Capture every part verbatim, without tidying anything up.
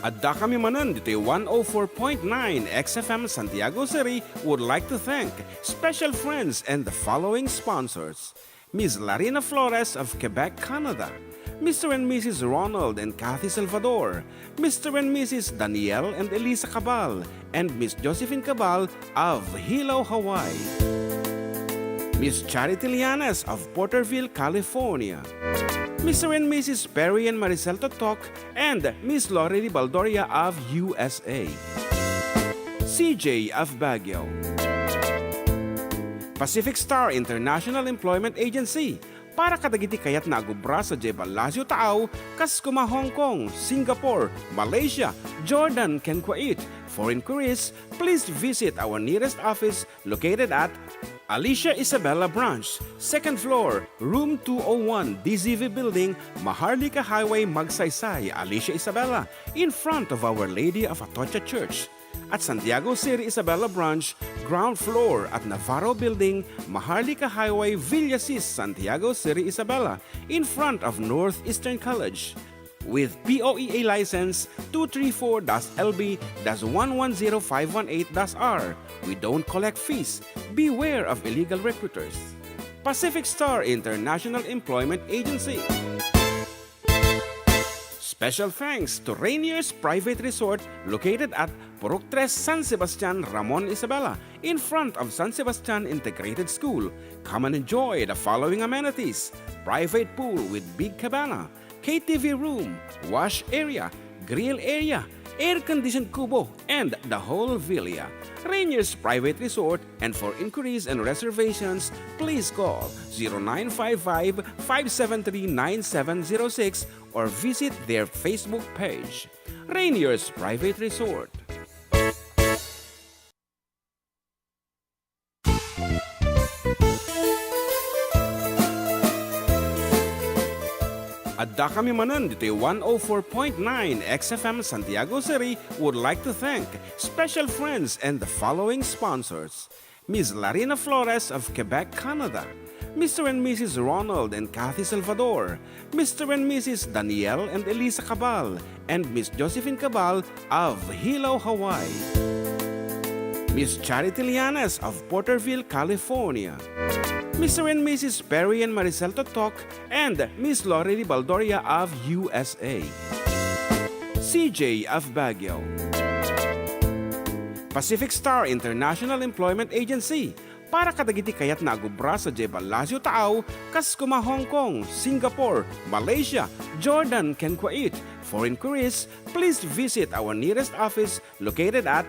Addakami manen ditoy one oh four point nine X F M Santiago City would like to thank special friends and the following sponsors: Miss Larina Flores of Quebec, Canada, Mister and Missus Ronald and Kathy Salvador, Mister and Missus Daniel and Elisa Cabal, and Miss Josephine Cabal of Hilo, Hawaii, Miss Charity Llanes of Porterville, California, Mister and Missus Perry and Maricel Totok, and Miss Lorely Baldoria of U S A, C J of Baguio, Pacific Star International Employment Agency, para kadagiti kayatna a agubra sadiay Palacio Taaw, kas kuma Hong Kong, Singapore, Malaysia, Jordan, ken Kuwait. For inquiries, please visit our nearest office located at Alicia Isabela Branch, second floor, room two oh one, D Z V Building, Maharlika Highway, Magsaysay, Alicia Isabela, in front of Our Lady of Atocha Church. At Santiago City Isabela Branch, ground floor at Navarro Building, Maharlika Highway, Villasis, Santiago City Isabela, in front of Northeastern College. With P O E A license two three four dash L B dash one one zero five one eight dash R. We don't collect fees. Beware of illegal recruiters. Pacific Star International Employment Agency. Special thanks to Rainier's Private Resort, located at Purok Tres, San Sebastian, Ramon Isabela, in front of San Sebastian Integrated School. Come and enjoy the following amenities: private pool with big cabana, K T V room, wash area, grill area, air-conditioned kubo, and the whole villa. Rainier's Private Resort, and for inquiries and reservations, please call zero nine five five, five seven three, nine seven zero six or visit their Facebook page. Rainier's Private Resort. Addakami manen ditoy one oh four point nine X F M Santiago City would like to thank special friends and the following sponsors: Miss Larina Flores of Quebec, Canada, Mister and Missus Ronald and Kathy Salvador, Mister and Missus Daniel and Elisa Cabal, and Miss Josephine Cabal of Hilo, Hawaii, Miss Charity Llanes of Porterville, California, Mister and Missus Perry and Maricel Totok, and Miss Lorely Baldoria of U S A, C J of Baguio, Pacific Star International Employment Agency, para kadagiti kayatna a agubra sadiay Palacio Taaw, kas kuma Hong Kong, Singapore, Malaysia, Jordan, ken Kuwait. For inquiries, please visit our nearest office located at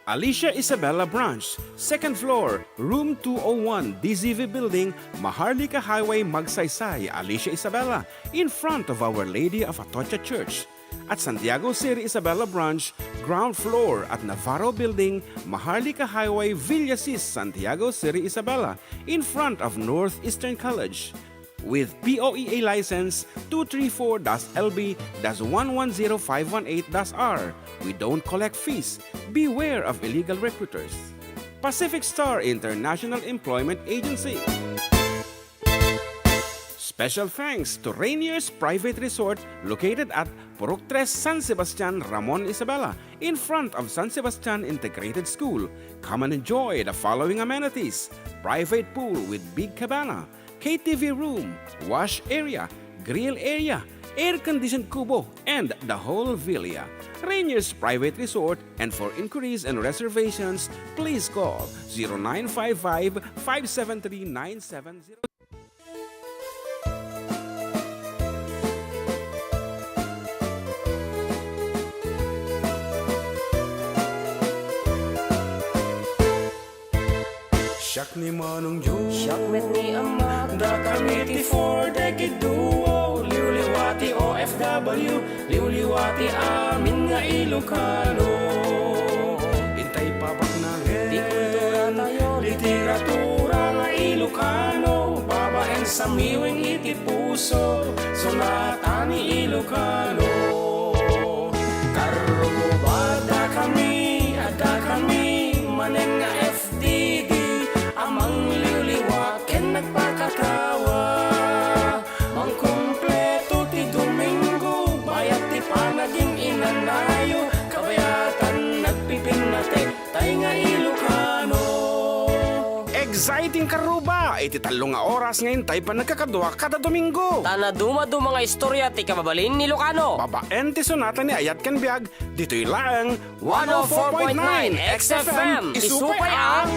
Alicia Isabela Branch, second floor, room two oh one, D Z V Building, Maharlika Highway, Magsaysay, Alicia Isabela, in front of Our Lady of Atocha Church. At Santiago City Isabela Branch, ground floor at Navarro Building, Maharlika Highway, Villasis, Santiago City Isabela, in front of Northeastern College. With P O E A license two three four dash L B dash one one zero five one eight dash R, we don't collect fees. Beware of illegal recruiters. Pacific Star International Employment Agency. Special thanks to Rainier's Private Resort, located at Purok Tres, San Sebastian, Ramon Isabela, in front of San Sebastian Integrated School. Come and enjoy the following amenities: private pool with big cabana, K T V room, wash area, grill area, air-conditioned kubo, and the whole villa. Rainier's Private Resort, and for inquiries and reservations, please call zero nine five five, five seven three, nine seven zero. Siak ni Manong Joe. Siak met ni Ama. Dakami ti Four Decade Duo. Liwliwa ti O F W. Liwliwa ti amin nga Ilocano. Intay pabaknangen ti kulturatayo, literatura nga Ilocano, babaen samiweng iti puso, sonata ni Ilocano. Karrubo, addakami, addakami manen nga F D D a mangliwliwa ken nagpakatawa. Mangkumpleto ti Domingo, bayat ti panagin-inanayo, Exciting karuba iti tallo nga oras nga intay panagkakadua kada Domingo. Ta nadumaduma nga istorya ti kababalin ni Ilocano. Babaen ti sonata ni Ayat ken Biag, ditoy laeng one oh four point nine X F M. Isupay a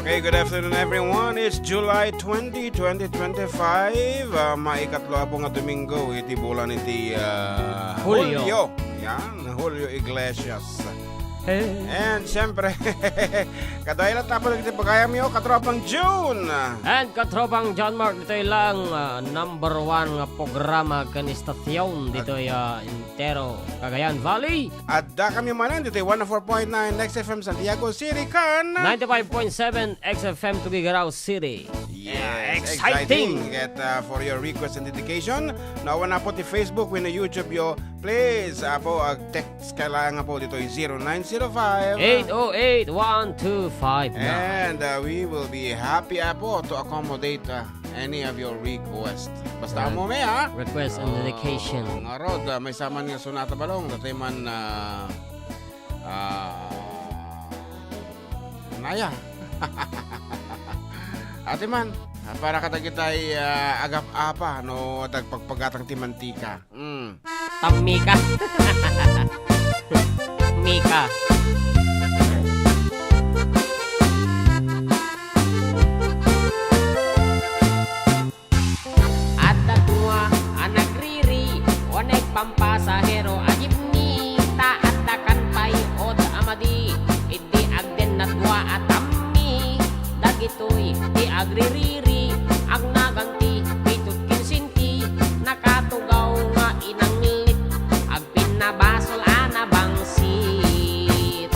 Okay, good afternoon, everyone. It's July twenty, twenty twenty-five. Ah, maikatlo a po nga Domingo iti bulan iti, ah, Hulyo. Hulyo. Yan, Julio Iglesias. Hey. And siyempre, kaduay latta po dagiti pagayamyo, katropang June. And katropang John Mark, ditoy lang, ah, number one nga programa ken istasyon ditoy, ah, entero Cagayan Valley. Adda kami manen ditoy one oh four point nine X F M Santiago City ken ninety-five point seven X F M Tuguegarao City. Yes, Yeah, exciting. exciting. Get, uh, for your request and dedication. No, awan na po ti Facebook wenno YouTube yo. Please, apo, ag-text ka lang po ditoy zero nine zero five. Eight oh eight, one two five nine. And, uh, we will be happy, apo, to accommodate, uh, any of your request. Basta Yan. Amo mi, ha? Request and Oh, dedication. Ngarud, ah, maysa man nga sonata balong, dati man, ah, ah, naya. Ati man, ah, para kadagitay, ah, agap-apa, no, dagpagpagatang ti mantika. Mm. Tammika. Mika. Adda dua a nagriri, uneg pampasahero a jeepney, ta adda kan pay ot a madi, idi agdennat dua a tammi. Dagitoy ti agririri, agnagan ti pitot ken senti, nakatugaw nga inanglit, agpinnabasol a nabangsit.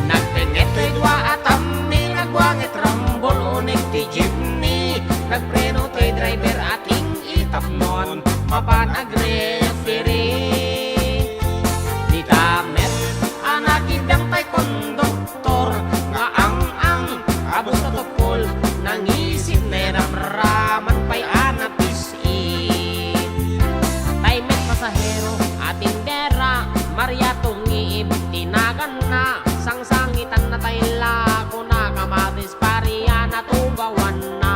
Nagpenget toy dua a tammi, nagbuanget rambol, uneg ti jeepney, nagpreno toy driver a ting-itapnon, mapan agreferee. Dita met a nakiddang tay konduktor nga ang-ang a bus a tupol, nangisit, nairamraman pay a napis-it. Tay met pasahero a tindera, Maria Tungiib ti naganna, sangsangitanna tay lakona, kamatis paria natugawanna.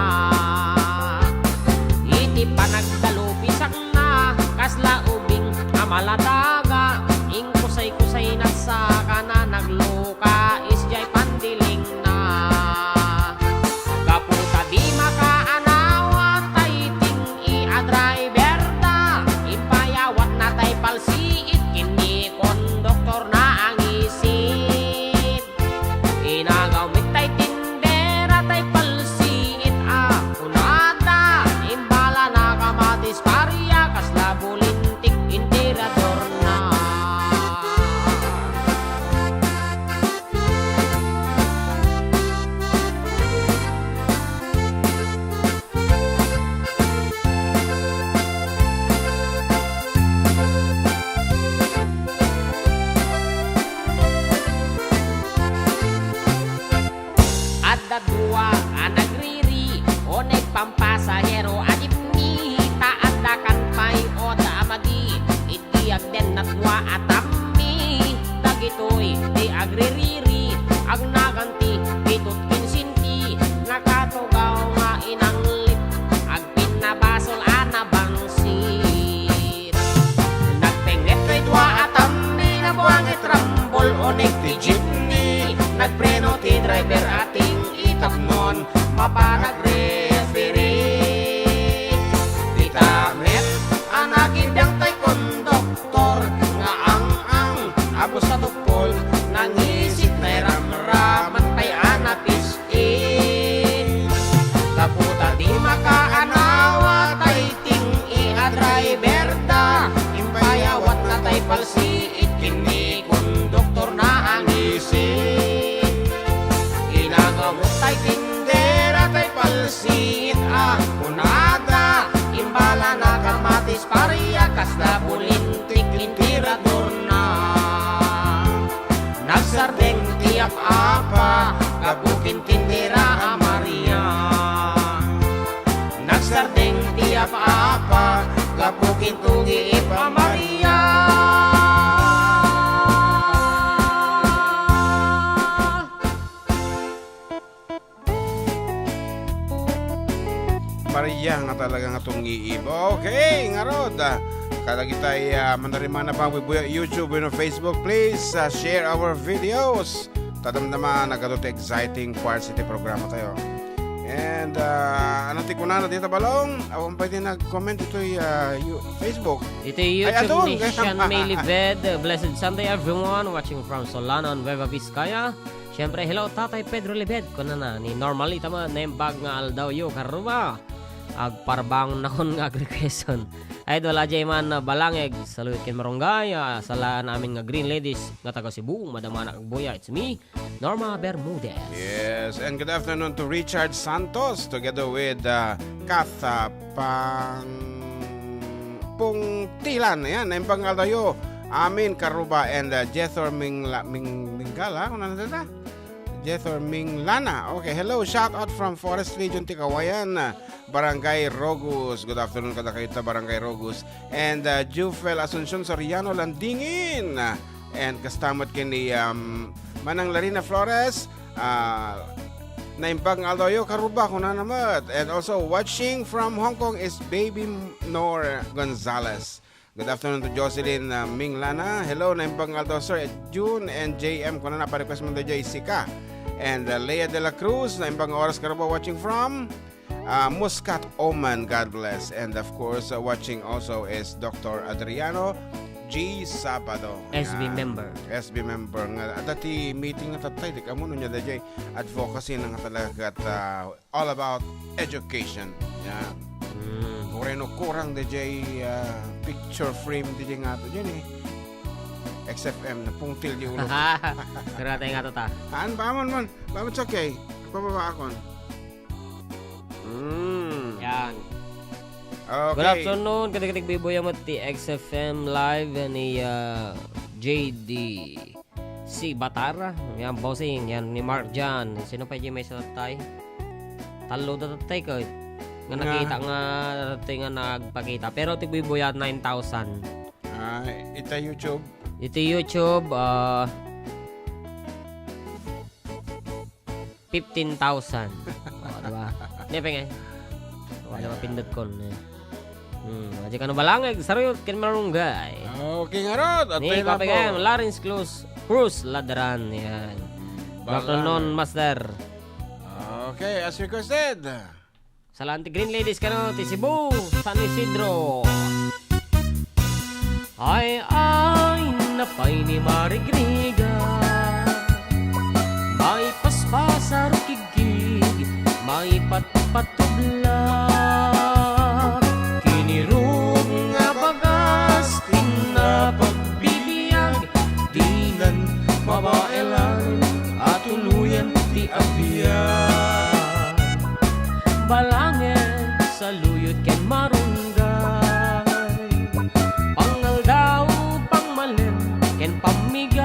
Iti panagdalupisakna, kasla ubing a maladaga, inkusay-kusayna sakana, nagluka isdiay pandilingna. Gapu ta di makaanawa tay ting-i a driver da, impayawatna tay palsiit ken ni konduktorna a ngisit. Inagaw met tay tindera tay palsiit a kunada, imbalana kamatis paria, kasla bulintik intiradorna. Adda dua a nagriri, uneg pampasahero a jeepney, ta adda kan pay ot a madi, idi agdennat dua a tammi. Dagitoy ti agririri, agnagan ti pitot ken senti, nakatugaw nga inanglit, agpinnabasol a nabangsit. Nagpenget toy dua a tammi, nabuanget rambol, uneg ti jeepney, nagpreno ti driver a ting-itapnon, mapan agreferee. Dita met a nakiddang tay konduktor nga ang-ang a bus a tupol, nangisit, nairamraman pay a napis-it. Gapu ta di makaanawa tay ting-i a driver da, impayawatna tay palsiit ken ni konduktorna a ngisit. Inagaw met tay tindera tay palsiit a kunada, imbalana kamatis paria, kasla bulintik intiradorna. Nagsardeng ti ap-apa gapu ken tindera a Maria. Nagsardeng ti ap-apa gapu Itong iip a Maria. Maria nga talaga nga tong iip. Okay, ngarud, ah, kadagitay, ah, manarimana pa, bubuya YouTube, wenno Facebook, please, ah, share our videos. Tadamdama, nagadu ti exciting parts iti programa tayo. And, ah, ano ti kunana dita, Balong? Awan pay ti nag-comment itoy, ah, you-, Facebook. Iti Ay, YouTube adun, ni kaya Sean May Libed. Blessed Sunday, everyone, watching from Solanan, Nueva Vizcaya. Siyempre, hello, Tatay Pedro Libed, kunana ni Normally Tama, naimbag nga aldawyo, karuba. Agparbang nakon nga agrequeston. Idol, adiay man, ah, balangeg, saluyot ken marunggay, ah, saan amin nga Green Ladies, nga taga Cebu, madamana agbuya, it's me, Norma Bermudez. Yes, and good afternoon to Richard Santos together with, uh, Kath, uh, Pang-, Pungtilan. Ayan, naimbag nga aldawyo. Amin, Karuba, and, uh, Jethor Mingla-, Ming-, Mingala. Ano na dita? Jethor Minglana. Okay, hello, shout out from Forest Region, Tikawayan. Barangay Rogus. Good afternoon kadakayo ta Barangay Rogus. And, uh, Jufel Asuncion Soriano Landingin. And kasta met ken ni, um, Manang Larina Flores. Uh, naimbag nga aldawyo, Karuba, kunana met. And also watching from Hong Kong is Baby Nor Gonzalez. Good afternoon to Jocelyn, uh, Minglana. Hello, naimbag nga aldaw, Sir June and J M. Kunana, pa-request man daydiay, sika. And, uh, Lea de la Cruz, naimbag nga oras, Karuba, watching from, uh, Muscat, Oman. God bless. And of course, uh, watching also is Doctor Adriano G Sabado. S B member. S B member nga. Adda ti meeting nga tattay, di ka mo, no, niya, daydiay advocacy nga talaga at, uh, all about education. Yan. Mm. Kureno kurang daydiay, ah, picture frame daydiay nga to dyan eh. X F M na pungtil di ulo. Pero atay nga to ta. Haan, ba man man. Ba man, it's okay. Pababa akon. Mm. Yan. Okay. Good afternoon, kadigdig biboy mo ti X F M Live ni, ah, J D. Si Batara, yan, bossing, yan, ni Mark Jan. Sino pa yung may sa tatay? Talo da tatay ko, eh. Nga Nga. Nakita nga, tatay nga nagpakita. Pero ti Buy Buyat, nine thousand. Ah, ita YouTube? Iti YouTube, ah, fifteen thousand. O, di ba? Hindi, pengay. Wala Ayan. Mapindot kon, eh. Hmm, aja kano balangeg, saruyot, ken marunggay. Okay, ngarud. At Ni tayo na Papa po. Gayam, Lawrence Cruz, Cruz Ladran, yan. Good afternoon, Balangeg. Master. Okay, as requested. Salanti Green Ladies kano, ti Cebu, San Isidro. Ay, ay, napay ni Marigriga. Maipaspasar kigkig, maipatpatubla. Kinirub nga bagas, ti napagbibiag, dinan mabaelan, a tuluyan ti abiag. Balangeg, saluyot ken marunggay. Pangaldaw, pangmalem, ken pammigat.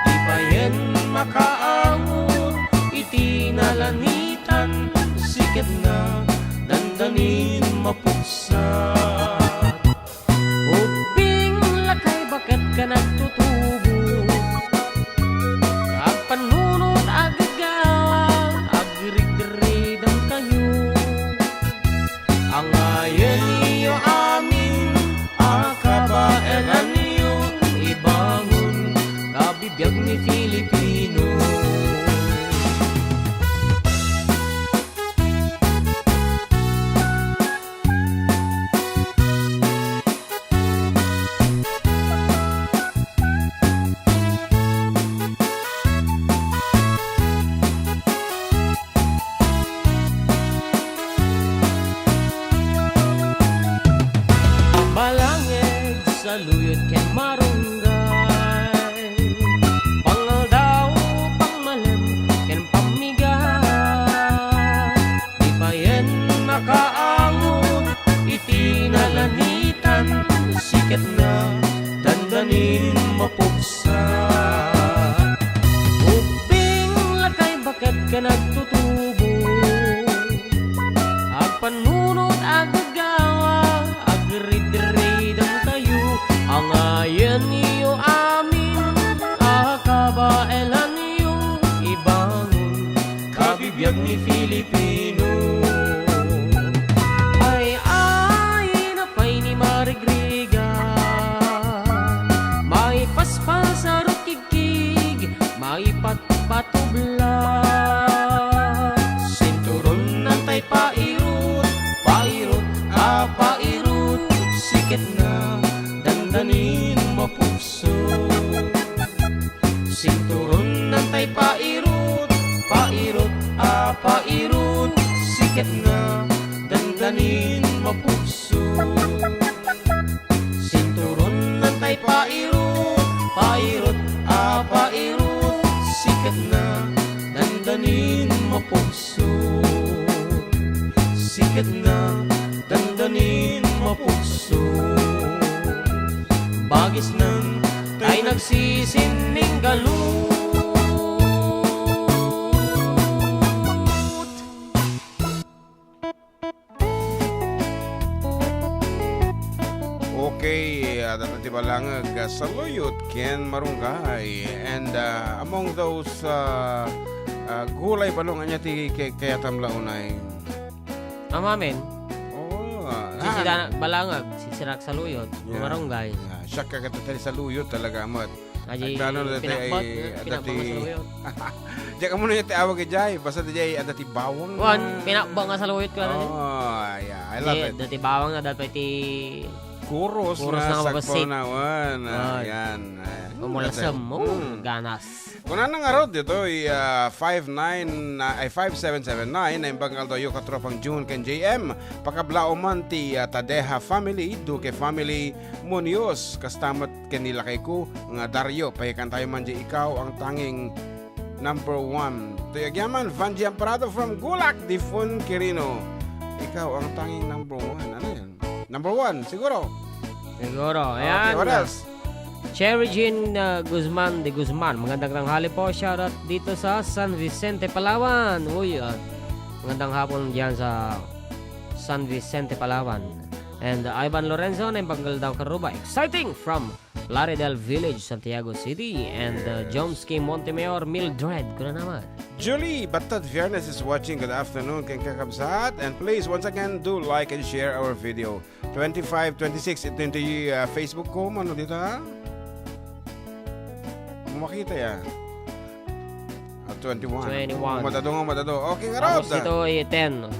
Di payen makaawor iti nalanitan, siketna, dandanin mapuksa. Ubbing, lakay, baket ken agtutubo. Agpannunot, agaggawa, agrigridam kayo. Angayenyo amin a kabaelanyo, ibangon a bibiag ni Filipino. Balangeg, saluyot ken marunggay. Pangaldaw, pangmalem, ken pammigat. Di payen makaawor iti nalanitan, siketna, dandanin mapuksa. Ubbing, lakay, baket ken agtutubo. Agpannunot, agaggawa, Pairut, siketna, dandanin mapugso. Sinturon nantay pairut, pairut, a pairut, siketna, dandanin mapugso. Sinturon nantay pairut, pairut, a pairut, siketna, dandanin mapugso. Siketna, dandanin mapugso. Bagisnan, tay nagsisinning galut. Okay, adda ti balangag, ah, saluyot ken marunggay. And, ah, among those, ah, ah, gulay balong, ania ti kay-, kayatam la unay? Amamen. Oo, ah, Sisida, balangag, sisirak saluyot, yeah, marunggay. Yeah, siak ka katay saluyot talaga, amat. Aji, agtano na dati pinakbot, ay, eh, adda ti pinakbot nga saluyot. Diak ammo na ti awag ijay, basta ijay adda ti bawang. Wan, pinakbot nga saluyot ko, ano, oh, yeah, I love it. Adda ti bawang, adda pay ti kuros, kuros nga nga sakbay mabasit. Na wan, ah, yan, ah, umulasem, that's it. Oh, mm, ganas. Kunana ngarud ditoy, ah, five nine, ah, ay, five seven seven nine, naimbag nga aldaw yo, katropang June ken J M. Pakablaom man ti, ah, Tadeja family, Duque family, Munoz, kasta met ken ni lakayko nga Dario, pahikan tayo man di ikaw ang tanging number one. Toy agyaman, Vanji Amparado from Gulac, Difon Quirino. Ikaw ang tanging number one. Ano yan? Number one, siguro. Siguro. Okay, ayan. What else? Cherry Jean, uh, Guzman de Guzman. Magandang tanghali po. Shoutout dito sa San Vicente, Palawan. Uy, uh, magandang hapon diyan sa San Vicente, Palawan. And, uh, Ivan Lorenzo, naimbag nga aldaw karuba. Exciting from Plaridel Village, Santiago City. And, uh, Jones K. Montemayor, Mildred, kuna naman. Julie Batad Viernes is watching. Good afternoon, ken kakabsat. And please, once again, do like and share our video. Twenty-five, twenty-six, ito yung, uh, Facebook ko. Ano dito, ha? Makita ya. At twenty-one. Twenty-one. Oh, madado nga, madado. Okay, nga, tapos Rod. Ito ay ten.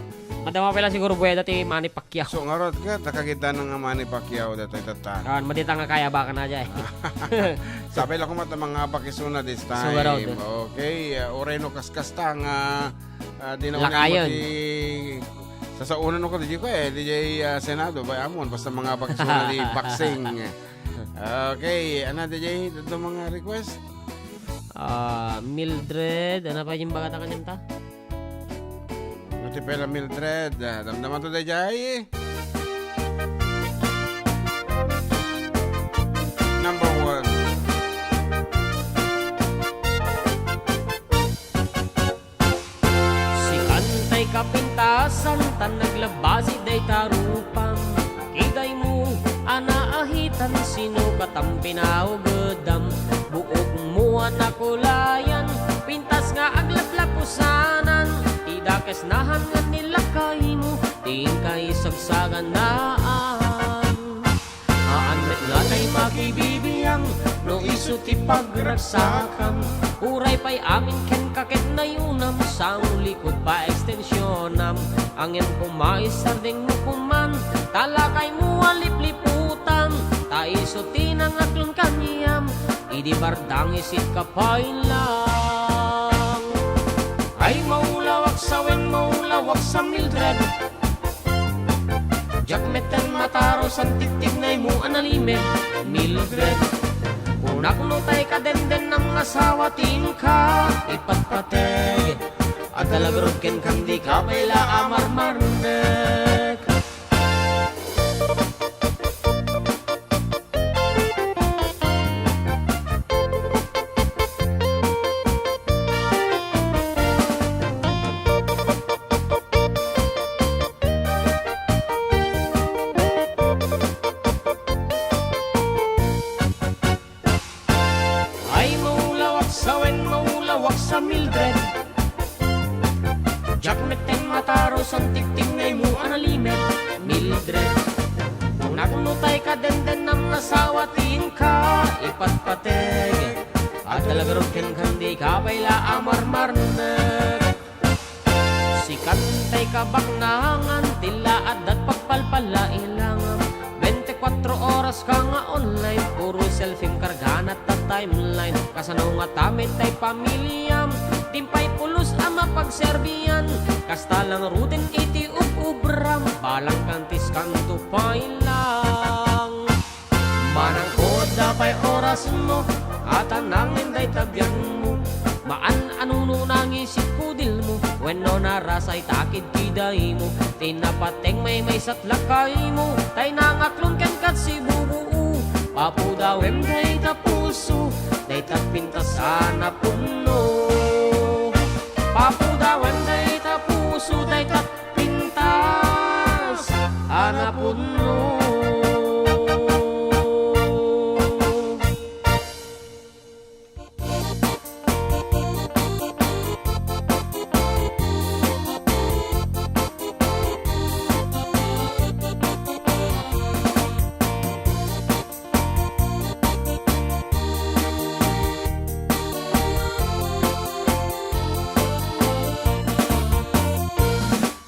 Madama pala siguro buweda ti Manny Pacquiao. So, nga, Rod, ka, nakagida na nga Manny Pacquiao dito, itata. Ah, madita nga kaya baka na dyan. Sabi lang ko, mata, mga bakisuna this time. So, nga, Rod. Okay, uh, uray no kaskasta nga, ah, di na lakayon. Unay mo ti, sa, sa una no ko, di ko eh, di jay, ah, Senado, ba, amon, basta mga bakisuna di boxing. Okay, ano, di jay, ito mga request? Ah, Mildred, ano pa yung bagata kanyang ta? Buti pala, Mildred. Ah, damdaman to, dayjay. Number one. Sikan tay kapintasan, tan naglabasi dayta rupam. Kidaymo a naahitan, sino katam pinaugedam? Buokmo a nakulayan, pintas nga aglaplapusanan. Ti dakes nahan nga ni lakaymo, ti inka isagsaganaan. Haan met nga tay makibibiang, no isu ti pagragsakam. Uray pay amin kenka ket nayunam, sango likod pa extensionam. Angem koma isardengmo koman, ta lakaymo a lipliputam, ta isu ti nangaklon kaniam, idi bardang isit ka pay lang. Ay, maulawak sa wen, maulawak sa Mildred. Diak metten mataro san tigtignaymo a nalimed, Mildred. Kunak no tay kadendennam nga asawa ti inka ipatpateg. Adda la garud kenkan, dika pay la a marmarnek. Ay, maulawak sa wen, maulawak sa Mildred. Diak metten mataro san tigtignaymo a nalimed, Mildred. Kunak no tay kadendennam nga asawa ti inka ipatpateg. Adda la garud kenkan, dika pay la a marmarnek. Sikan tay kabaknangan, ti la adda't pagpalpalaing. Kuatro oras ka nga online, puro selfie kargana ta timeline. Kasano nga tamit tay pamiliam? Dimpay pulos a mapagserbian. Kasta lang ruden iti ub-ubram. Balang kantis kanto pay lang. Manangkod da pay orasmo, atanangin dayta biagmo. Maan a nuno nangisit kudilmo, wenno narasay takid kidaymo. Ti napateng maymaysat lakaymo, tay nangaklon ken kat sibubuo. Papudawem dayta puso, dayta pintas a napunno. Papudawem dayta puso, dayta pintas a napunno.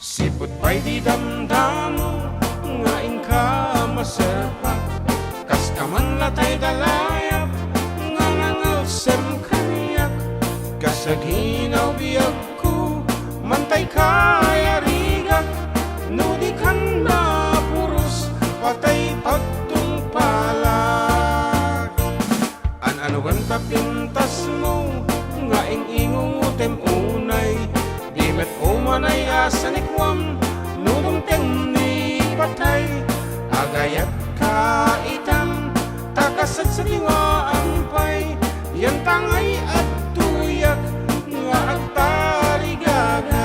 Sipud pay ti damdamo nga inka maserpa, kas ka man latay da layap nga nangalsem kaniak. Kas aginaw biagko, mantay kayarigak, no di kan mapuros, patay pagtungpalak. An-ano gayam ta pintasmo nga ing-ingungotem unay? Di met umanay a sanikuam no dumteng ni patay. Agayat ka itam, ta kasadsadiwaan pay, yan ta ngay adtoyak nga agtarigagay.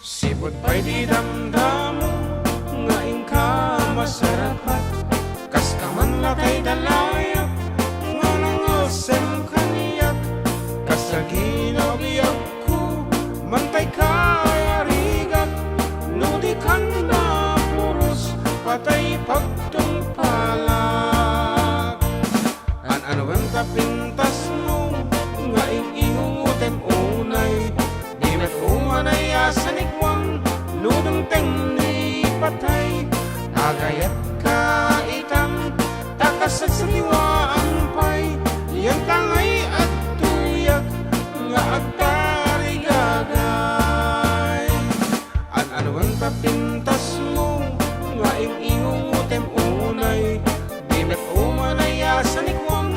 Sipud pay ti damdamo nga inka masarapat, kas ka man latay da layap nga nangalsem kaniak. Kas aginaw biagko, mantay kayarigak, no di kan mapuros, patay pagtungpalak. An-ano gayam ta pintasmo nga ing-ingungotem unay? Di met umanay a sanikuam no dumteng ni patay. Agayat ka itam, ta kasadsadiwaan pay, yan ta ngay adtoyak nga agtarigagay. An-ano gayam ta pintasmo nga ing-ingungotem unay? Di met umanay a sanikuam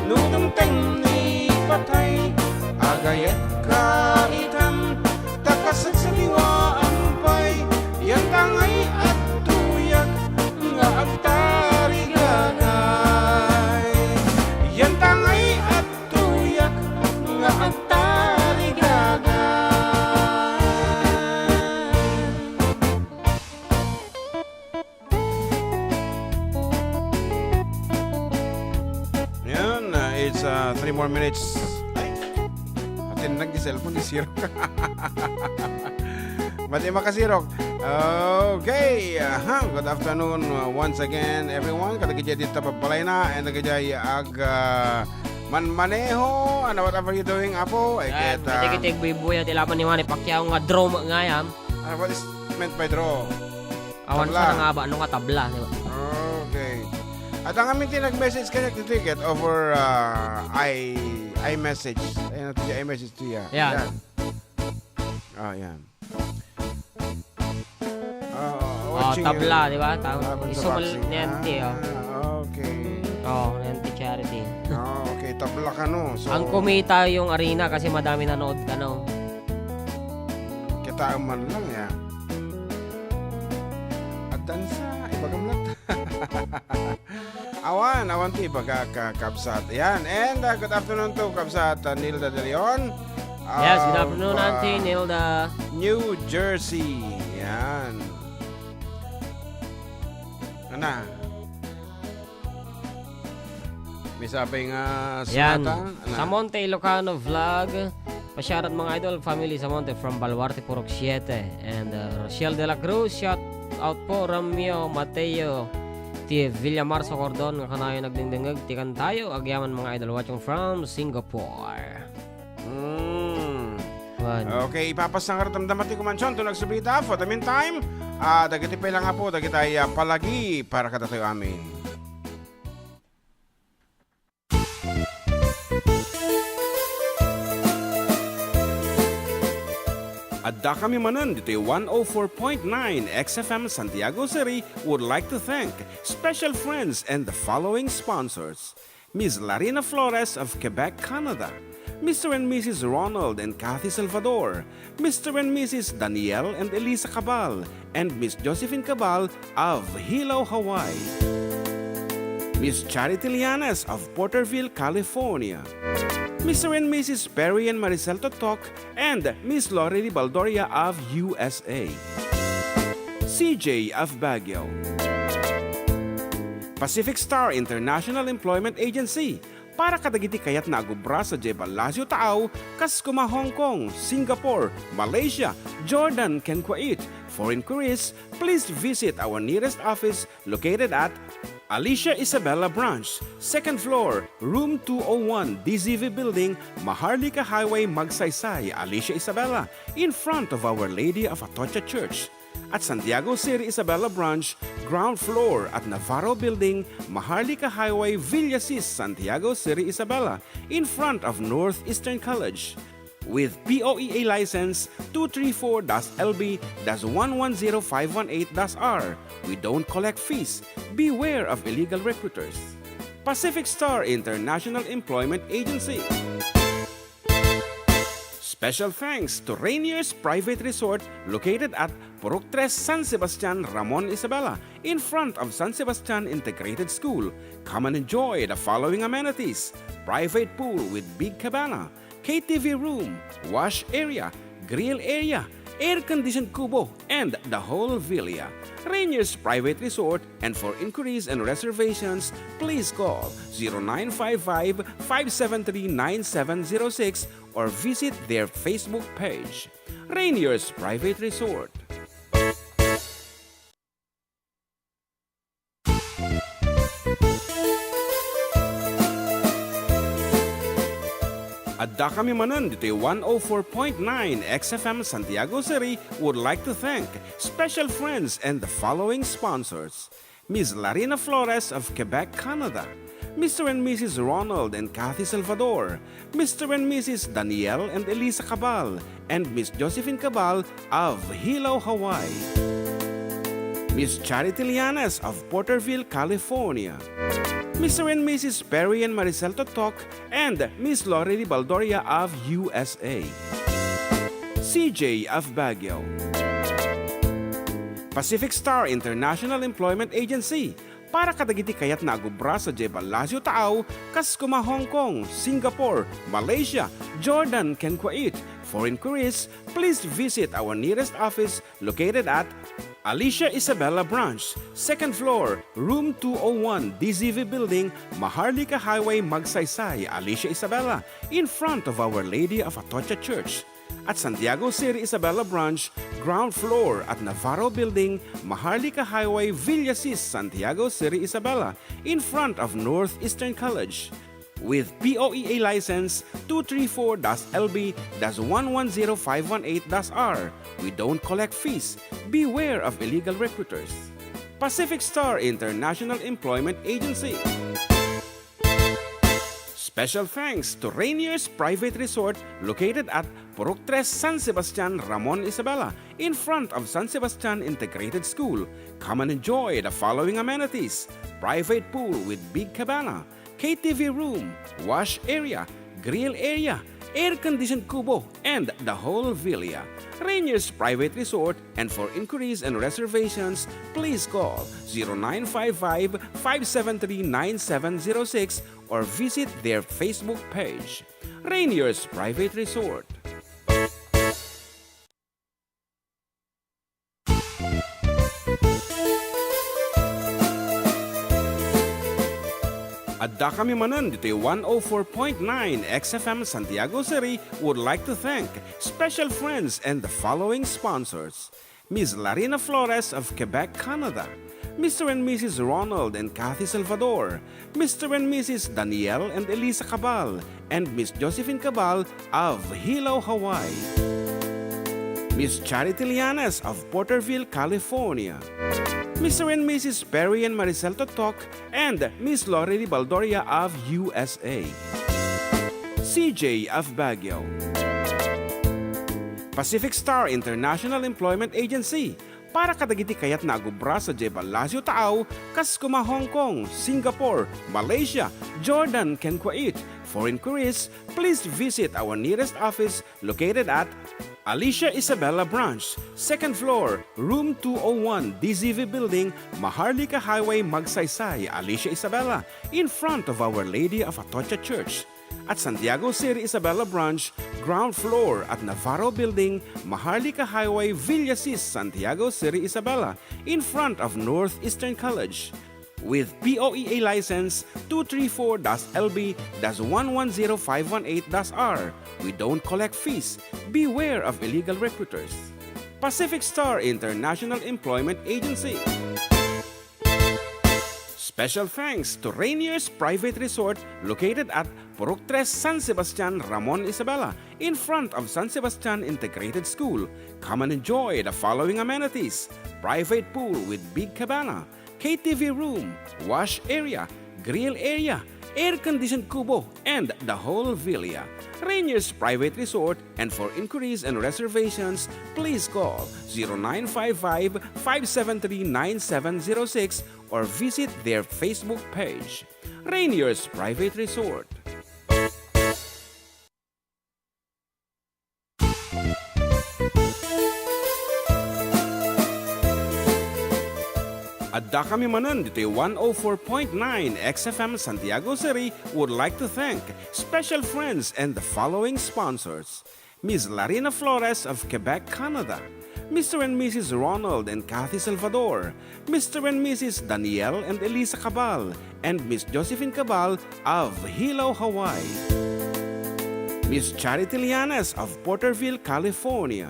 no dumteng ni patay. Agayat ka itam, ta kasadsadiwaan pay, yan ta ngay adtoyak nga agtarigagay. Yan ta ngay adtoyak nga agtarigagay. Yan, uh, it's uh, three more minutes. Ay, atin nag-cellphone ni Sirok. Mati makasirok. Okay, aha, good afternoon uh, once again, everyone. Kadagiti dita papalayna, and kadagiti ag uh, manmaneho, and whatever you doing, Apo. Ay, yan, kita. Mati kiti agbuybuya, ti laman ni Manny Pacquiao nga draw nga yan. Uh, what is meant by draw? Awan sa nga ba? Ano nga tabla, di ba? Okay. At ang amin ti nag-message kanya ti ticket over uh, i iMessage. Ayan, ti iMessage to ya. Yan. Yan. Ah, yan. Ah, oh, tabla, di ba? Tama. Isumal niyan ti, oh. Ah, okay. Oh, niyan ti charity. Oh, okay. Tabla ka, no? So, ang kumita yung arena kasi madami nanood ka, no? Kita man lang, ya. At dansa, ibagam lang. Awan, awan ti ibaga ka, kabsat. Yan. And uh, good afternoon to kabsat uh, Nilda De Leon. Yes, good afternoon, Auntie Nilda. New Jersey. Yan. Ana. May sabay nga sunata. Ana. Sa Monte Ilocano Vlog. Pa-shoutout, mga idol, family Samonte from Baluarte, Purok Siete. And, uh, Rochelle de la Cruz, shout out po, Ramyo Mateo, ti Villamar Socordon, nga kanayon nagdingdingeg ti kantayo, agyaman, mga idol, watching from Singapore. Mm. Wan. Okay, ipapasang nga damdama ti kumansion to nagsubita. For the meantime, ah, dagiti pay lang nga po, dagiti, ah, palagi para kadatayo amin. Adda kami manen ditoy one oh four point nine X F M Santiago City would like to thank special friends and the following sponsors: Miss Larina Flores of Quebec, Canada, Mister and Missus Ronald and Kathy Salvador, Mister and Missus Daniel and Elisa Cabal, and Miss Josephine Cabal of Hilo, Hawaii. Miss Charity Lianes of Porterville, California. Mister and Missus Perry and Maricel Totok and Miss Lorely Baldoria of U S A. C J of Baguio. Pacific Star International Employment Agency, para kadagiti kayatna a gubra sadiay Palacio Taaw, kas kuma Hong Kong, Singapore, Malaysia, Jordan, ken Kuwait. For inquiries, please visit our nearest office located at Alicia Isabela Branch, second floor, room two oh one, D Z V Building, Maharlika Highway, Magsaysay, Alicia Isabela, in front of Our Lady of Atocha Church. At Santiago City Isabela Branch, ground floor at Navarro Building, Maharlika Highway, Villasis, Santiago City Isabela, in front of Northeastern College. With P O E A license two three four dash L B dash one one zero five one eight dash R, we don't collect fees. Beware of illegal recruiters. Pacific Star International Employment Agency. Special thanks to Rainier's Private Resort, located at Purok Tres, San Sebastian, Ramon Isabela, in front of San Sebastian Integrated School. Come and enjoy the following amenities: private pool with big cabana, K T V room, wash area, grill area, air-conditioned kubo, and the whole villa. Rainier's Private Resort, and for inquiries and reservations, please call zero nine five five, five seven three, nine seven zero six or visit their Facebook page. Rainier's Private Resort. Adda kami manen ditoy one oh four point nine X F M Santiago City would like to thank special friends and the following sponsors: Miss Larina Flores of Quebec, Canada, Mister and Missus Ronald and Kathy Salvador, Mister and Missus Daniel and Elisa Cabal, and Miss Josephine Cabal of Hilo, Hawaii. Miss Charity Lianes of Porterville, California. Mister and Missus Perry and Maricel Totok and Miss Lorely Baldoria of U S A. C J of Baguio. Pacific Star International Employment Agency, para kadagiti kayatna a gubra sadiay Palacio Taaw, kas kuma Hong Kong, Singapore, Malaysia, Jordan, ken Kuwait. For inquiries, please visit our nearest office located at Alicia Isabela Branch, second floor, room two oh one, D Z V Building, Maharlika Highway, Magsaysay, Alicia Isabela, in front of Our Lady of Atocha Church. At Santiago City Isabela Branch, ground floor at Navarro Building, Maharlika Highway, Villasis, Santiago City Isabela, in front of Northeastern College. With P O E A license two three four dash L B dash one one zero five one eight dash R, we don't collect fees. Beware of illegal recruiters. Pacific Star International Employment Agency. Special thanks to Rainier's Private Resort, located at Purok Tres, San Sebastian, Ramon Isabela, in front of San Sebastian Integrated School. Come and enjoy the following amenities: private pool with big cabana, K T V room, wash area, grill area, air-conditioned kubo, and the whole villa. Rainier's Private Resort, and for inquiries and reservations, please call zero nine five five, five seven three, nine seven zero six or visit their Facebook page. Rainier's Private Resort. Addakami manen ditoy one oh four point nine X F M Santiago City would like to thank special friends and the following sponsors: Miss Larina Flores of Quebec, Canada, Mister and Missus Ronald and Kathy Salvador, Mister and Missus Daniel and Elisa Cabal, and Miss Josephine Cabal of Hilo, Hawaii, Miss Charity Llanes of Porterville, California, Mister and Missus Perry and Maricel Totok, and Miss Lorely Baldoria of U S A, C J of Baguio, Pacific Star International Employment Agency, para kadagiti kayatna a gubra sadiay Palacio Taaw, kas kuma Hong Kong, Singapore, Malaysia, Jordan, ken Kuwait. For inquiries, please visit our nearest office located at Alicia Isabela Branch, second floor, room two oh one, D Z V Building, Maharlika Highway, Magsaysay, Alicia Isabela, in front of Our Lady of Atocha Church. At Santiago City Isabela Branch, ground floor at Navarro Building, Maharlika Highway, Villasis, Santiago City Isabela, in front of Northeastern College. With P O E A license two three four dash L B dash one one zero five one eight dash R. We don't collect fees. Beware of illegal recruiters. Pacific Star International Employment Agency. Special thanks to Rainier's Private Resort, located at Purok Tres, San Sebastian, Ramon Isabela, in front of San Sebastian Integrated School. Come and enjoy the following amenities: private pool with big cabana, K T V room, wash area, grill area, air-conditioned kubo, and the whole villa. Rainier's Private Resort, and for inquiries and reservations, please call zero nine five five, five seven three, nine seven zero six or visit their Facebook page. Rainier's Private Resort. Addakami manen ditoy one oh four point nine X F M Santiago City would like to thank special friends and the following sponsors: Miss Larina Flores of Quebec, Canada, Mister and Missus Ronald and Kathy Salvador, Mister and Missus Daniel and Elisa Cabal, and Miss Josephine Cabal of Hilo, Hawaii, Miss Charity Llanes of Porterville, California,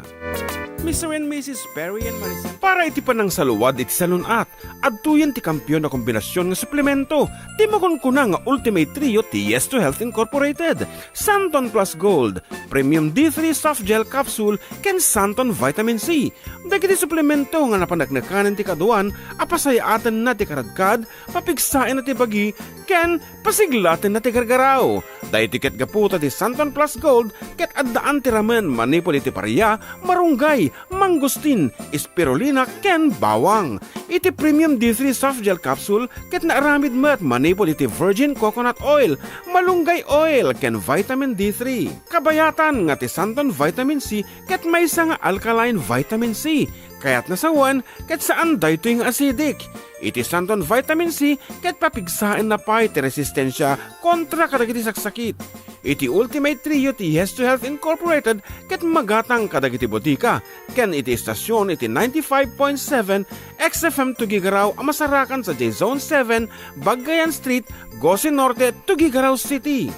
Mister and Missus Perry and Maricel. Para iti panangsaluad iti salun-at, adtoyen ti kampiyon a kombinasion nga suplemento ti makunkuna nga Ultimate Trio ti Yes to Health Incorporated, Santon Plus Gold, Premium D three Soft Gel Capsule, ken Santon Vitamin C. Dagiti suplemento nga napaneknekanen ti kaaduan a pasayaatenna ti karadkad, papigsaenna ti bagi, ken pasiglatenna ti gargaraw. Daytoy ket gapu ta ti Santon Plus Gold ket addaan ti ramen manipud iti paria, marunggay, mangustin, spirulina, ken bawang. Iti Premium D three Soft Gel Capsule ket naaramid met manipud iti virgin coconut oil, malunggay oil, ken vitamin D three. Kabayatan nga ti Santon Vitamin C ket maysa nga alkaline vitamin C. Kayatna sawen ket saan daytoy nga acidic. Iti Santon Vitamin C ket papigsaenna pay ti resistensia kontra kadagiti saksakit. Iti Ultimate Trio ti Yes to Health Incorporated ket magatang kadagiti botika ken iti estasion iti ninety-five point seven X F M Tuguegarao a masarakan sadiay Zone seven, Baggayan Street, Gosi Norte, Tuguegarao City.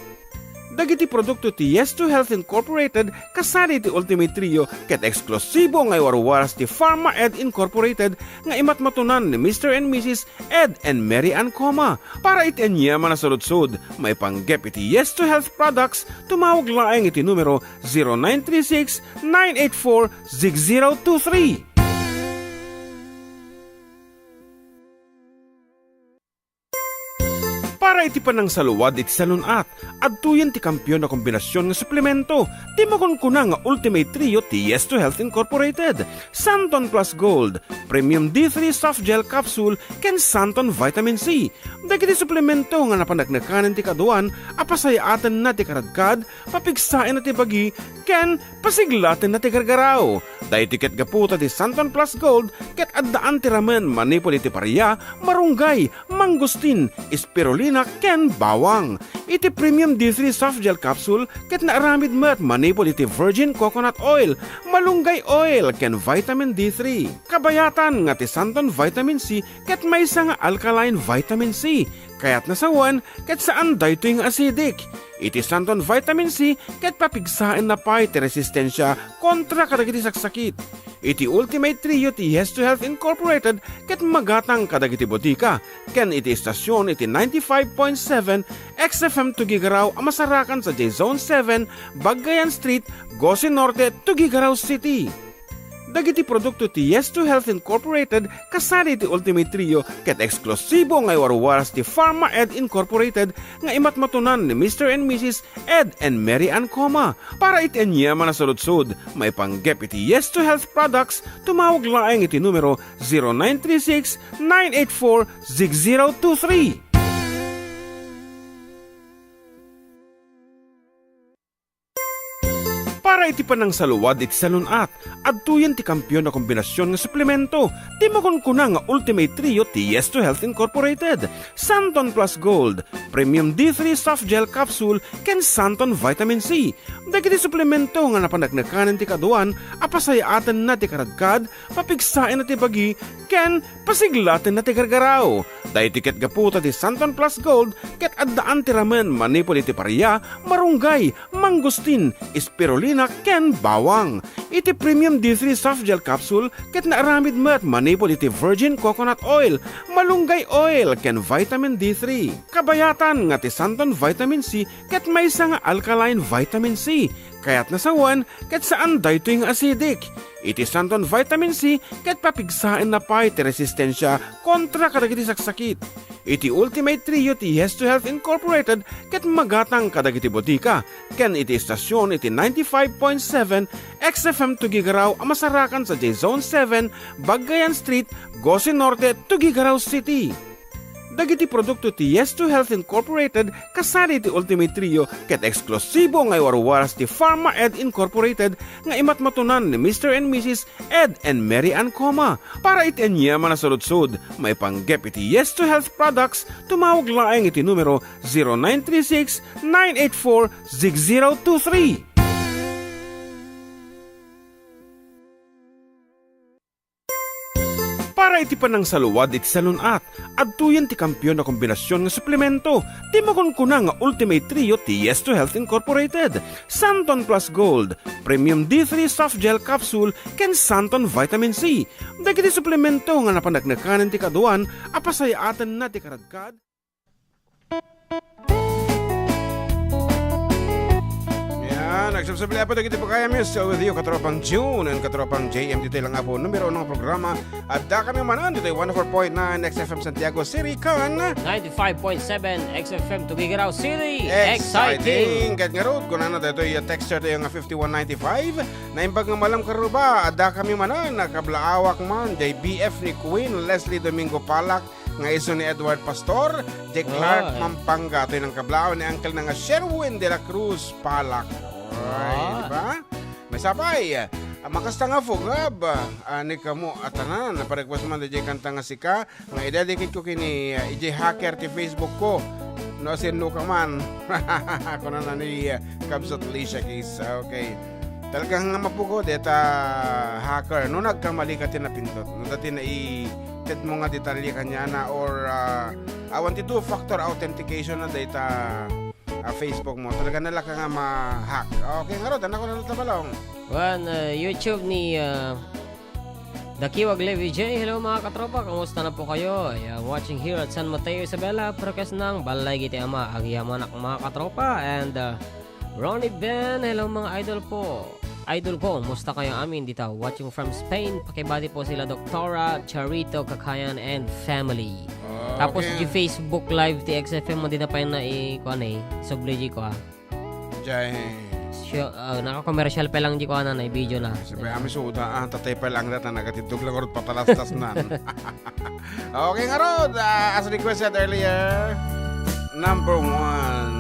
Dagiti produkto ti Yes to Health Incorporated kasano iti Ultimate Trio ket eksklusibo nga iwarwaras ti Pharma Ed Incorporated nga imatmatunan ni Mister and Missus Ed and Mary Ann Coma. Para iti aniaman a saludsod, maipanggep iti Yes to Health products, tumawag laeng iti numero zero nine three six, nine eight four, six zero two three. Para iti panangsaluad iti salun-at, adtoyen ti kampiyon a kombinasion nga suplemento ti makunkuna nga Ultimate Trio ti Yes to Health Incorporated, Santon Plus Gold, Premium D three Soft Gel Capsule, ken Santon Vitamin C. Dagiti suplemento nga napaneknekanen ti kaaduan a pasayaatenna ti karadkad, papigsaenna ti bagi, ken pasiglatenna ti gargaraw. Daytoy ket gapu ta ti Santon Plus Gold ket addaan ti ramen manipud iti paria, marunggay, mangustin, spirulina, ken bawang. Iti Premium D three Soft Gel Capsule ket naaramid met manipud iti virgin coconut oil, malunggay oil, ken vitamin D three. Kabayatan nga ti Santon Vitamin C ket maysa nga alkaline vitamin C. Kayatna sawen, ket saan daytoy nga acidic. Iti Santon Vitamin C, ket papigsaenna pay ti resistensia kontra kadagiti saksakit. Iti Ultimate Trio ti Yes to Health Incorporated ket magatang kadagiti botika ken iti estasion iti ninety-five point seven X F M Tuguegarao a masarakan sadiay Zone seven, Baggayan Street, Gosi Norte, Tuguegarao City. Dagiti produkto ti Yes to Health Incorporated kasadi iti Ultimate Trio ket eksklusibo nga iwarwaras ti Pharma Ed Incorporated nga imatmatunan ni Mister and Missus Ed and Mary Ann Coma. Para iti aniaman a saludsod, maipanggep iti Yes to Health products, tumawag laeng iti numero zero nine three six, nine eight four, six zero two three. Para iti panangsaluad iti salun-at, adtoyen ti kampiyon a kombinasion nga suplemento ti makunkuna nga Ultimate Trio ti Yes to Health Incorporated, Santon Plus Gold, Premium D three Soft Gel Capsule, ken Santon Vitamin C. Dagiti suplemento nga napaneknekanen ti kaaduan a pasayaatenna ti karadkad, papigsaenna ti bagi, ken pasiglatenna ti gargaraw. Daytoy ket gapu ta ti Santon Plus Gold ket addaan ti ramen manipud iti paria, marunggay, mangustin, spirulina, ken bawang. Iti Premium D three Soft Gel Capsule ket naaramid met manipud iti virgin coconut oil, malunggay oil, ken vitamin D three. Kabayatan nga ti Santon Vitamin C ket maysa nga alkaline vitamin C. Kayatna sawen ket saan daytoy nga acidic. Iti Santon Vitamin C ket papigsaenna pay ti resistensia kontra kadagiti saksakit. Iti Ultimate Trio ti Yes to Health Incorporated ket magatang kadagiti botika ken iti estasion iti ninety-five point seven X F M Tuguegarao a masarakan sadiay Zone seven, Baggayan Street, Gosi Norte, Tuguegarao City. Dagiti produkto ti Yes to Health Incorporated kasadi iti Ultimate Trio ket eksklusibo nga iwarwaras ti Pharma Ed Incorporated nga imatmatunan ni Mister and Missus Ed and Mary Ann Coma. Para iti aniaman a saludsod, maipanggep iti Yes to Health products, tumawag laeng iti numero zero nine three six, nine eight four, six zero two three. Para iti panangsaluad iti salun-at, adtoyen ti kampiyon a kombinasion nga suplemento ti makunkuna nga Ultimate Trio ti Yes to Health Incorporated, Santon Plus Gold, Premium D three Soft Gel Capsule, ken Santon Vitamin C. Dagiti suplemento nga napaneknekanen ti kaaduan a pasayaatenna ti karadkad. Yan, nagsubsubli apo dagiti pagayam, Still With You, katropang June and katropang J M. Ditoy lang apo numero uno nga programa. Adda kami manen ditoy one oh four point nine X F M Santiago City kan ninety-five point seven X F M Tuguegarao City. Exciting! Exciting! Ket ngarud, kunana daytoy texter tayo nga fifty-one ninety-five. Naimbag nga malem karuba, adda kami manen, kablaawak man, jay B F ni Queen Leslie Domingo Palak, nga isu ni Edward Pastor, jay Clark Ay. Mampanga, toy nangkablaaw ni Uncle na nga Sherwin de la Cruz Palak. Ay, Ah. di ba? Masapay, ah, makasta nga fugab, ah, ni kamo atanan, naparequest man di jay kanta nga sika, nga idedicate ko kini, ah, ijay hacker ti Facebook ko. No, sino ka man? Kunana ni, ah, Kabsat Alicia Keys. Okay. Talaga nga mapugod, eta hacker. No, nagkamali ka ti napindot. No, dati na i-, ted mo nga detalye kaniana or, ah, awan ti two-factor authentication na data, ah, Facebook mo. Talaga nalaka nga ma-hack. Okay, ngarud, anak ko na natabalong. Wan, ah, YouTube ni, ah, Dakiwag Levi J. Hello, mga katropa. Kumusta na po kayo? I am watching here at San Mateo, Isabela. Prekes nang balay giti ama. Agyamanak, mga katropa. And, uh, Ronnie Ben, hello, mga idol po. Idol ko, musta kayo amin dita? Watching from Spain. Pakibati po sila Doktora Charito Kakayan and family. Ah, Tapos okay. Di Facebook Live ti X F M mo, di na pa yun na i-, kuan eh, subli di ko ah. Jay. Sure, ah, naka-commercial pa lang di ko, ano, na video na. Siyempre, amin suda, ah, tatay pa lang data, nagatindog lang urot patalastas nan. Okay, ngarud, ah, as requested earlier, number one.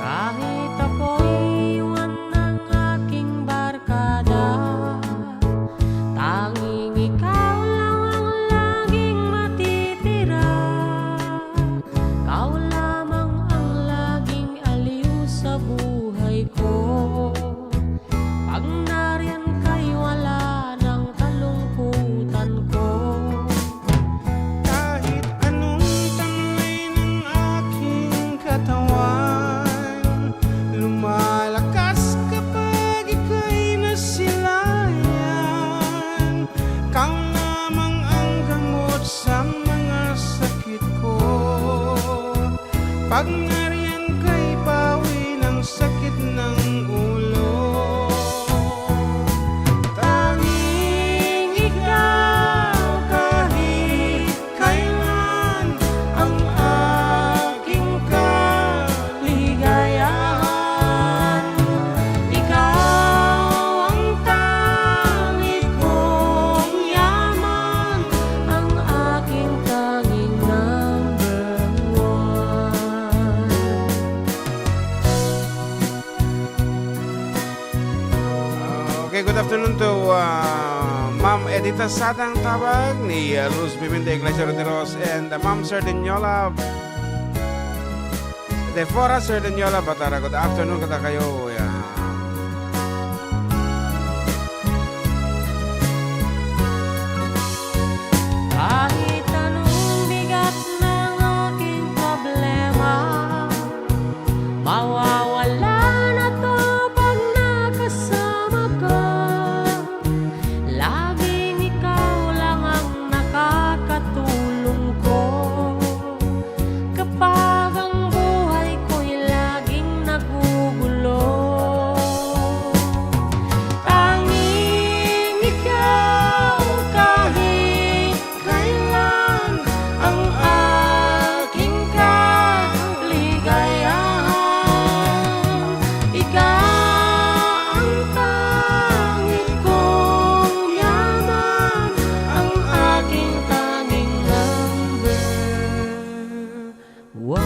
Kahit ako'y iwan ng aking barkada, tanging ikaw lang ang laging matitira. Ikaw lamang ang laging aliw sa buhay. Agnarian kay bawi ng sakit ng ulo. Tanging ikaw kahit kailan ang aking kaligayahan. Ikaw ang tangi kong yaman, ang aking tanging number one. Okay, good afternoon to, uh, Ma'am Edita Satang Tabag, ni, uh, Luz Pimentel Iglesia Roderos, and, uh, Ma'am Sardiniola Defora, Sardiniola Batara. Good afternoon kadakayo. Yeah. Kahit anong bigat ng aking problema, mawawala na to pag nakasama ka. Laging ikaw lang ang nakakatulong ko kapag ang buhay ko'y laging nagugulo. Tanging ikaw kahit kailan ang aking kaligayahan. Ikaw ang tangi kong yaman, ang aking tanging number one.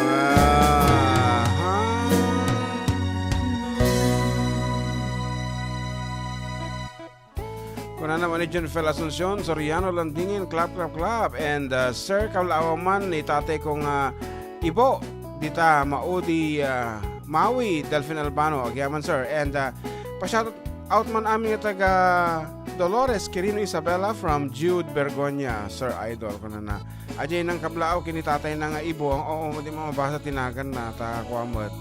Aha. Kunana man ni John Fel Asuncion, Soriano Landingin, clap, clap, clap. And, uh, sir, kablaawan man ni tatay ko nga ibo, dita, Maudi, uh, Maui, Delfin Albano, agyaman, sir. And, uh, pa-shout out man amin nga taga Dolores, Quirino, Isabela from Jude Bergonia, Sir Idol, kunana. Ajay nang kablaaw ken ni tatay na nga ibo, ang, oo, di mo mabasa ti nagan na, ta, kuwan met,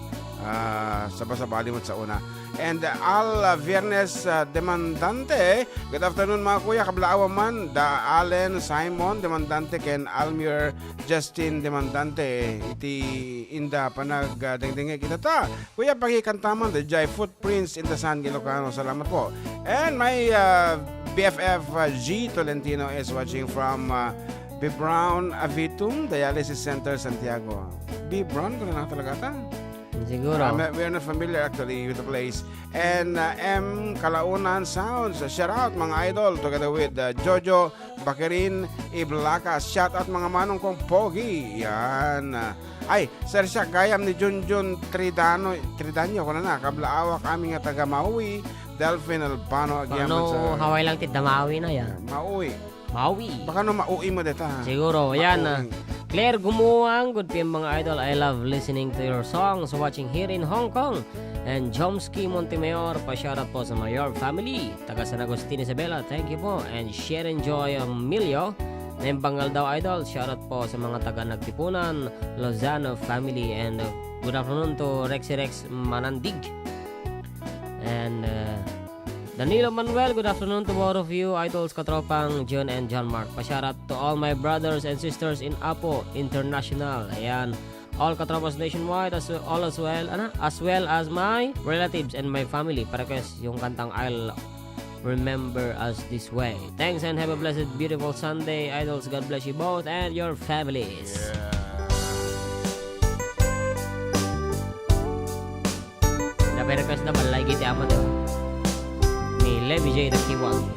ah, saba-sabali met sa una. And, uh, Al, uh, Viernes, uh, Demandante, good afternoon, mga kuya, kablaawan man, da Allen Simon Demandante ken Almir Justin Demandante, iti inda panag, uh, dengdengngeg ita ta. Kuya, pakikanta man, the Jai Footprints in the Sun, Ilocano. Salamat po. And my, uh, B F F, uh, G Tolentino is watching from, uh, B Brown Avitum Dialysis Center, Santiago. B Brown, kung na talaga ta? Siguro. Uh, we are not familiar actually with the place. And, uh, M Kalaunan Sounds, uh, shout out, mga idol, together with, uh, Jojo Bakirin Iblaca. Shout out, mga manong kong pogi. Yan. Uh, ay, Sir Shaq, gayam ni Junjun Tridano, Tridanyo, kunana, kablaawa kami nga taga Maui, Delfin Albano, agyaman. Ano, sa Hawaii lang ti Damawi na yan. Maui. Maui. Baka no maui mo deta. Siguro, yan, ah. Maui. Claire Gumuang, good P M, mga idol. I love listening to your songs, watching here in Hong Kong. And Jomski Montemayor, pa-shoutout po sa Mayor family. Taga San Agustin, Isabela, thank you po. And Sharon Joy Emilio, Nembang Aldaw Idol, shoutout po sa mga taga Nagtipunan, Lozano family, and, uh, good afternoon to Rexy Rex Manandig. And, uh, Danilo Manuel, good afternoon to both of you, idols, katropang Jun and John Mark. Pa-shoutout to all my brothers and sisters in Apo International. Ayan. All katropas nationwide, as well, all as well, ano? As well as my relatives and my family. Pa-request yung kantang I'll Remember Us This Way. Thanks and have a blessed, beautiful Sunday, idols. God bless you both and your families. Yeah. Dapat request na balay giti amat, eh. Ni Levi J. Nakiwang.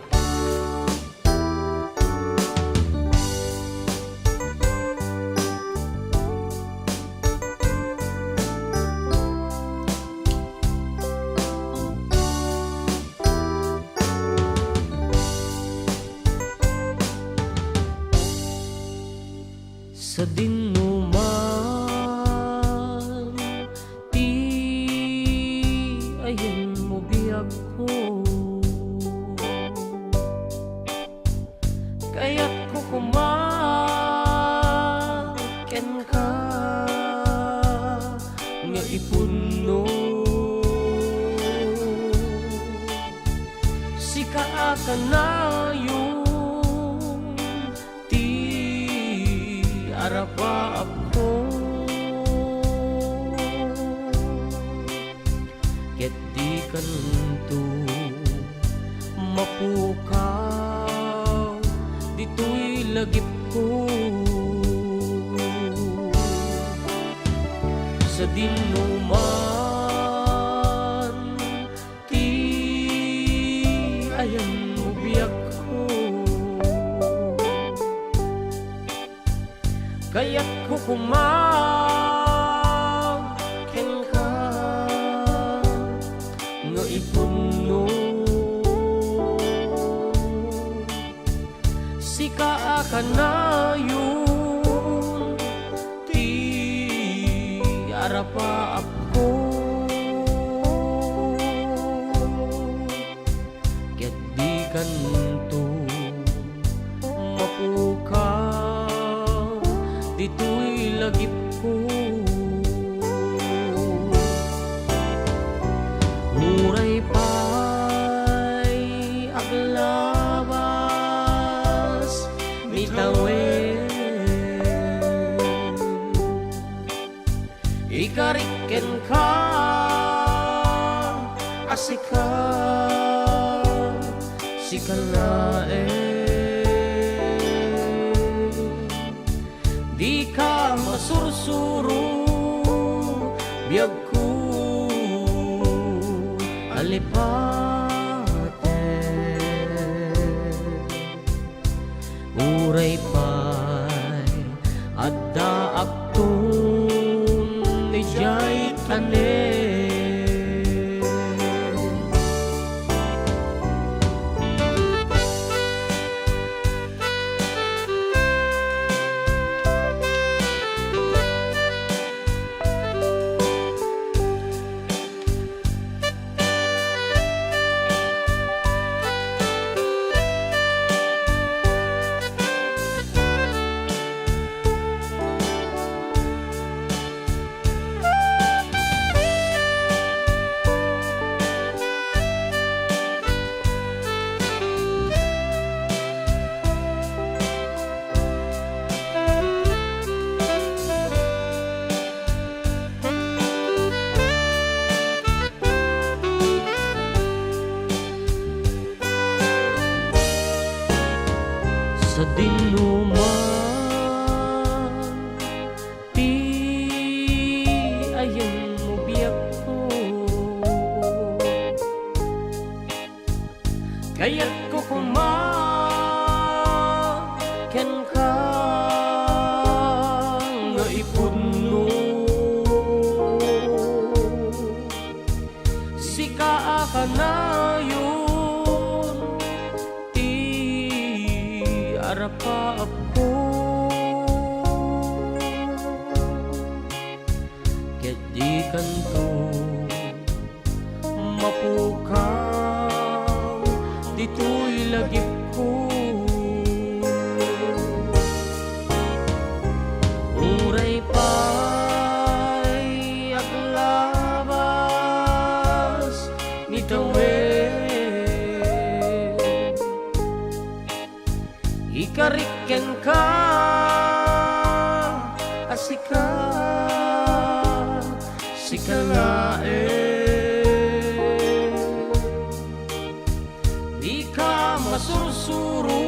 Sadinno man ti ayanmo, biagko. Kayatko koma kenka nga ipunno. Sika a kanayon Dikanto mapukaw ditoy lagipko. Sadinoman ti ayanmo biagko. Kayatko koma kenka nga ipudno. Sika a kanayon ti arapaapko. Ket dikanto mapukaw ditoy lagipko. Uray pay aglabas ni tawen. Ikarik kenka a sika, sika laeng. Dika masursuro, biagko a lepaten. Uray pay addaakton idiay tanem. Sadinoman ti ayanmo biagko. Kayatko koma kenka nga ipudno. Sika a kanayon ti arapaapko. Ket dikanto mapukaw ditoy lagipko. Uray pay aglabas ni tawen. Ikarik kenka a sika, sika laeng. Dika masursuro,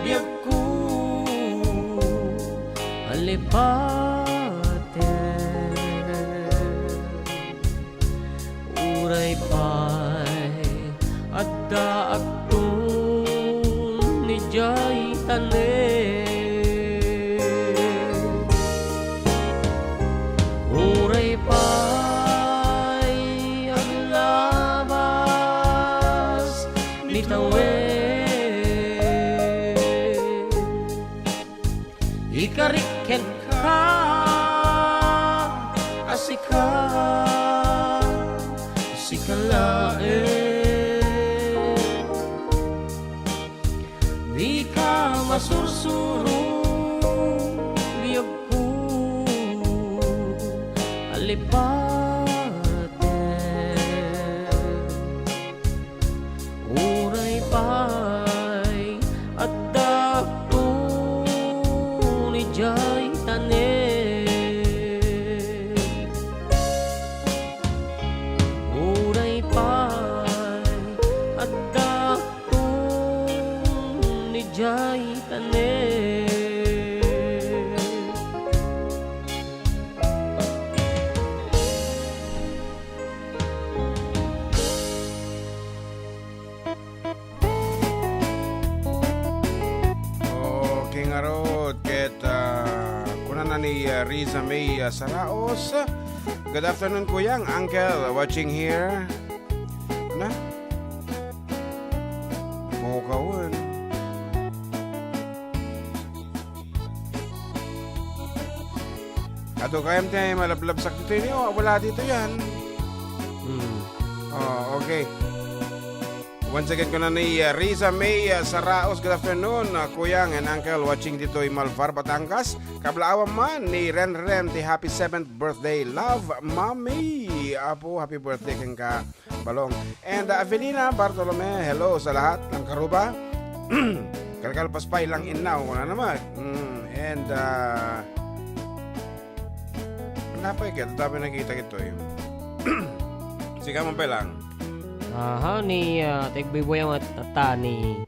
biagko a lepaten. Uray pay addaakton idiay tanem. Uray pay aglabas ni tawen. Ikarik kenka a sika, sika laeng. Dika masursuro, biagko a lepaten. Uray pay addaakton idiay tanem. ni, uh, Riza May, uh, Saraos. Good afternoon, Kuyang, Uncle, watching here. Na? Mukawan. Ato kayam ti malablabsak dito, ini, oh, wala dito yan. Hmm. Oh, okay. Once again, kuna ni, uh, Riza May, uh, Saraos, good afternoon, uh, Kuyang and Uncle, watching ditoy Malvar, Batangas. Kablaawam man ni Ren Ren ti happy seventh birthday. Love, Mommy! Apo, happy birthday kenka, Balong. And, uh, Avelina Bartolome, hello sa lahat ng Karuba. Kalkalpas pa ilang innaw, wala naman. Mm, and, uh, napay kaya, tatabi nakita kito eh. Sika man pa lang. Aha, ni, ah, Tegbuybuyaw at tata ni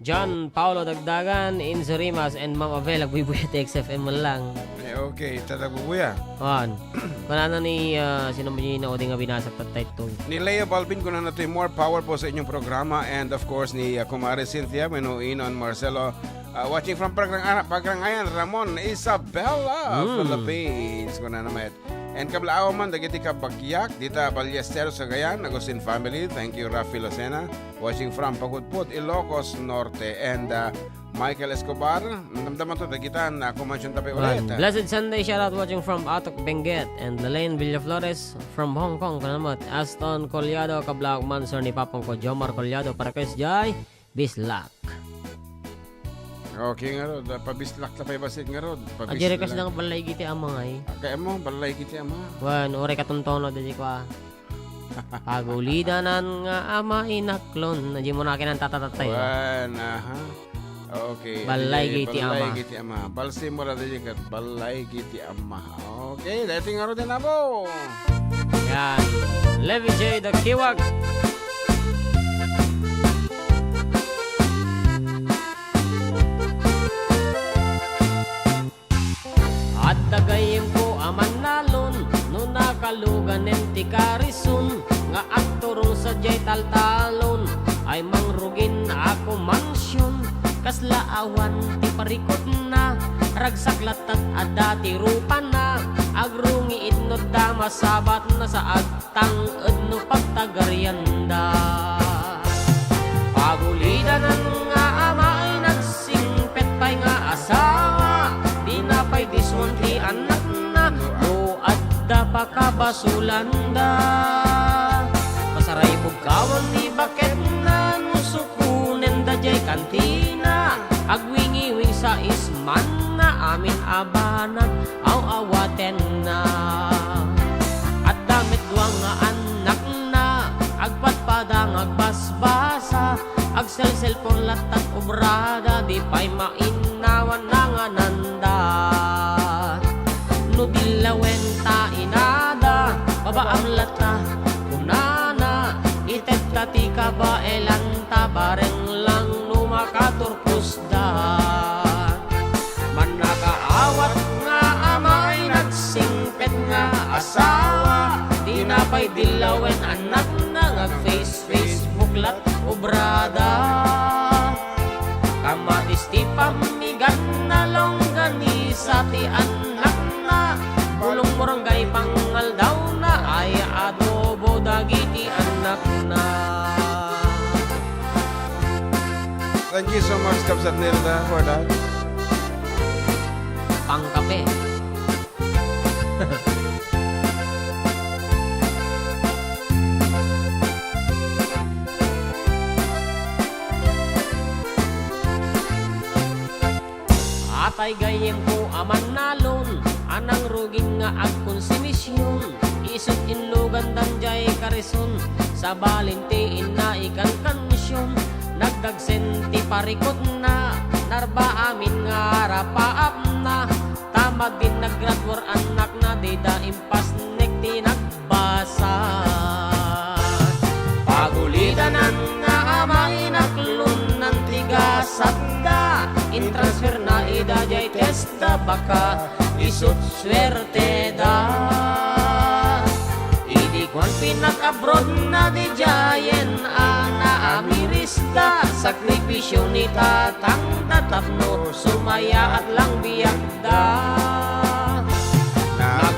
John Paulo Dagdagan, Inzo Rimas, and Ma'am Abel, agbuybuya ti X F M man lang. Eh, okay, tatagbubuya. Kuan. Kunana ni, ah, sino man yun na udi nga binasak tattay to? Ni Leo Balbin, kunana to, "More power po sa inyong programa." And of course, ni, ah, Kumare Cynthia, wenno Inon Marcelo, ah, watching from Pagrang-, Pagrangayan, Ramon, Isabela, Hmm. Philippines. Kunana met. And kablaawam man dagiti kabagyak dita Ballesteros, Cagayan, Agustin family. Thank you, Rafi Lucena, watching from Pagudpud, Ilocos Norte. And, uh, Michael Escobar, damdaman to, dagitan, uh, kumansyon tabi ulit. Blessed Sunday, shout out watching from Atok Benguet and Lalaine Villaflores from Hong Kong, kanamat Aston Collado, kablaawak man, sir, ni Papang ko, Jomar Collado, para kay Jai. Bislak. Okay ngarud, ah, pabislak ta pay bassit ngarud. Pabislak. Ajay request lang, "Ballay iti ama" ngay. Ah, kaya mo, "Ballay iti ama." Wen, uray katuntono, dadi ko, ah. Pagulidanan nga ama inaklon. Ajay mo na kinanta tatatay, ah. Wen, aha. Okay. "Ballay iti ama." "Ballay iti ama." Balsi mo ra, dadi ket, "Ballay iti ama." Okay, daytoy ngarud ti nabo. Yan. Levy J, the Kiwag. Adda gayyemko a mannalon, no nakaluganen ti karison, nga agturong sadiay taltalon, ay mangrugin a kumansion, kasla awan ti parikutna, ragsak latat adda ti rupana, agrungiit no adda masabatna sa ag- tanged no pagtagarianda. Pagulidanan nga ama ay nagsingpet pay nga asawa, dina pay dison ti annakna no adda pakabasolanda. Masaray pugkawan ni baketna no sukonenda jay kantina, agwingiwing sa ismanna amin a banag aw-awatenna. Adda met dua nga annakna, agpadpada nga agbasbasa, agselselpon latta obrada, di pay mainnawan nangananda. No dillawen ta inada, babaam latta, kunana, itedta ti kabaelanta, bareng lang no makaturpos da. Mannakaawat nga ama ay nagsingpet nga asawa, dina pay dillawen annakna nga face-, Facebook lat obrada. Kamatis ti pammigatna, longganisa ti annakna, bulong murangay pangaldawna, ay adobo dagiti annakna. Thank you so much, Kabsat Nilda, for that. Pangkape. Atay gayyemko a mannalon, a nangrugin nga agkonsumision, isut' inlugandan jay karison, sabalin ti inna ikankansion, nagdagsen ti parikutna, narba amin nga rapaapna, ta madin naggraduar annakna, dida impasnek ti nag- basa. Pagulidanan nga ama, inaklonnan ti gasatda, intransferna ida jay TESDA, baka isut' suerteda. Idi kuan pinag-abroadna, didiayen a naamirisda, sakripisio ni tatangda tapno sumayaat lang biag da.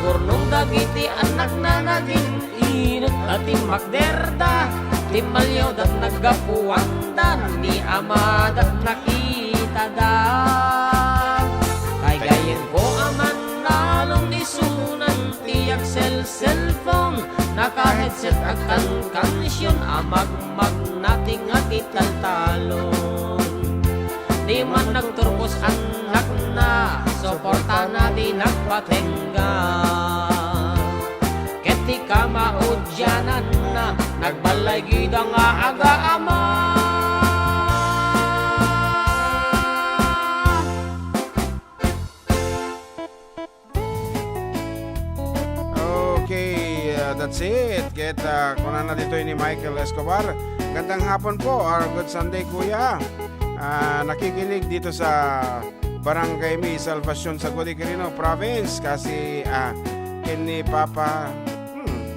Purnong dagiti annakna nagin-inut a timmakderda, timmaliawda naggapuanda, ni amada nakitada. Kay gayyemko a mannalong isunan ti Axel cellphone, naka-headset a kankansion a magmagna ti nga ti taltalon. Di man nagturpos annakna, suportana di nagpatengga. Ket ti kamaudiananna, nagbalay gida nga agaama. Okay, uh, that's it. Ket, uh, kunana ditoy ni Michael Escobar, "Gandang hapon po, or good Sunday, kuya." Ah, nakikinig dito sa barangay mi, Salvacion, Sagudi, Quirino Province. Kasi, ah, ken ni Papa, hmm,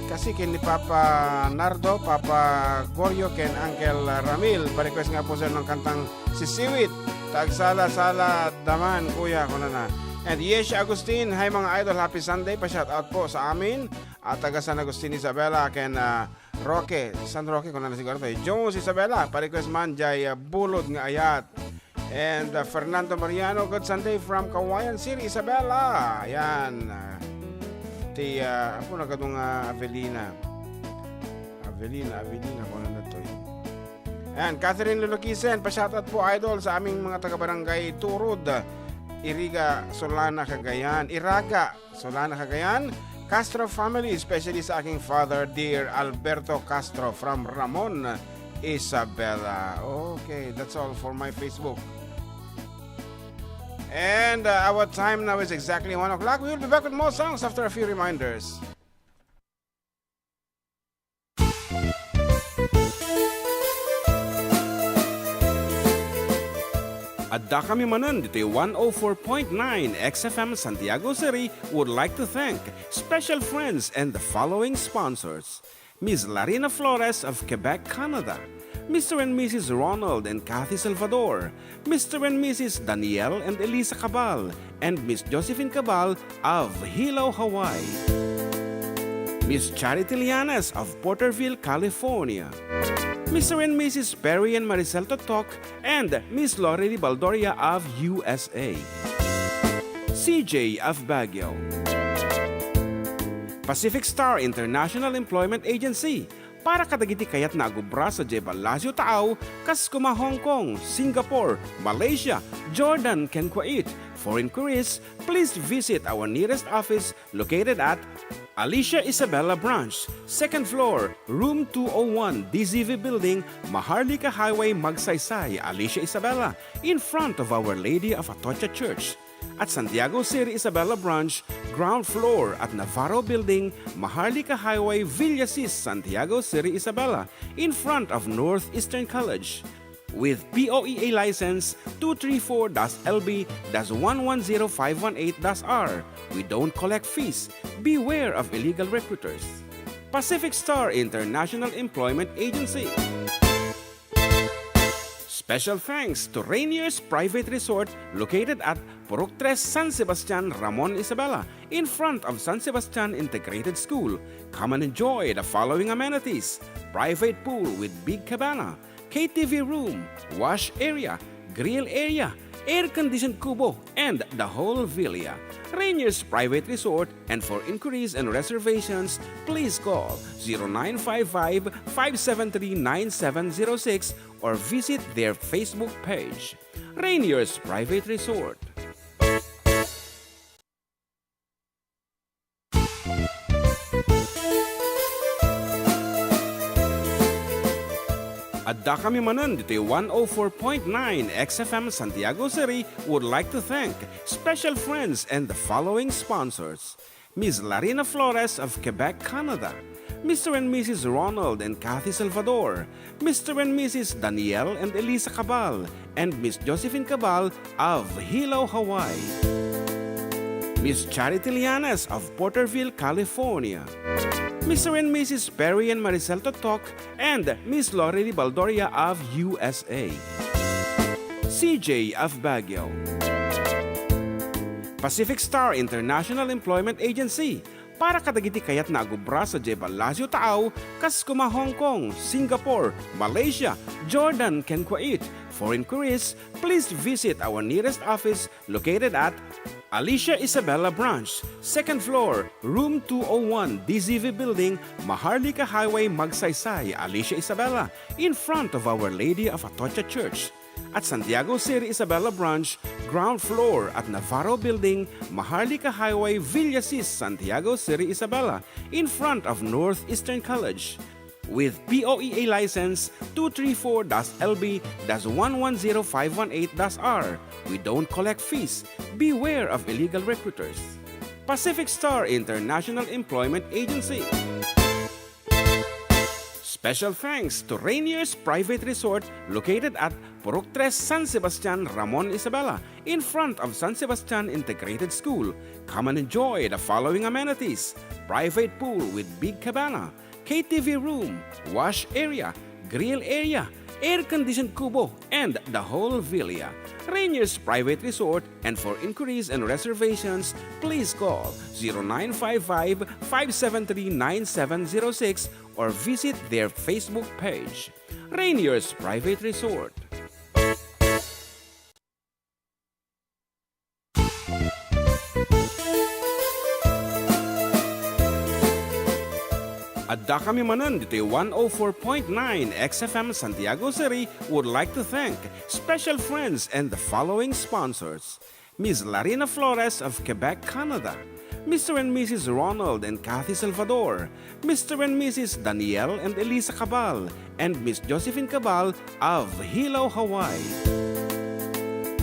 kasi ken ni Papa Nardo, Papa Gorio, ken Uncle Ramil. Pa-request nga po, sir, ng kantang Sisiwit. Tagsala-sala daman, kuya, kunana. And Yesh Agustin, "Hi, mga idol, happy Sunday." Pa-shout out po sa amin. At taga San Agustin, Isabela, ken, ah, Roque, San Roque, kunana siguro to. Jones, Isabela, pa-request man, jay, ah, bulod nga ayat. And, uh, Fernando Mariano, "Good Sunday from Cauayan City, Isabela." Ayan, uh, ti, uh, apo na kadong, uh, Avelina. Avelina, Avelina, kung ano to eh. Ayan, Catherine Lulukisen, pa-shoutout po, idol, sa aming mga taga-barangay Turod, Iriga, Solana, Cagayan. Iraga, Solana, Cagayan, Castro family, especially sa aking father, dear Alberto Castro from Ramon, Isabela. Okay, that's all for my Facebook. And, uh, our time now is exactly one o'clock. We will be back with more songs after a few reminders. Adda kami manen ditoy one oh four point nine X F M Santiago City would like to thank special friends and the following sponsors: Miss Larina Flores of Quebec, Canada, Mister and Missus Ronald and Kathy Salvador, Mister and Missus Daniel and Elisa Cabal, and Miss Josephine Cabal of Hilo, Hawaii. Miss Charity Lianes of Porterville, California. Mister and Missus Perry and Maricel Totok and Miss Lorely Baldoria of U S A. C J of Baguio. Pacific Star International Employment Agency, para kadagiti kayatna a gubra sadiay Palacio Taaw, kas kuma Hong Kong, Singapore, Malaysia, Jordan, ken Kuwait. For inquiries, please visit our nearest office located at Alicia Isabela Branch, second floor, room two oh one, D Z V Building, Maharlika Highway, Magsaysay, Alicia Isabela, in front of Our Lady of Atocha Church. At Santiago City Isabela Branch, ground floor at Navarro Building, Maharlika Highway, Villasis, Santiago City Isabela, in front of Northeastern College. With P O E A license two three four dash L B dash one one zero five one eight dash R, we don't collect fees. Beware of illegal recruiters. Pacific Star International Employment Agency. Special thanks to Rainier's Private Resort, located at Purok Tres, San Sebastian, Ramon, Isabela, in front of San Sebastian Integrated School. Come and enjoy the following amenities: private pool with big cabana, K T V room, wash area, grill area, air-conditioned kubo, and the whole villa. Rainier's Private Resort, and for inquiries and reservations, please call zero nine five five, five seven three, nine seven zero six or visit their Facebook page. Rainier's Private Resort. Adda kami manen ditoy one oh four point nine X F M Santiago City would like to thank special friends and the following sponsors: Miss Larina Flores of Quebec, Canada, Mister and Missus Ronald and Kathy Salvador, Mister and Missus Daniel and Elisa Cabal, and Miss Josephine Cabal of Hilo, Hawaii. Miss Charity Lianes of Porterville, California. Mister and Missus Perry and Maricel Totok and Miss Lorely Baldoria of U S A. C J of Baguio. Pacific Star International Employment Agency para kadagiti kayatna a gubra sadiay Palacio Taaw, kas koma Hong Kong, Singapore, Malaysia, Jordan, ken Kuwait. For inquiries, please visit our nearest office located at Alicia Isabela Branch, second floor, room two oh one, D Z V Building, Maharlika Highway, Magsaysay, Alicia Isabela, in front of Our Lady of Atocha Church. At Santiago City Isabela Branch, ground floor at Navarro Building, Maharlika Highway, Villasis, Santiago City Isabela, in front of Northeastern College. With P O E A license two three four dash L B dash one one zero five one eight dash R. We don't collect fees. Beware of illegal recruiters. Pacific Star International Employment Agency. Special thanks to Rainier's Private Resort located at Purok Tres, San Sebastian, Ramon Isabela, in front of San Sebastian Integrated School. Come and enjoy the following amenities: private pool with big cabana, K T V room, wash area, grill area, air-conditioned kubo, and the whole villa. Rainier's Private Resort, and for inquiries and reservations, please call zero nine five five, five seven three, nine seven zero six or visit their Facebook page. Rainier's Private Resort. Addakami manen ditoy one oh four point nine X F M Santiago City would like to thank special friends and the following sponsors: Miss Larina Flores of Quebec, Canada, Mister and Missus Ronald and Kathy Salvador, Mister and Missus Daniel and Elisa Cabal, and Miss Josephine Cabal of Hilo, Hawaii.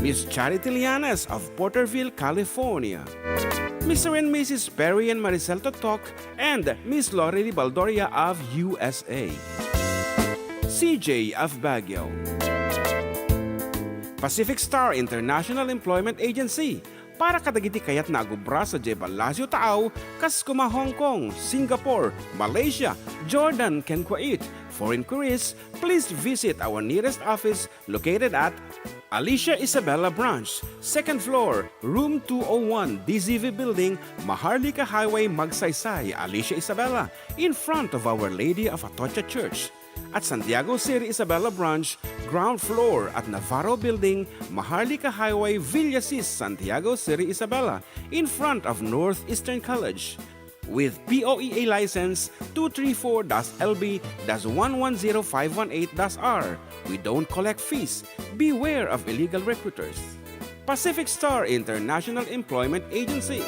Miss Charity Lianes of Porterville, California. Mister and Missus Perry and Maricel Totok and Miss Lorely Baldoria of U S A. C J of Baguio. Pacific Star International Employment Agency para kadagiti kayatna a gubra sadiay Palacio Taaw, kas koma Hong Kong, Singapore, Malaysia, Jordan, ken Kuwait. For inquiries, please visit our nearest office located at Alicia Isabela Branch, second floor, room two oh one, D Z V Building, Maharlika Highway, Magsaysay, Alicia Isabela, in front of Our Lady of Atocha Church. At Santiago City Isabela Branch, ground floor at Navarro Building, Maharlika Highway, Villasis, Santiago City Isabela, in front of Northeastern College. With P O E A license two three four dash L B dash one one zero five one eight dash R, we don't collect fees. Beware of illegal recruiters. Pacific Star International Employment Agency.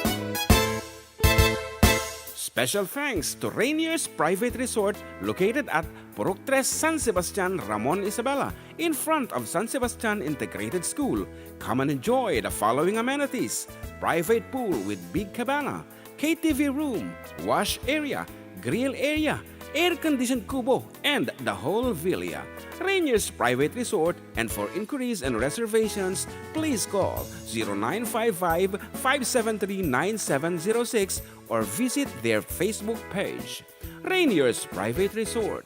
Special thanks to Rainier's Private Resort located at Purok Tres, San Sebastian, Ramon Isabela, in front of San Sebastian Integrated School. Come and enjoy the following amenities: private pool with big cabana, K T V room, wash area, grill area, air-conditioned kubo, and the whole villa. Rainier's Private Resort, and for inquiries and reservations, please call zero nine five five, five seven three, nine seven zero six or visit their Facebook page. Rainier's Private Resort.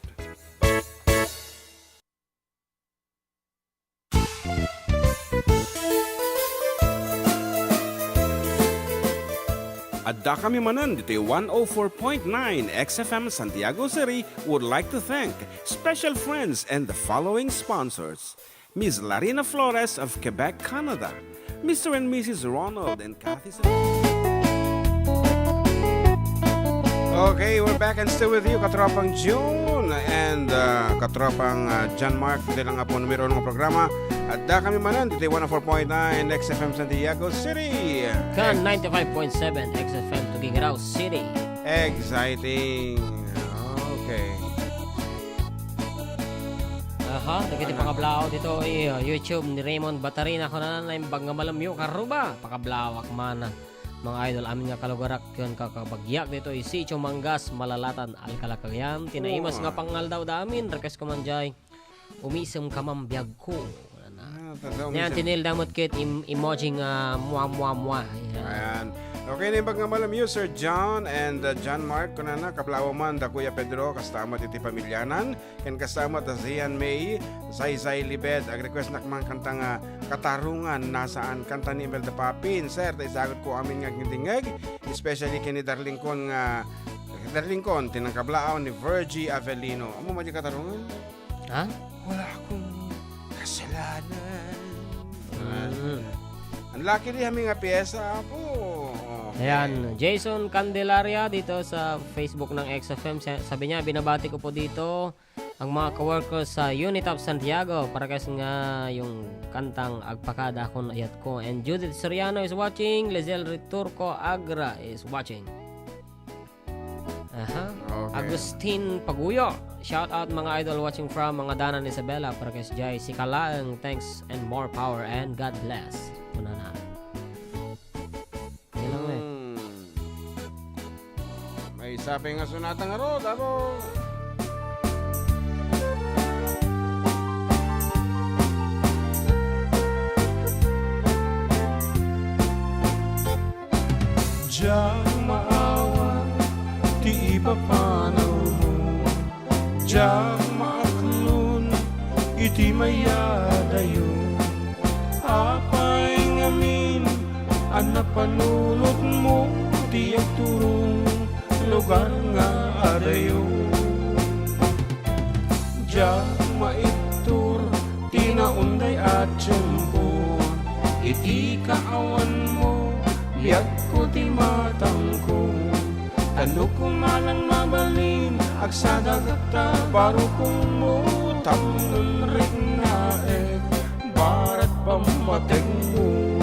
Addakami manen ditoy one oh four point nine X F M Santiago City would like to thank special friends and the following sponsors: Miss Larina Flores of Quebec, Canada, Mister and Missus Ronald and Kathy Sa- Okay, we're back and still with you, Katropang June and, uh, Katropang, uh, John Mark. Ditoy lang nga po numero uno nga programa. Addakami manen ditoy one oh four point nine X F M Santiago City. Ken ninety-five point seven X F M Tuguegarao City. Exciting. Okay. Aha, dagiti pakablaaw ditoy, uh, YouTube ni Raymond Batarina, kunana, "Naimbag nga malem, Karuba." Pakablaaw man, mga idol, amin nga kalugarak ken kakabagiak ditoy Sitio Mangas, Malalatan, Alcala, Cagayan. Ti naimas nga pangaldaw da amin, request ko man jay, "Umisem ka man biagko." Kunana. Ah, talaga, Niyan, umisem. Tinilda met ket im-, emoji nga mua, mua, mua. Ayan. Ayan. Okay, naimbag nga malem, Sir John and, uh, John Mark, kunana, kablaaw man da Kuya Pedro, kasta met iti pamilianan, ken kasta met da Zian May, Zaizay Libed, ag-request nak man kanta nga Katarungan Nasaan, kanta ni Imelda Papin. Sir, ta isagutko amin nga agdingdingngeg, especially ken ni darlingkon nga, darlingkon, ti nangkablaaw ni Virgie Avelino. Amo man di Katarungan? Ha? Wala akong kasalanan. Mm. Ang laki di kami nga piyesa, apo. Okay. Ayan, Jason Candelaria dito sa Facebook ng X F M. Sa-, sabi niya, "Binabati ko po dito ang mga coworkers sa Unitop Santiago, para kasi nga yung kantang Agpakada Akon Ayat Ko." And Judith Soriano is watching. Lizelle Returco Agra is watching. Aha. Okay. Agustin Paguyo. Shout out, mga idol, watching from Mangadanan, Isabela, Parques Jai, Sikalaeng. Thanks and more power and God bless. Kunana. Yan lang, eh. Hmm. May sabi nga sunata nga rod, abo. Diak maawat ti ipapanawmo, diak maaklon iti mayadayo. Apay ngamin a napanulotmo ti agturong lugar nga adayo? Diak maittur ti naunday a tiempo. Iti kaawanmo, biagko ti matangko. Tano koma lang mabalin, agsadagakta, barukongmo, tapno riknaek, barat pammatekmo.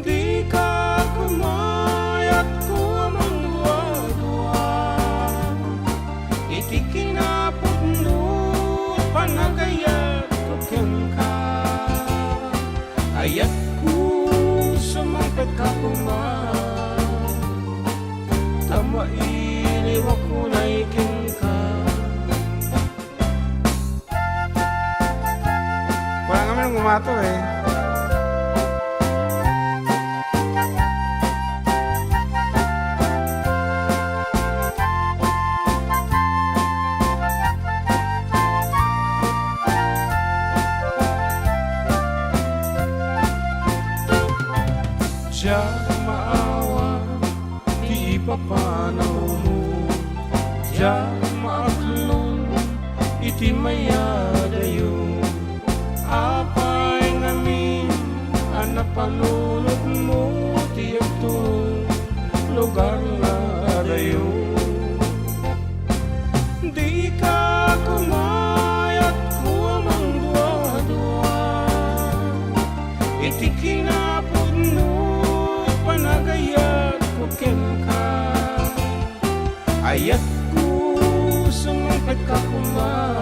Dika kumayat ko a mangduadua iti kinapudno, panagayatko kenka. Ayatko, sumangpetka koma, ta mailiwak unay kenka. Wala nga man umato, eh. Diak maawat ti ipapanawmo, diak maaklon iti mayadayo. Apay ngamin a napanulotmo ti agturong lugar nga adayo? Dika kumayat ko a mangduadua iti kinapudno, panagayatko kenka. Ayatko, sumangpetka koma,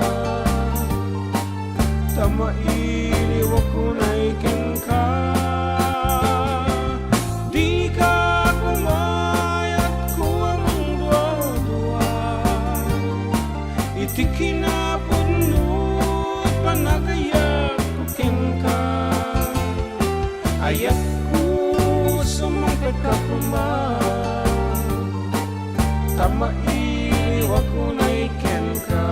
ta mailiwak unay kenka. Dika kumayat ko a mangduadua iti kinapudno, panagayatko kenka. Ayatko, sumangpetka koma, ta mailiwak unay kenka.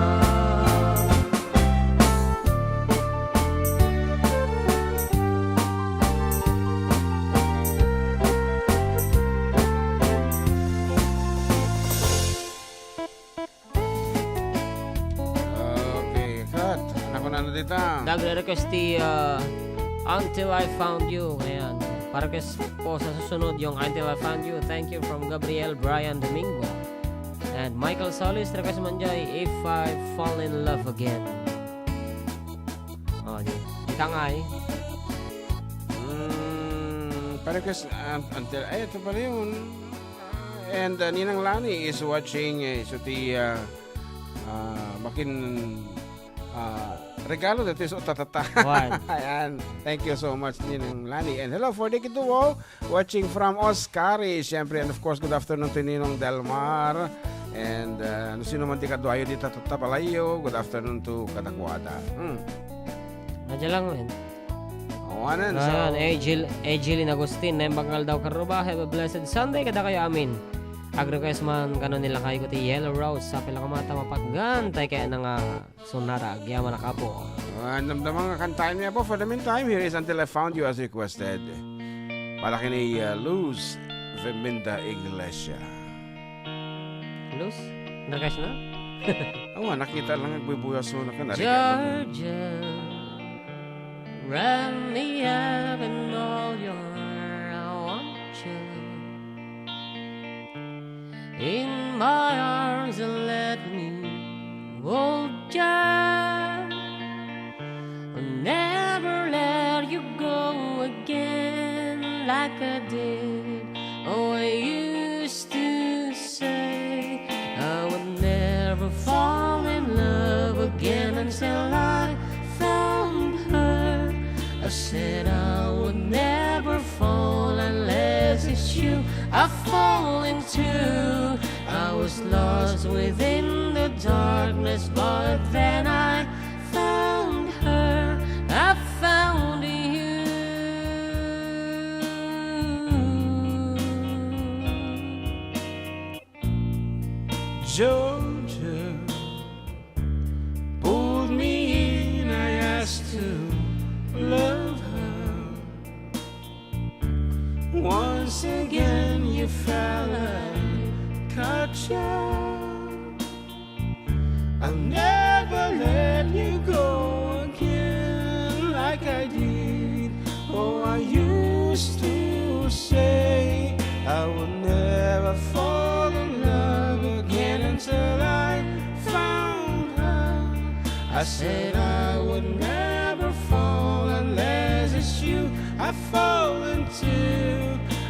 Okay, cut. Ano ko na dita? Nagre-request ti, ah, Until I Found You. Ayan. Para kes-, po sa susunod yung Until I Found You. Thank you from Gabriel Brian Domingo. And Michael Solis, request man jay, If I Fall in Love Again. Oh, di. Kita nga eh. Mm, para kes-, ah, until, ay, ito pala yun. And, uh, Ninang Lani is watching, eh, so ti, uh, uh, makin, uh, regalo that is utatata. Wan. Ayan. Thank you so much, Ninang Lani. And hello for the Kiduo, watching from Oscari, siyempre. And of course, good afternoon to Ninong Delmar. And, uh, no sino man ti kaduayo di tatata palayo, good afternoon to kadakuada. Hmm. Nadya lang, man. Awanen, so Ayan, Angel, Angeline Agustin, naimbag nga aldaw, Karuba. Have a blessed Sunday kadakayo amin. Ag-request man kano ni lakayko ti Yellow Rose, sa pila ko mata mapaggan, tay kaya na nga sunara, agyaman a kapo. Ah, damdama nga kantaen mi, Apo. For the meantime, here is Until I Found You as requested. Para kini, uh, Luz Veminda Iglesia. Luz? Nakas na? Awa, nakita lang, nagbuybuyaso na ka, narigat mo. Georgia, wrap me up in all your, I want you in my arms and let me hold you. I'll never let you go again like I did. Oh, I used to say I would never fall in love again until I found her. I said I would never fall unless it's you I fall into. I was lost within the darkness, but then I found her. I found you. Georgia pulled me in, I asked to love her. Once again you fell and caught you. I'll never let you go again like I did. Oh, I used to say I would never fall in love again until I found her. I said I would never fall unless it's you I fall into.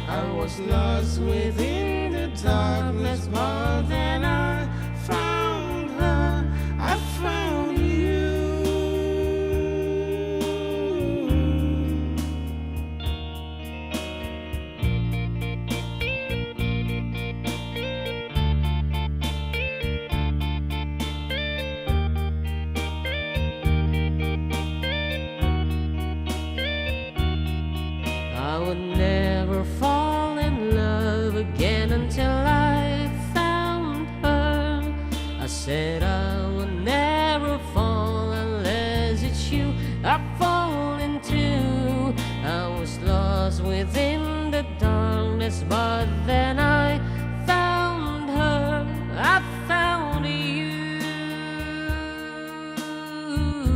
I was lost within the darkness, but then I found her. I found you. I would never fall in love again until I found her. I said I would never fall unless it's you I fall into. I was lost within the darkness, but then I found her. I found you. Mm.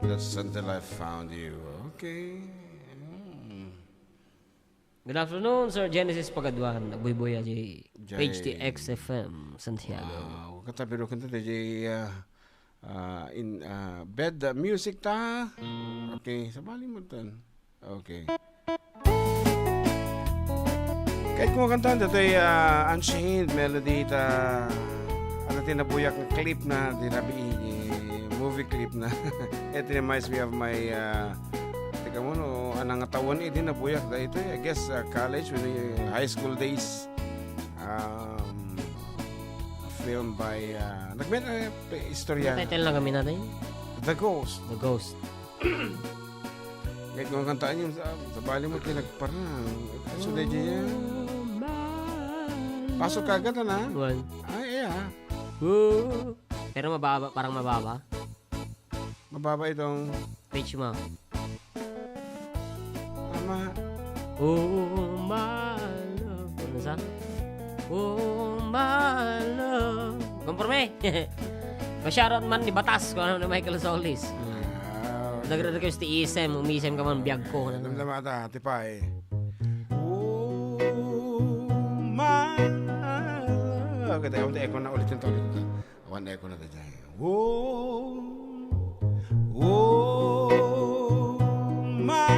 That's until I found you. Okay. Mm. Good afternoon, Sir Genesis Pagaduan. Nagbuybuya di Jay. Page ti X F M Santiago. Wow, katabi ro kanta di, ah, ah, in, ah, bed, ah, music ta. Okay, sabali mo tan. Okay. Kayat ko nga kantaen datoy, ah, Unchained Melody ta, ano ti nabuyak nga clip na, di rabii, eh, movie clip na. It reminds me of my, ah, teka mo, no, anang taon idi nabuyak daytoy, I guess, ah, college, when, eh, high school days. Um, film by, ah, nagmet-, eh, pe-, istorya. Ano title na kami natin? The Ghost. The Ghost. Kahit mga kantaan yun sa, sa bali mo, pinagparang. So, di dyan. Pasok ka agad, ana? One. Ay, eh, ah. Whoa. Pero mababa, parang mababa. Mababa itong Pitch mo. Tama. Oh, my love. Ano sa? Oh, my love. Konforme. Pa-shoutout man ni Batas, kung ano ni Michael Solis. Ah, okay. Nagre-request ti isem, umisem ka man, biag ko. Damdama ta, tipay. Oh, my love. Okay, tayo, echo na ulit yung ulit. Awan echo na tayo. Oh, oh, my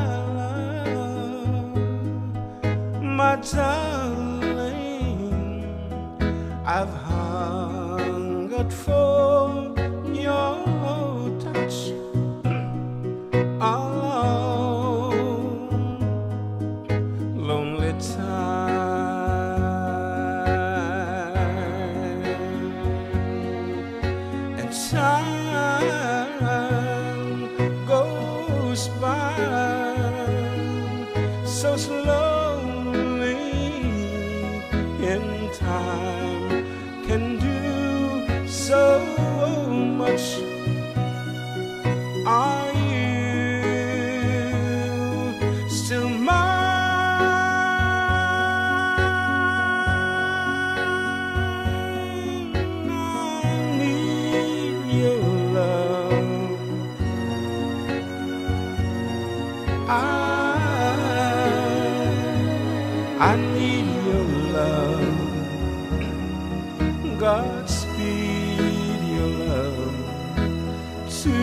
love, my darling, I've hungered for your touch all Time goes by so slowly, and time can do so much. Are you still mine? I need your love. I, I need your love. Godspeed your love to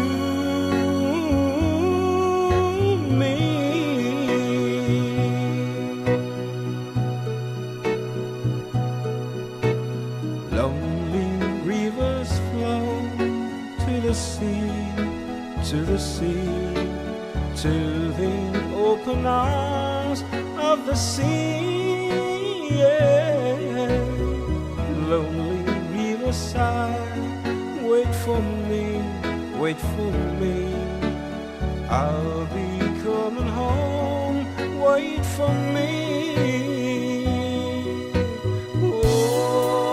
me. Lonely rivers flow to the sea, to the sea, to the open arms of the sea. Yeah. Lonely riverside, wait for me, wait for me. I'll be coming home, wait for me.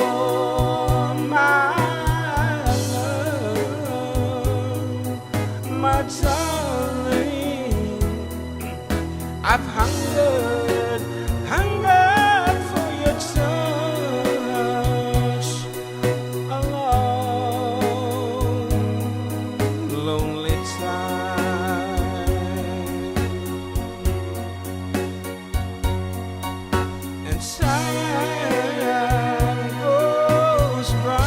Oh, my love, my darling, I've hungered, hungered for your touch. A long, lonely time. And time goes by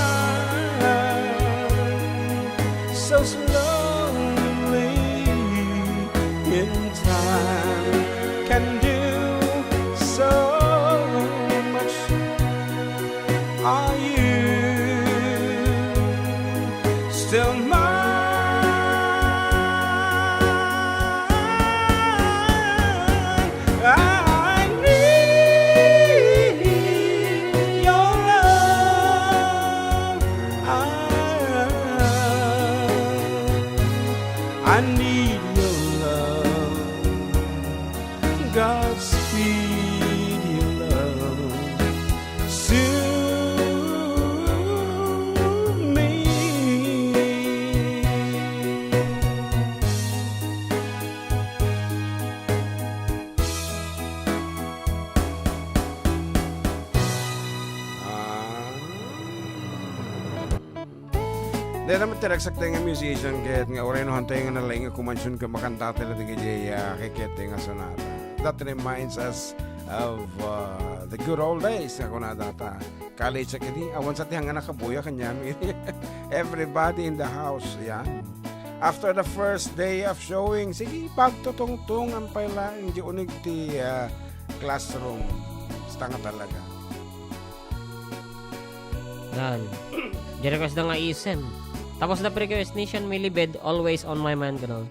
so slowly, and time can do so much. Are you still mine? I need your love. I, I need your love. Godspeed your love to me. Ah. Dayta met ti ragsak tayo nga musician ket nga uray no hantay nga nalaing nga kumansion ket makanta tayo dagiti, ah, kekete nga sonata. That reminds us of, uh, the good old days nga kunada ta. College sa kini, awan sa ti hanga nakabuya kanyami. Everybody in the house, yan. After the first day of showing, sige, pagtutungtungan pay laeng di unig ti, ah, classroom. Basta nga talaga. Yan. Di request da nga isem. Tapos na request ni Sean Milibed, Always on My Mind, gano'n.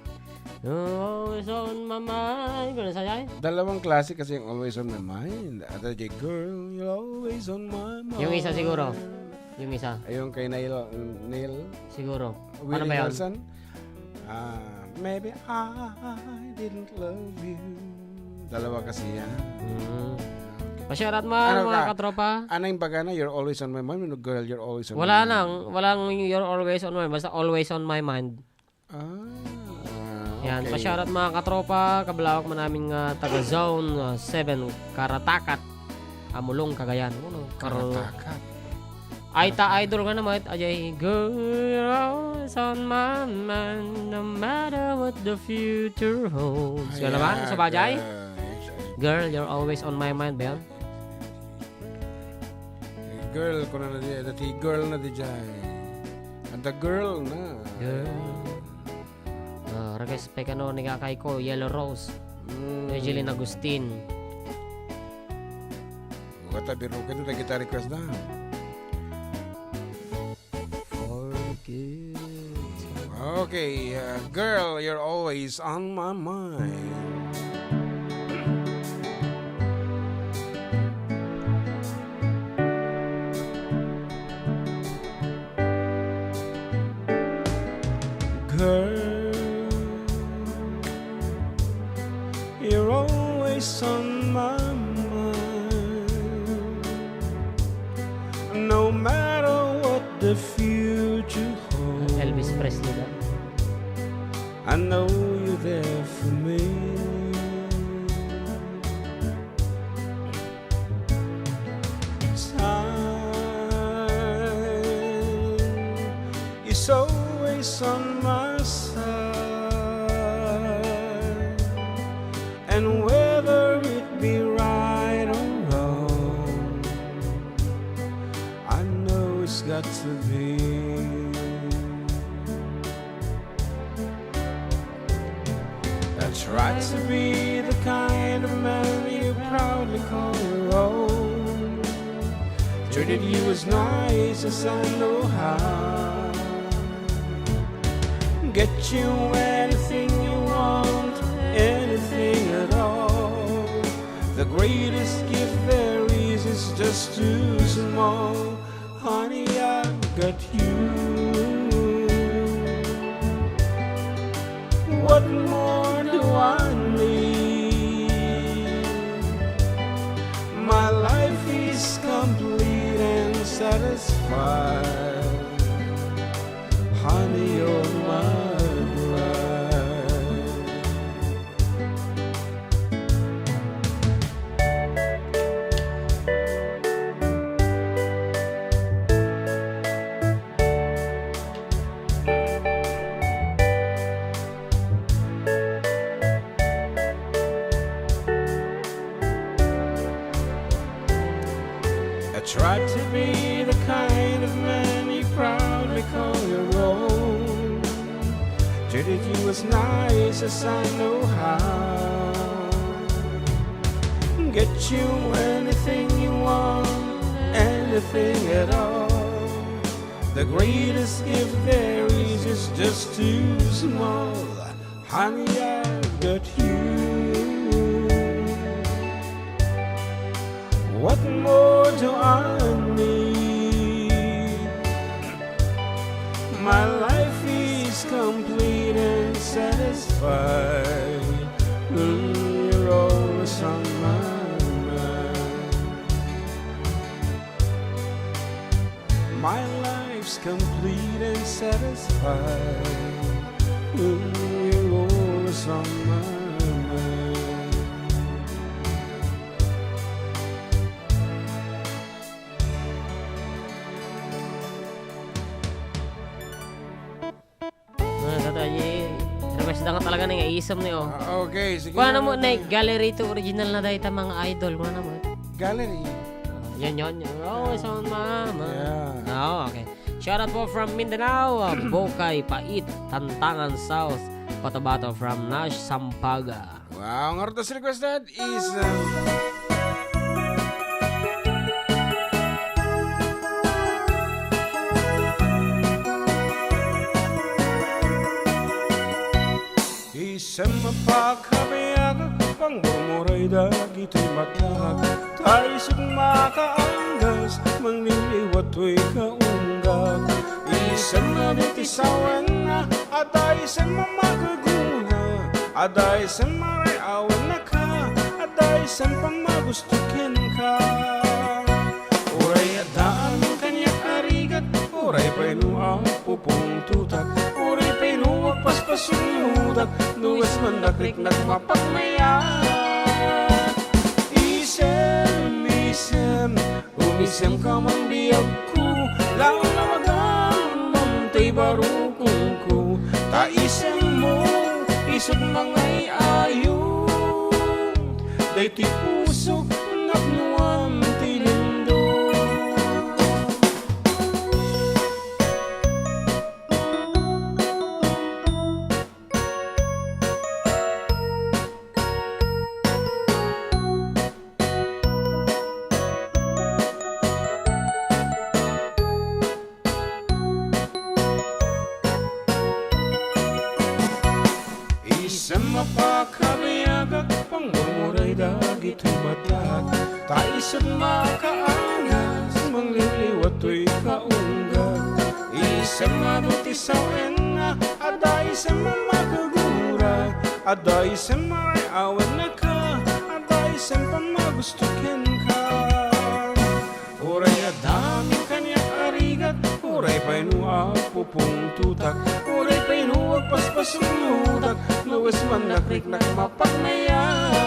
You're always on my mind. Gano'n sa jay? Dalawang klase kasi yung Always on My Mind. Ada jay, Girl, you're always on my mind. Yung isa siguro. Yung isa. Ay, yung kay Neil, Neil Siguro. Willie Ano ba yun? Nelson. Ah, maybe I didn't love you. Dalawa kasi yan. Mm. Pa-shoutout mo, Ano mga ka? katropa. Ano yung baga na, You're always on my mind? Ano, Girl, you're always on Wala my mind? nang, walang You're always on my mind. Basta always on my mind. Ah, Yan, okay. pa-shoutout mga katropa, kablawak man namin nga taga Zone, ah, seven, Karatakat, Amulong, Cagayan. Ano? Karo- Karatakat. Ay, ta idol nga naman, ajay, "Girl, you're always on my mind, no matter what the future holds." Nga Ayan, naman, sa bajay? ah, yes, ay. "Girl, you're always on my mind," ba yan? Girl, kuna na di, dati girl na di jay. Anta girl na. Girl. Ah, request pay kano ni kakay ko, Yellow Rose. Mm. Eugene Agustin. Ugata, biro ka doon, nagkita request na. Forget. Okay, uh, Girl, you're always on my mind. Girl, you're always on my mind. No matter what the future holds, Elvis Presley na. I know you're there for me. Time is always on my side, and whether it be right or wrong, I know it's got to be. I tried to be the kind of man you proudly call your own. Treated you as nice as I know how. Get you anything you want, anything at all. The greatest gift there is is just too small. Honey, I've got you. What more do I need? My life is complete and satisfied. Honey, you're my bride. I tried to be the kind of man you proudly call your own. Treated you as nice as I know how. Get you anything you want, anything at all. The greatest gift there is is just too small. Honey, I've got you. What more do I need? My life is complete and satisfied. Mm, you're always on my mind. My life's complete and satisfied. Mm, you're always on my mind. Ah, tata, ye, request da nga talaga ni nga isem ni, oh. Ah, okay, sige. Kuana mo, na gallery to original na dayta mga idol. Kuana mo. Gallery. Ah, yan, yan, yan. Oh, so, mama. Yeah. Oh, okay. Shout out po from Mindanao, ah, Bokay, Pait, Tantangan South, Cotabato from Nash Sampaga. Wow, ang artist requested is, um, Isem a pakabiagak, pangmurmuray dagitoy matahak, ta isut makaanggas, mangliliwat toy kaunggak. Isem a ditoy sawen na, adda isem a magaguna, adda isem a ray awan na Adda isem pammagusto kenka. Uray addaak kaniak a rigat, uray pay no apupungtotak, uray pay no agpaspasnudak, no isem man nakriknak mapagmayat. Isem, isem, umisemka man biagko, lawlawagam toy barukongko, ta isemmo isut mangay-ayo, daytoy pusok napnoam ti lindong. Isem a pakabiagak, pangmurmuray dagitoy matahak, ta isut makaanggas, mangliliwat toy kaunggak. Isem a ditoy sawen na, adda Isem a makagura, adda isem a awan naka, adda isem pamagusto kenka. Uray adda kaniak a rigat, uray pay no apupungtotak, uray pay no agpaspasuknotak, no isem a nakriknak mapagnayak.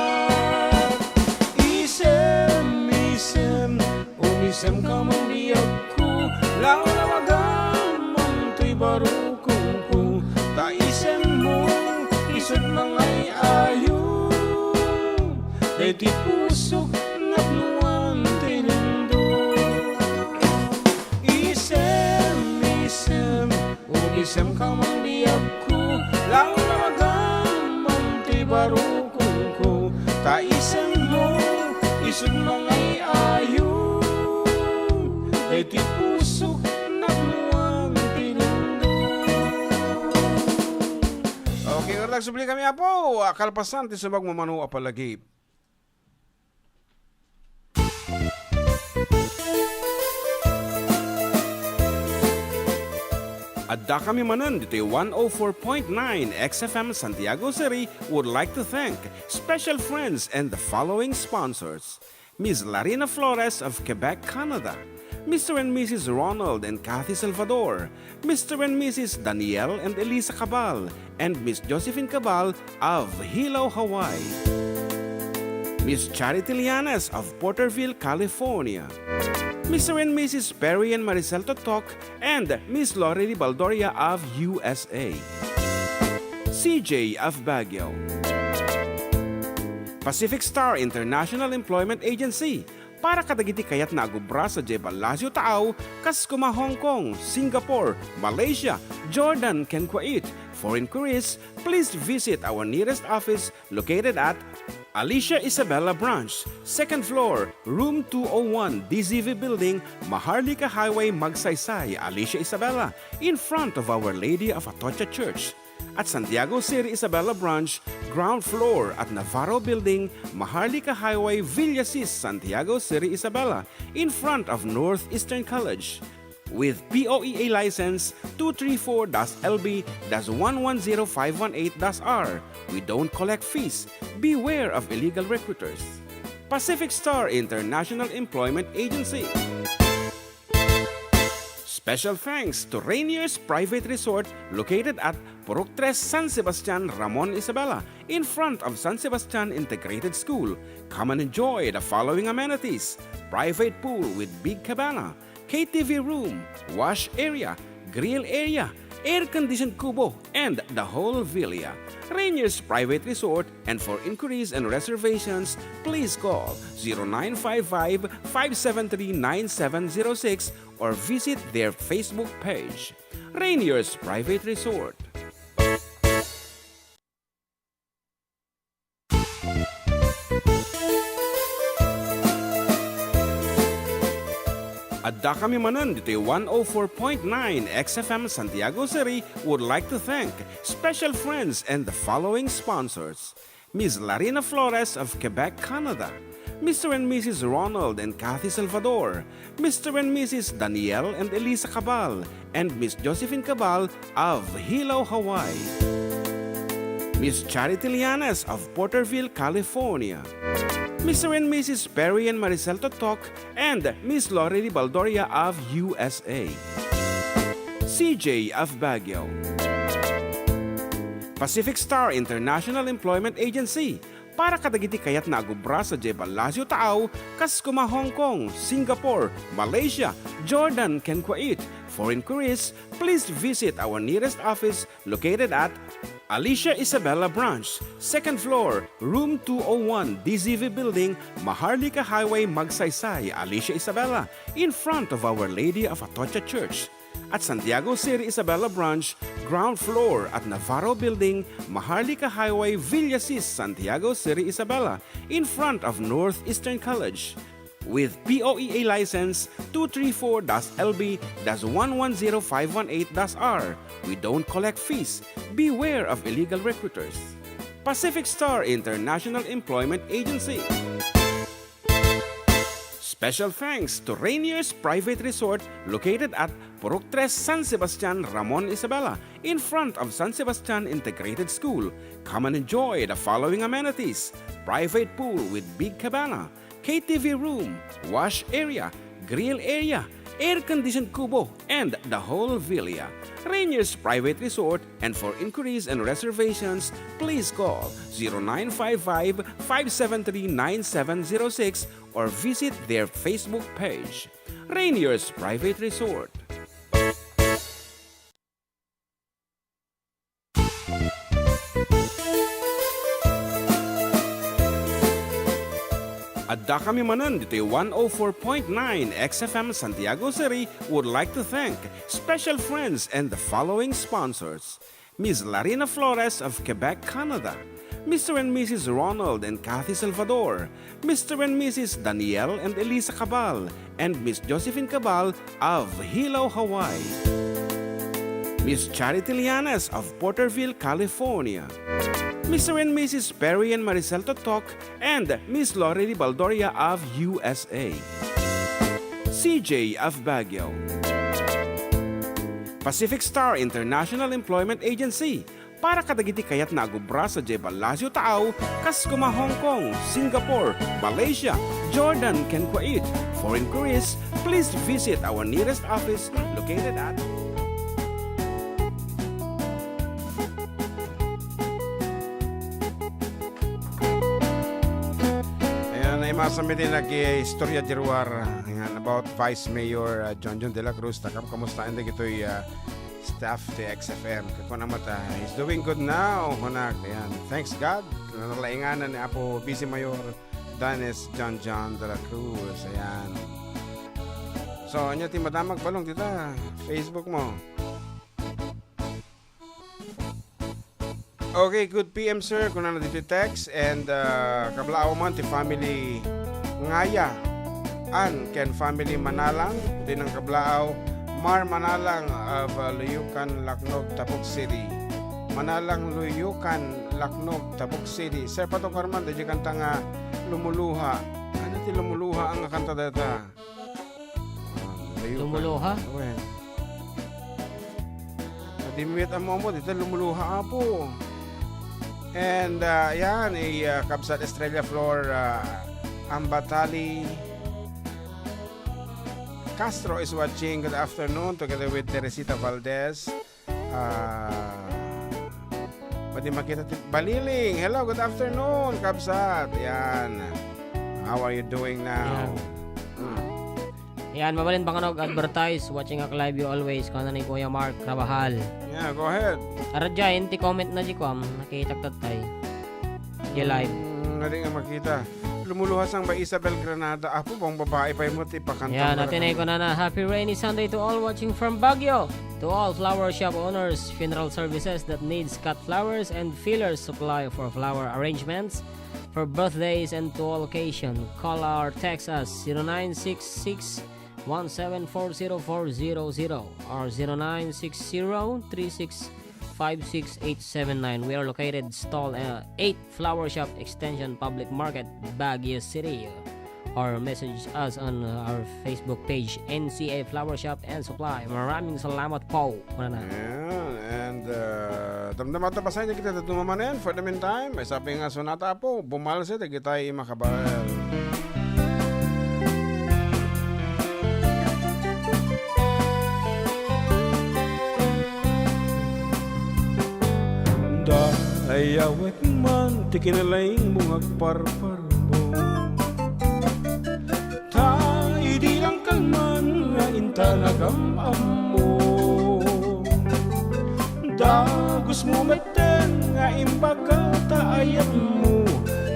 Isem, isem, umisemka man biagko, lawlawagam man toy barukongko, ta isemmo, isut mangay-ayo, daytoy pusok napnoan ti lindol. Isem, isem, umisemka man biagko, lawlawagam man toy barukongko, ta isemmo, isut mangay-ayo, daytoy pusok napnoan ti lindol. Okay, agsubli kami, Apo, a kalpasan ti sumagmamano a palagip. Addakami manen ditoy one oh four point nine X F M Santiago City would like to thank special friends and the following sponsors: Miss Larina Flores of Quebec, Canada, Mister and Missus Ronald and Kathy Salvador, Mister and Missus Daniel and Elisa Cabal, and Miss Josephine Cabal of Hilo, Hawaii. Miss Charity Lianes of Porterville, California. Mister and Missus Perry and Maricel Totok and Miss Lori Baldoria of U S A. C J of Baguio. Pacific Star International Employment Agency, para kadagiti kayatna a agubra sadiay Palacio Taaw, kas koma Hong Kong, Singapore, Malaysia, Jordan, ken Kuwait. For inquiries, please visit our nearest office located at Alicia Isabela Branch, second floor, room two oh one, D Z V Building, Maharlika Highway, Magsaysay, Alicia Isabela, in front of Our Lady of Atocha Church. At Santiago City Isabela Branch, ground floor at Navarro Building, Maharlika Highway, Villasis, Santiago City Isabela, in front of Northeastern College. With P O E A license two three four dash L B dash one one zero five one eight dash R, we don't collect fees. Beware of illegal recruiters. Pacific Star International Employment Agency. Special thanks to Rainier's Private Resort located at Purok Tres, San Sebastian, Ramon Isabela, in front of San Sebastian Integrated School. Come and enjoy the following amenities: private pool with big cabana, K T V room, wash area, grill area, air-conditioned kubo, and the whole villa. Rainier's Private Resort, and for inquiries and reservations, please call zero nine five five, five seven three, nine seven zero six or visit their Facebook page. Rainier's Private Resort. Addakami manen ditoy one oh four point nine X F M Santiago City would like to thank special friends and the following sponsors: Miss Larina Flores of Quebec, Canada, Mister and Missus Ronald and Kathy Salvador, Mister and Missus Daniel and Elisa Cabal, and Miss Josephine Cabal of Hilo, Hawaii. Miss Charity Lianes of Porterville, California. Mister and Missus Perry and Maricel Totok and Miss Lori Baldoria of U S A. C J of Baguio. Pacific Star International Employment Agency, para kadagiti kayatna a gubra sadiay Palacio Taaw, kas koma Hong Kong, Singapore, Malaysia, Jordan, ken Kuwait. For inquiries, please visit our nearest office located at Alicia Isabela Branch, second floor, room two oh one, D Z V Building, Maharlika Highway, Magsaysay, Alicia Isabela, in front of Our Lady of Atocha Church. At Santiago City Isabela Branch, ground floor at Navarro Building, Maharlika Highway, Villasis, Santiago City Isabela, in front of Northeastern College. With P O E A license two three four dash L B dash one one zero five one eight dash R, we don't collect fees. Beware of illegal recruiters. Pacific Star International Employment Agency. Special thanks to Rainier's Private Resort located at Purok Tres, San Sebastian, Ramon Isabela, in front of San Sebastian Integrated School. Come and enjoy the following amenities: private pool with big cabana, K T V room, wash area, grill area, air-conditioned kubo, and the whole villa. Rainier's Private Resort, and for inquiries and reservations, please call zero nine five five, five seven three, nine seven zero six or visit their Facebook page. Rainier's Private Resort. Adda kami manen ditoy one oh four point nine X F M Santiago City would like to thank special friends and the following sponsors: Miss Larina Flores of Quebec, Canada, Mister and Missus Ronald and Kathy Salvador, Mister and Missus Daniel and Elisa Cabal, and Miss Josephine Cabal of Hilo, Hawaii, Miss Charity Lianes of Porterville, California, Mister and Missus Perry and Maricel Totok, and Miss Lorely Baldoria of U S A, C J of Baguio, Pacific Star International Employment Agency, para kadagiti kayatna a agubra sadiay ballasiw taaw, kas koma Hong Kong, Singapore, Malaysia, Jordan, ken Kuwait. For inquiries, please visit our nearest office located at Ayan, ay masam iti nag-istorya di ruar, ayan, about Vice Mayor, uh, John John de la Cruz. Takam, kamusta? Hindi kito'y, uh, staff ti X F M. Kakuna mata, he's doing good now, kunak. Ayan. Thanks God. Nalainganan ni Apo Vice Mayor Danes John John de la Cruz. Ayan. So, anya ti madamag balong dita? Facebook mo. Okay, good P M, sir. Kunana ditoy text, and, uh, kablaaw man ti family Ngaya Ann ken family Manalang, dinang kablaaw Mar Manalang of, uh, Luyukan, Lacnog, Tabuk City. Manalang, Luyukan, Lacnog, Tabuk City. Sir, patukar man, daydiay kanta nga Lumuluha. Ano ti Lumuluha nga kanta dayta? Ah, Luyukan. Lumuluha? Wen. Dimwit ammo, dita Lumuluha, Apo. And, uh, yan, a, uh, Kabsat Estrella Flor, uh, Ambatali Castro is watching. Good afternoon, together with Teresita Valdez. Ah, pwede makita ti Baliling. Hello, good afternoon, Kabsat. Yan. How are you doing now? Hmm. Yan, mabalin Banganog advertise, watching ak live you always, kuna ni Kuya Mark Rabahal. Yeah, go ahead. Aradya, inti comment na di ko, am, nakitak tattay. Di live. Hmm, nga di nga makita. Lumuluha sang ba Isabel Granada. Apo, bang babae pa mo ti pakanta. Yan, atin ay kunana, "Happy rainy Sunday to all watching from Baguio. To all flower shop owners, funeral services that needs cut flowers and fillers, supply for flower arrangements for birthdays and to all occasion. Call or text us zero nine six six one seven four zero four zero zero or zero nine six zero three six five six eight seven nine. We are located stall, uh, eight Flower Shop Extension Public Market, Baguio City. Or message us on, uh, our Facebook page, N C A Flower Shop and Supply. Maraming salamat po. Wala na. Ayan, and, uh, damdama ta, pasay na kita tumaman. And for the meantime, may sabi nga sonata po, bumalse, dagitay makabael. Dayawek man ti kinalaingmo nga agparparbo. Ta idi langkal man nga intanagam ammo. Dagusmo metten nga imbagak ta ayatmo.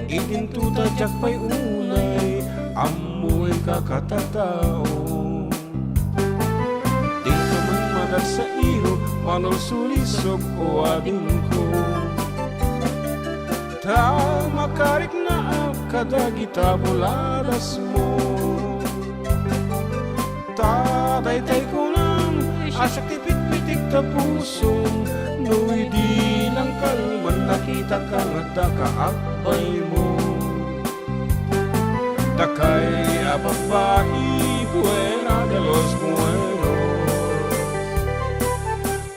Idinto ta diak pay unay ammo nga kakatataon. Dika man madarsairo, manulsulisog o adingko. Ta makariknaak kadagita buladasmo. Ta daytay kunam, a siak ti pitpitik ta pusom, no idi langkal man nakitak nga addaka agbaymo. Dakay A babbai fuera de los buenos.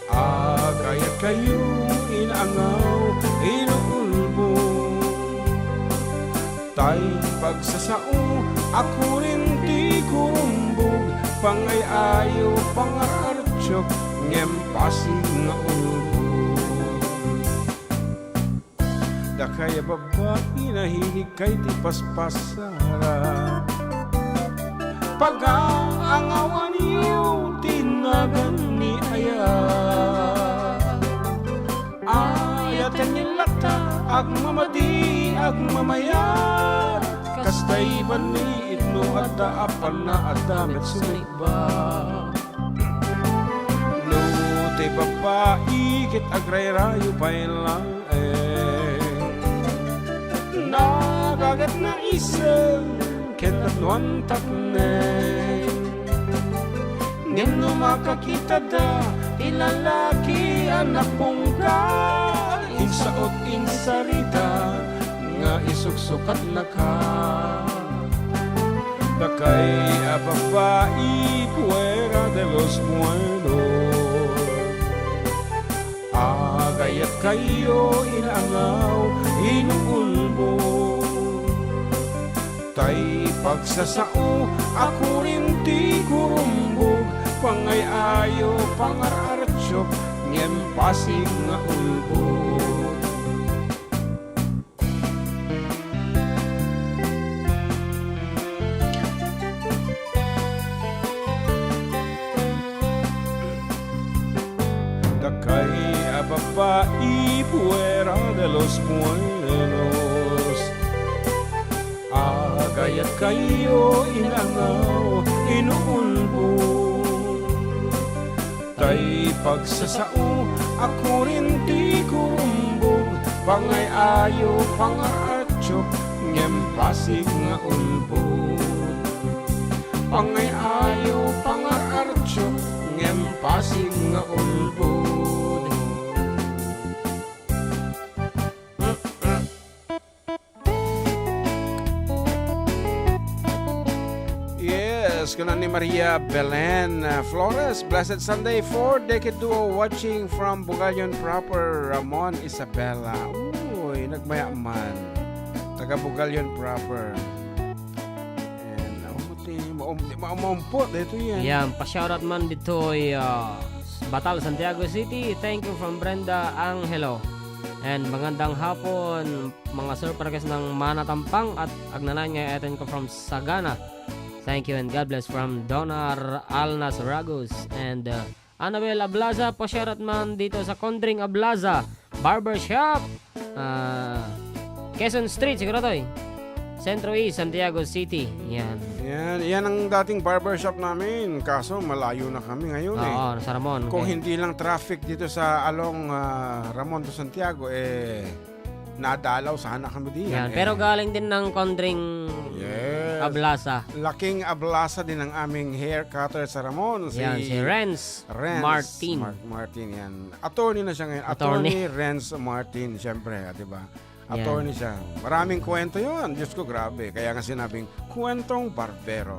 Agayat kayo, inangaw, inuulbod. Tay pagsasao, akurin ti kurumbog, pangay-ayo, pangar-artiok, ngem pasig nga ulbod. Dakay a babbai, nahinig kay ti paspasara. Pagaangawanyo ti nagan ni Ayat. Ayatenyo latta, agmamadi, agmamayat. Kasta iban ni itno adda a panna adda met sumikba. No ti babbai ket agrayrayo pay laeng, nagagatna isem ken nanuan takneng. Ngem no makakitada ti lalaki a nakbungka, insaot insarita nga isuksukatnaka. Dakay a babbai fuera de los buenos. Agayat kayo, inangaw, inuulbod. Tay pagsasao, akurin ti kurumbog, pangay-ayo, pangar-artiok, ngem pasig nga ulbod. Dakay a babbai fuera de los buenos. Agayat kayo, inangaw, inuulbod. Tay pagsasao, akurin ti kurumbog, pangay-ayo, pangar-artiok, ngem pasig nga ulbod. Pangay-ayo, pangar-artiok, ngem pasig nga ulbod. Yes, kuna ni Maria Belen, uh, Flores, "Blessed Sunday for Decade Duo, watching from Bugallon proper, Ramon Isabela." Uy, nagmaya man. Taga Bugallon proper. And, oh, ti, maum-, ma-, maumpot, dito yan. Yan, pa-shoutout man ditoy, ah, Batal, Santiago City. Thank you from Brenda Angelo. And magandang hapon, mga sir, parekes nang Mana Tampang at agnanayon nga ayatenko from Sagana. Thank you and God bless from Donar Alnas Ragus and, uh, Annabel Ablaza, pa-shoutout man dito sa Kondring Ablaza Barbershop, ah, Quezon Street, siguro to eh. Centro East, Santiago City. Yan. Yan, yan ang dating barbershop namin. Kaso malayo na kami ngayon eh. Oo, nasa Ramon. Kung hindi lang traffic dito sa along, ah, Ramon to Santiago, eh, nadalaw sana kami diyan, eh. Pero galing din ng Kondring Ablasa. Laking Ablasa din ang aming hair cutter sa Ramon, si Renz Martin. Martin, yan. Attorney na siya ngayon. Attorney. Attorney Renz Martin, siyempre, ah, di ba? Yan. Attorney siya. Maraming kwento yon. Diyos ko, grabe. Kaya nga sinabing, kwentong barbero.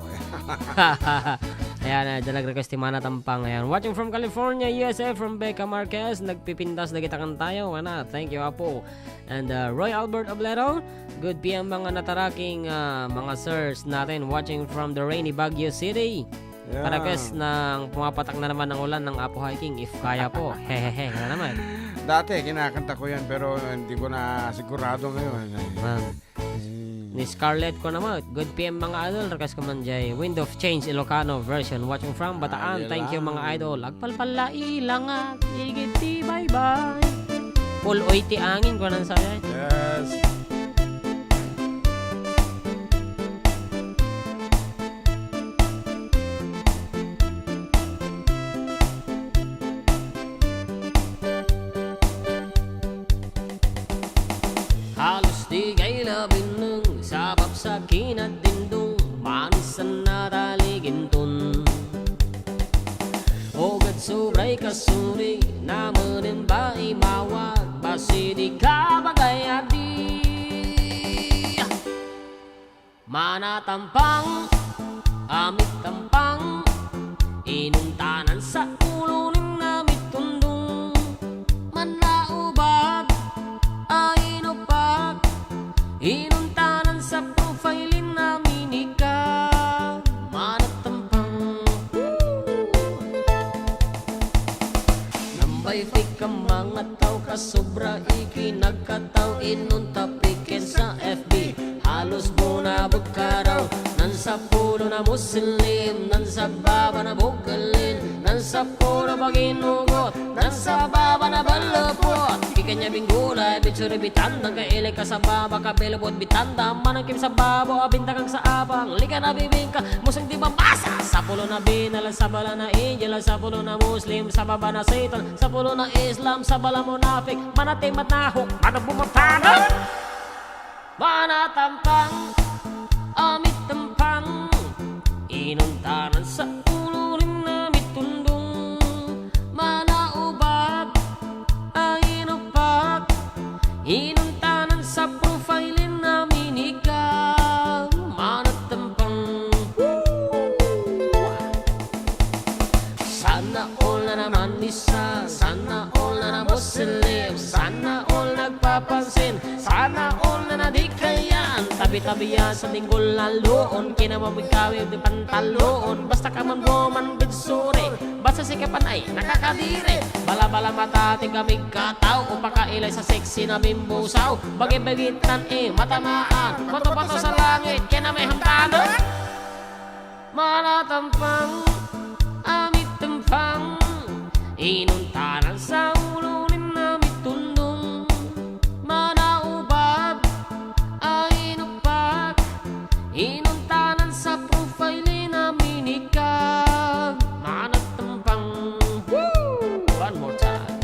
Ayan, ah, dyan nag-request si Mana Tampang. Ayan. Watching from California, U S A, from Becca Marquez. Nagpipintas na kita kantayo. Wana, thank you, Apo. And, uh, Roy Albert Oblero, good P M mga nataraking, uh, mga sirs natin watching from the rainy Baguio City. Yeah. Parekes nang pumapatak na naman ang ulan ng Apo Hiking, if kaya po. Hehehe, na naman. Dati, kinakanta ko yan, pero hindi ko na sigurado ngayon. Ma'am. Ni Scarlett ko naman, good P M mga idol, request ko man jay Wind of Change Ilocano version, watching from Bataan. Thank you, mga idol. Agpalpalai lang at igit ti baybay. Puloy ti angin, kunan sa yan. Yes. Halos di kay labinneng, sabap sa kinadindong, manisan na taliginton. Ugat sobray kasuri, namenem ba imawat, basi di ka bagay a di. Mana Tampang, Amit tampang, inuntanan sa ulo ni Amit Tundong. Manaubag, ainupak, inuntanan sa profile ni Minika. Manatampang. Nambay fake a mga tao, kasobra ikinagkatao, inunta piken sa F B. Halos buna bekkaraw, nan sa pulo na Muslim, nan sa baba na bukelin, nan sa pulo baginugot, nan sa baba na balapot. Kikanya binggula, bitsuri bitanda, kaili ka sa baba, kabilabot bitanda, manangkim sa babo, abindagang sa abang, lika na bibingka, musang di mabasa. Sa pulo na binal, sa bala na angel, sa pulo na Muslim, sa baba na Satan, sa pulo na Islam, sa bala munafik, manatimat na huk, manabumatanan. Manatampang, amit tampang, inuntanan sa ulo ni Amit Tundong. Manaubag, ainupak, inuntanan sa profile ni Minika. Manatampang. Woo! Sana all na naman isa, sana all na na Muslim, sana all nagpapansin, sana all na nadikayan. Tabi-tabian sa dinggol na luon, kinamamigkawid di pantaloon, basta ka man buman bidsuri, basta sikapan ay nakakadiri. Bala-bala mata ti kamigkataw, upakailay sa sexy na bimbusaw, bagi-bagitan e matamaan, bato-bato sa langit, kinamay hamtanan. Manatampang, amit tampang, inuntanan sa ulo ni Amit Tundong. Manaubag, ainupak, inuntanan sa profile ni Minika. Manatampang. Woo! One more time.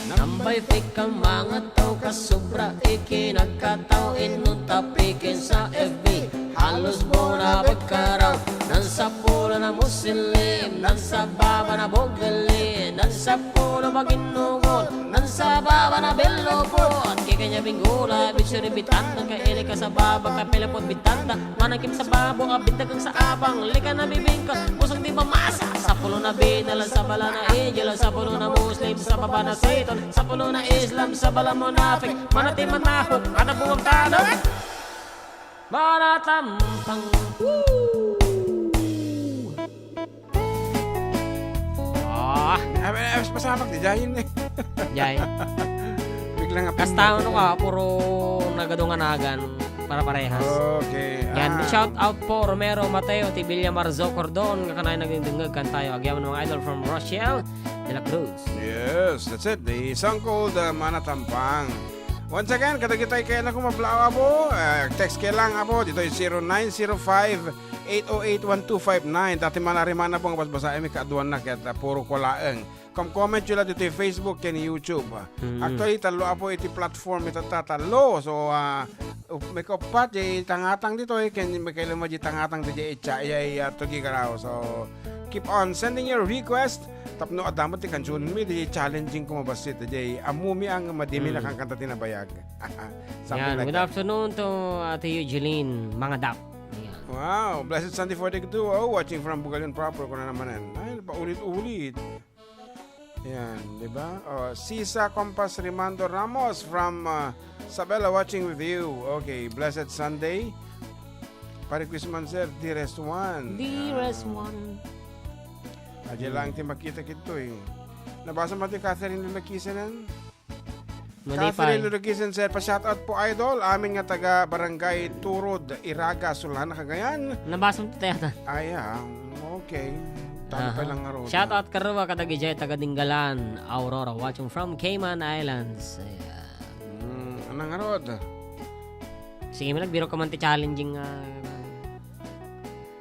Nambay fake a mga tao, kasobra ikinagkatao, inunta piken sa F B. Halos buna bekkaraw, nan sa pulo na Muslim, nan sa baba na bukelin, nan sa pulo baginugot, nan sa baba na bilapot. Kikanya binggula, bitsuri bitanda, kaili ka sa baba, kapilapot bitanda, manangkim sa babo, abindagang sa abang, lika na bibingka, musang di mamasa. Sa pulo na binal, sa bala na angel, sa pulo na Muslim, sa baba na Satan, sa pulo na Islam, sa bala munafik, manatimat na huk, manabuang tanan. Manatampang. Woo! Ah. Ay, ay, ay, mas masama ti Jain eh. Jay. Biglang apil Kasta mo ano ako. Ka, puro nagadunganagan para parehas. Okay. Yan, Ah. shout out po, Romero Mateo, ti Villa Marzo Cordon, nga kanay nagdingdingag kantayo. Agyaman mga idol from Rochelle de la Cruz. Yes, that's it. The song called, uh, Manatampang. Once again, kadagitay kayat na kumablaaw, abo, uh, text kay lang, abo, ditoy zero nine zero five, eight oh eight, one two five nine. Dati man ari man, abo, nga basbasaem, ikaduan na, kaya, uh, puro ko laeng. Kom-comment yo la ditoy Facebook ken YouTube. Mm. Actually, tallo apo iti platform ita ta, tallo. So, ah, up-, maikaupat, di tangatang ditoy, ken maikailima di tangatang di, di, itsa, iya, iya, tugi karaw. So, keep on sending your request. Tapno adda met ti kansionmi, di challenging ko mabassit, di ammumi ang madimi Mm. nakankanta ti nabayag. Something Yan, like good that. Afternoon to Ate Eugene Mangadap. Yan. Wow, blessed Sunday for the duo, watching from Bugalion proper, kuna namanen. Ay, paulit-ulit. Yan, di ba? Oh, Sisa Compas Rimando Ramos from, uh, Sabela watching with you. Okay, blessed Sunday. Pare Christmas, sir, dearest one. Dearest Yan. One. Aja lang ti makita kito eh. Nabasa mo ti Catherine Lulakisen? Malipay. Catherine Lulakisen, sir, pa-shoutout po, idol. Amin nga taga Barangay Turod, Iraga, Sulana, Cagayan. Nabasa mo ti tayatan? Ay, ah, okay. Tama Aha. pa lang nga road, Shout ah. Out karua kadagijay taga Dinggalan, Aurora, watching from Cayman Islands. Ayan. Mm, anang nga road? Sige, man, nagbiro ka man ti challenging, ah,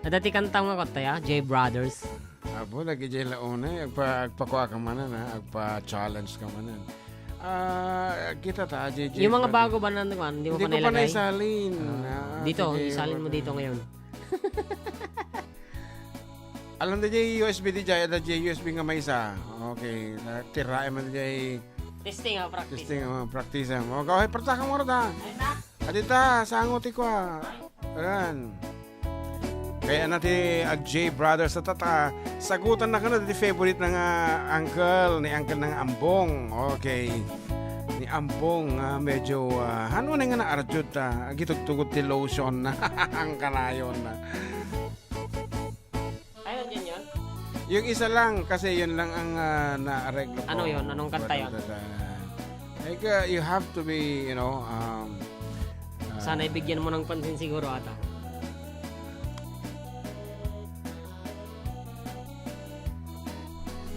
adda ti kanta nga kanta, ya? J Brothers. Apo, dagijay la unay, agpa-, agpakua ka manen, ha? Agpa-challenge ka manen. Ah, kita ta, J J, Yung mga pa- bago ba na, ano, hindi mo Hindi pa ko pa nailagay? Naisalin. Ah, Ah, dito, sige, isalin mo wala. Dito ngayon. Alam na jay U S B di jay, ada jay U S B nga maysa. Okay, na, tiraem man jay Testing, ah, practice. Testing, oh, practice, ah. Oh, kaway, parta ka mo rata. Ay, na. Adita, sango ti kua. Ayan. Kay anna ti Agjay Brothers, ta, ta, sagutanna kano ti favorite na nga uncle, ni uncle na nga Ambong. Okay. Ni Ambong, ah, medyo, ah, ano na nga naarjud ta, agitugtugot ti lotion na ang kanayon na. Ayaw dyan yun? Yung isa lang, kasi yun lang ang, ah, naareglo ko. Ano yun? Anong kanta yun? Ay, ka, you have to be, you know, um, ah, Sana'y bigyan mo ng pansin siguro ata.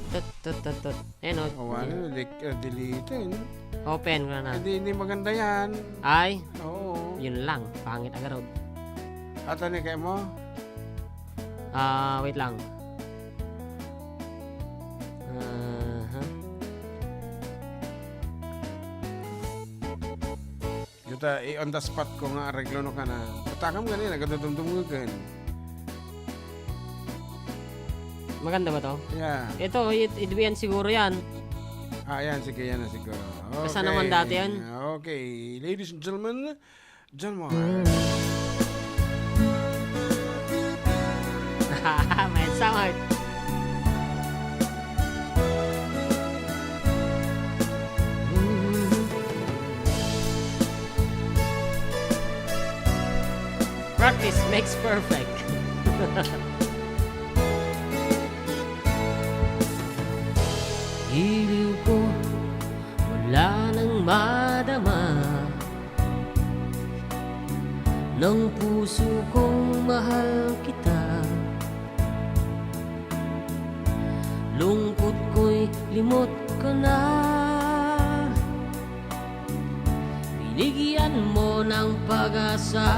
Tut, tut, tut, tut. Ayan, oh. Oh, ano, like, uh, delete, eh, no? Open ko na. Hindi, hindi maganda yan. Ay? Oo. Yun lang. Pangit agarod. Ata ni kay mo? Ah, wait lang. Aha. Yuta, i-on the spot ko nga areglo no kana. Patakam gani, nagadudumdum nga gan. Maganda ba to? Yeah. Ito, it, it, yan siguro yan. Ah, yan, sige, yan na siguro. Basta naman dati yan. Okay. Okay, ladies and gentlemen, John Moore. May sound. Practice makes perfect. Iliw ko, wala nang madama ng puso kong mahal kita. Lungkot ko'y limot ko na. Binigyan mo ng pag-asa.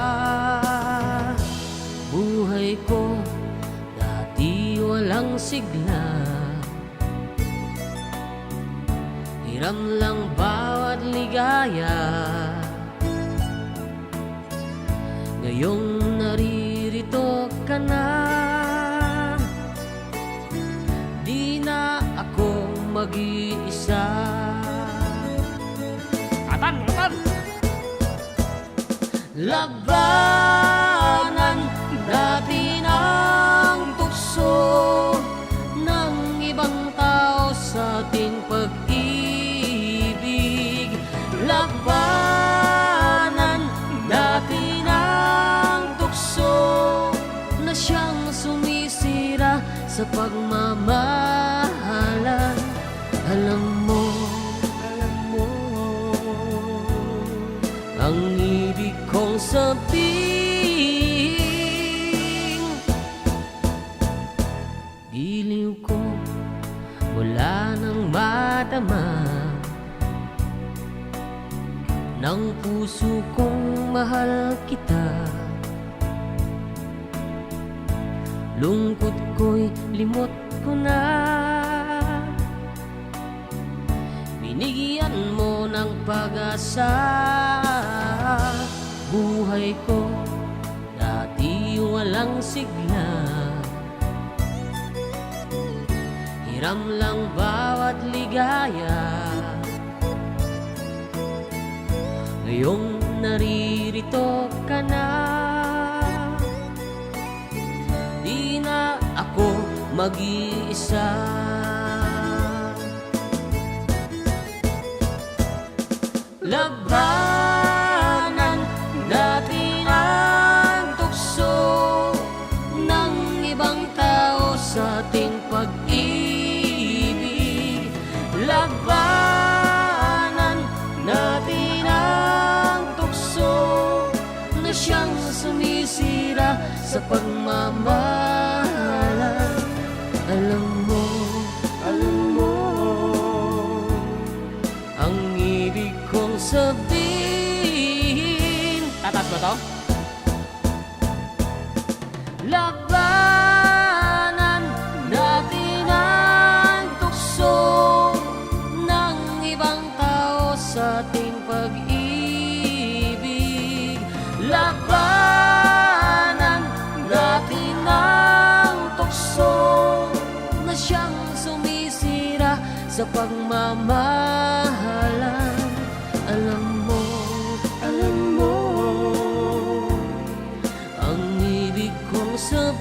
Buhay ko dati walang sigla. Hiram lang bawat ligaya. Ngayong naririto ka na, di na ako mag-iisa. Atan, atan! Labanan dati ng tukso ng ibang tao sa ating pag-ibig. Labanan dati ng tukso na siyang sumisira sa pagmamahalan. Alam mo, alam mo, ang ibig kong sabihin, giliw ko, wala nang madama ng puso kong mahal kita. Lungkot ko'y limot ko na. Binigyan mo ng pag-asa. Buhay ko dati walang sigla. Hiram lang bawat ligaya. Ngayong naririto ka na, di na ako mag-iisa. Labanan dati ng tukso ng ibang tao sa ating pag-ibig. Labanan dati ng tukso na siyang sumisira sa pagmamahalan. Alam mo, alam mo, ang ibig kong sabihin. Tataas ba to? Labanan dati ng tukso ng ibang tao sa ating pag-ibig. Labanan dati ng tukso na siyang sumisira sa pagmamahalan. Alam mo, alam mo, ang ibig kong sabihin.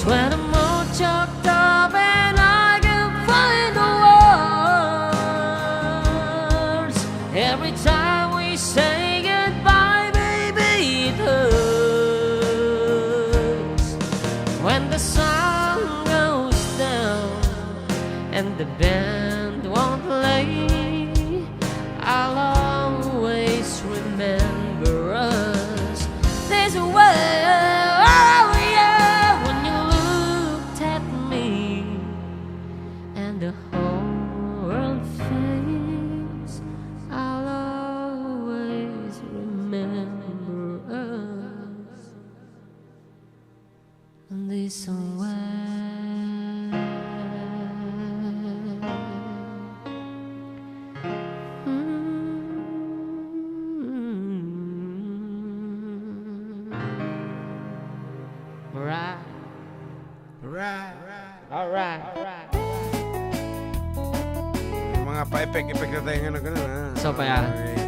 Swear the more choked up and I can find the words. Every time we say goodbye, baby, it hurts. When the sun goes down and the band won't play, I'll always remember us this way. Oh, yeah, when you looked at me and the whole world fades, I'll always remember us this way. Tayo nga na ganun, ha? So, pa yan. Alright.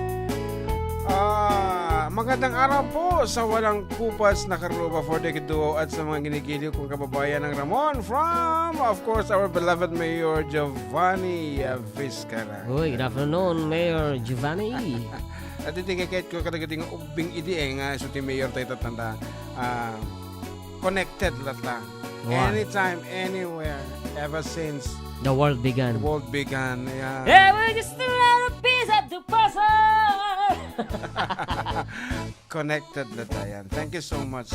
Ah, magandang araw po sa walang kupas na karuba for the duo at sa mga ginigiliw kong kababayan ng Ramon from, of course, our beloved Mayor Giovanni, uh, Vizcarra. Uy, good afternoon, Mayor Giovanni. At iti keket ko kadagiti nga ubbing idi, eh, nga isu ti Mayor tayo tatanda, ah, connected latta. Wow. Anytime, anywhere, ever since The world began. The world began, yeah. Every just around a piece of the puzzle. Connected na tayo. Thank you so much.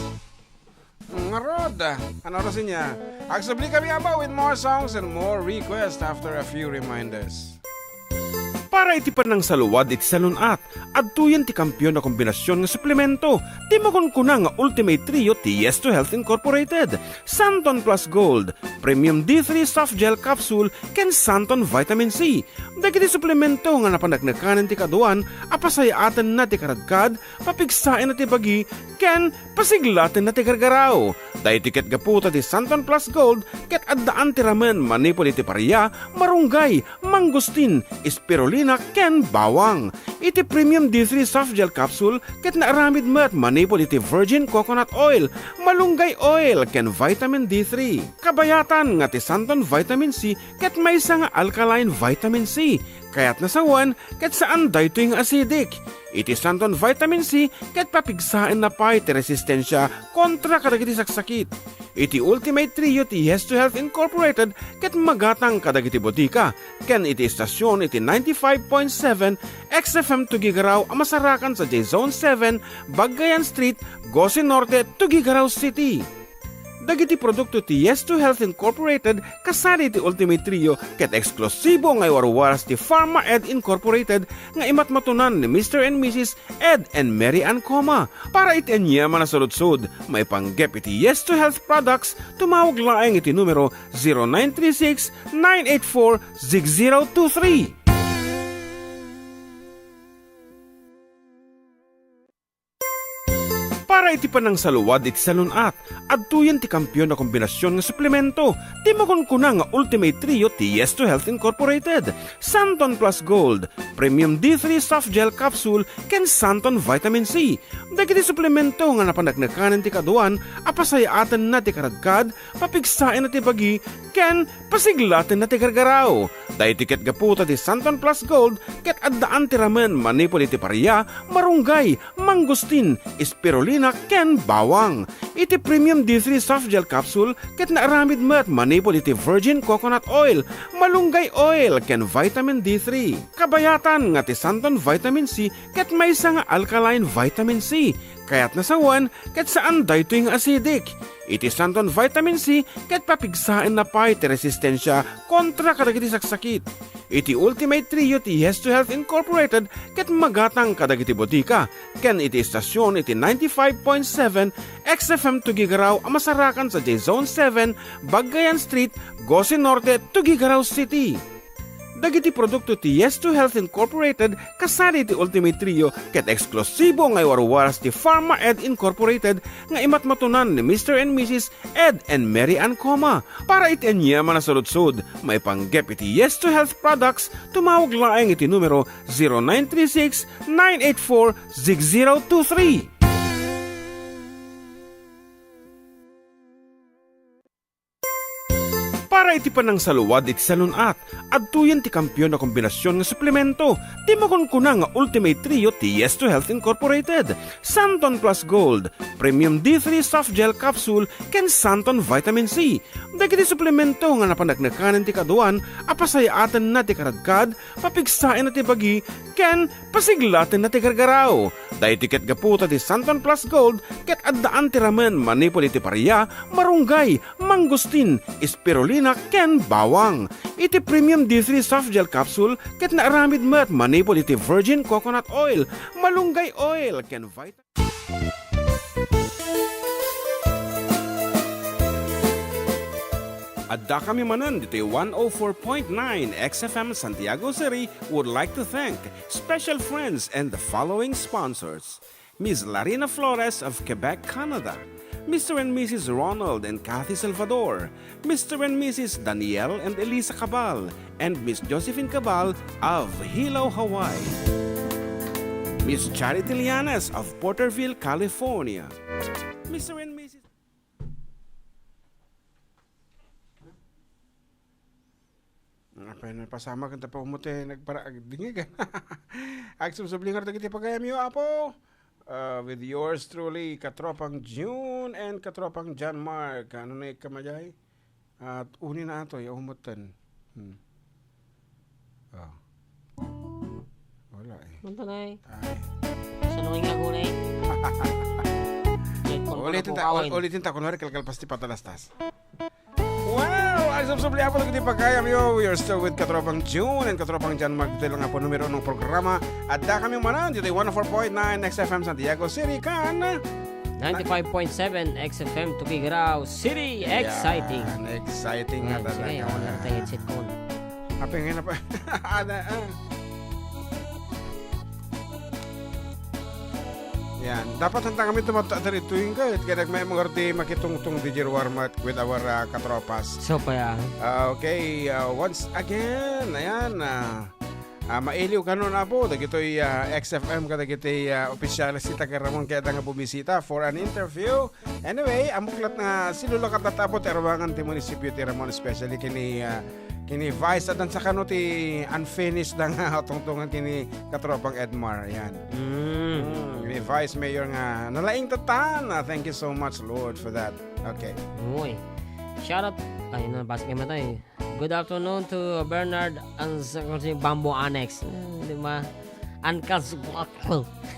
Ngarud, ano oras niya? Agsubli kami aba with more songs and more requests after a few reminders. Para iti panangsaluad iti salun-at, adtoyen ti kampiyon a kombinasyon nga suplemento ti makunkuna nga Ultimate Trio ti Yes to Health Incorporated, Santon Plus Gold, Premium D three Soft Gel Capsule, ken Santon Vitamin C. Dagiti suplemento nga napaneknekanen ti kaaduan a pasayaatenna ti karadkad, papigsaenna ti bagi, ken pasiglatenna ti gargaraw. Daytoy ket gapu ta ti Santon Plus Gold ket addaan ti ramen manipud iti paria, marunggay, mangustin, spirulina, ken bawang. Iti Premium D three Soft Gel Capsule ket naaramid met manipud iti virgin coconut oil, malunggay oil, ken vitamin D three. Kabayatan nga ti Santon Vitamin C ket maysa nga alkaline vitamin C. Kayatna sawen ket saan daytoy nga acidic. Iti Santon Vitamin C ket papigsaenna pay ti resistensia kontra kadagiti saksakit. Iti Ultimate Trio ti Yes to Health Incorporated ket magatang kadagiti botika ken iti istasyon iti ninety-five point seven X F M Tuguegarao a masarakan sadiay Zone seven, Baggayan Street, Gosi Norte, Tuguegarao City. Dagiti produkto ti Yes to Health Incorporated kasadi iti Ultimate Trio ket eksklusibo nga iwarwaras ti Pharma Ed Incorporated nga imatmatunan ni Mister and Missus Ed and Mary Ann Coma. Para iti aniaman a saludsod, maipanggep iti Yes to Health products, tumawag laeng iti numero zero nine three six, nine eight four, six zero two three. Para iti panangsaluad iti salun-at, adtoyen ti kampiyon a kombinasyon nga suplemento ti makunkuna nga Ultimate Trio ti Yes to Health Incorporated, Santon Plus Gold, Premium D three Soft Gel Capsule, ken Santon Vitamin C. Dagiti suplemento nga napaneknekanen ti kaaduan a pasayaatenna ti karadkad, papigsaenna ti bagi, ken pasiglatenna ti gargaraw. Daytoy ket gapu ta ti Santon Plus Gold ket addaan ti ramen manipud iti paria, marunggay, mangustin, spirulina, ken bawang. Iti Premium D three Soft Gel Capsule ket naaramid met manipud iti virgin coconut oil, malunggay oil, ken vitamin D three. Kabayatan nga ti Santon Vitamin C ket maysa nga alkaline vitamin C. Kayatna sawen ket saan daytoy nga acidic. Iti Santon Vitamin C ket papigsaenna pay ti resistensia kontra kadagiti saksakit. Iti Ultimate Trio ti Yes to Health Incorporated ket magatang kadagiti botika ken iti istasyon iti ninety-five point seven X F M Tuguegarao a masarakan sadiay Zone seven, Baggayan Street, Gosi Norte, Tuguegarao City. Dagiti produkto ti Yes to Health Incorporated kasadi iti Ultimate Trio ket eksklusibo nga iwarwaras ti Pharma Ed Incorporated nga imatmatunan ni Mister and Missus Ed and Mary Ann Coma. Para iti aniaman a saludsod, maipanggep iti Yes to Health products, tumawag laeng iti numero zero nine three six, nine eight four, six zero two three. Para iti panangsaluad iti salun-at, adtoyen ti kampiyon a kombinasyon nga suplemento ti makunkuna nga Ultimate Trio ti Yes to Health Incorporated, Santon Plus Gold, Premium D three Soft Gel Capsule, ken Santon Vitamin C. Dagiti suplemento nga napaneknekanen ti kaaduan a pasayaatenna ti karadkad, papigsaenna ti bagi, ken pasiglatenna ti gargaraw. Daytoy ket gapu ta ti Santon Plus Gold ket addaan ti ramen manipud iti paria, marunggay, mangustin, spirulina, ken bawang. Iti Premium D three Soft Gel Capsule ket naaramid met manipud iti virgin coconut oil, malunggay oil, ken vitamin Adda kami manen ditoy one oh four point nine X F M Santiago City would like to thank special friends and the following sponsors: Miss Larina Flores of Quebec, Canada, Mister and Missus Ronald and Kathy Salvador, Mister and Missus Daniel and Elisa Cabal, and Miss Josephine Cabal of Hilo, Hawaii. Miss Charity Lianas of Porterville, California. Mister and Missus Apay, napasamak ita pa umot, eh, nagpara-, agdingig. Agsubsubli ngarud dagiti pagayamyo, Apo. Uh, with yours truly, Katropang June and Katropang John Mark. Ano na ikam a jay? At uni na atoy, umutten. Hmm. Oh. Wala eh. Mantanay. Ay. Sa luwing nga gulay. Ulitin ta, ul-, ulitin ta, kunwari, kalkalpas ti patalastas. Wow! Agsubsubli, Apo, dagiti pagayamyo. We are still with Katropang June and Katropang John Mark. Ditoy lang, Apo, numero unong programa. Adda kami manen ditoy one oh four point nine X F M Santiago City, kan ninety-five point seven X F M Tuguegarao City. Exciting. Yan, exciting nga talaga. Sige, on lang tayo headset ko. Apay nga na pa. Ana, ah. Yan. Dapat hanta kami tumatta ditoy nga. Kaya nagmay mga ordi makitungtong di Jiro Warmat with our, ah, katropas. So, pa yan. Ah, okay. Ah, once again, ayan, ah, ah, mailiw kano na po. Dagitoy, ah, X F M kadagiti, ah, opisyales ti taga Ramon kaya nga bumisita for an interview. Anyway, ammok lat nga silulakat ta tapot ti aruangan ti munisipyo ti Ramon, especially kini, ah, kini Vice, at sa kano ti unfinished da nga tungtungan kini Katropang Edmar. Yan. Mm. Mm, kini Vice Mayor nga nalaing tatan. Ah, thank you so much, Lord, for that. Okay. Uy. Shout out. Ay, nabasa kayo matay. Good afternoon to Bernard and Secretary Bamboo Annex. Eh, di ba? Ankas.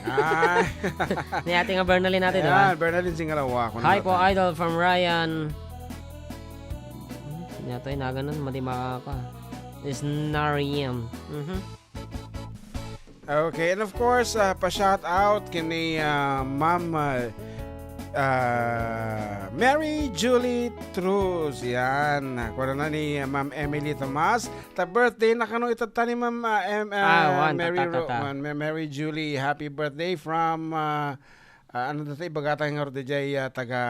Ah. Ni ate nga Bernalyn natin, di ba? Ayan, Bernalyn Singalawa. Hi po, idol from Ryan. Niya to, inaganan, madi makaka. Is Nariam. Mhm. Okay, and of course, ah, pa-shout out kini, ah, Ma'am, ah, ah, Mary Julie Truz. Yan. Kuha na ni, ah, Ma'am Emily Tomas. Ta birthday na kano itatta ni Ma'am, ah, Em-, ah, Mary Ro-, Ma'am Mary Julie. Happy birthday from, ah, ah, ano dati, ibagata nga ro di jay, ah, taga,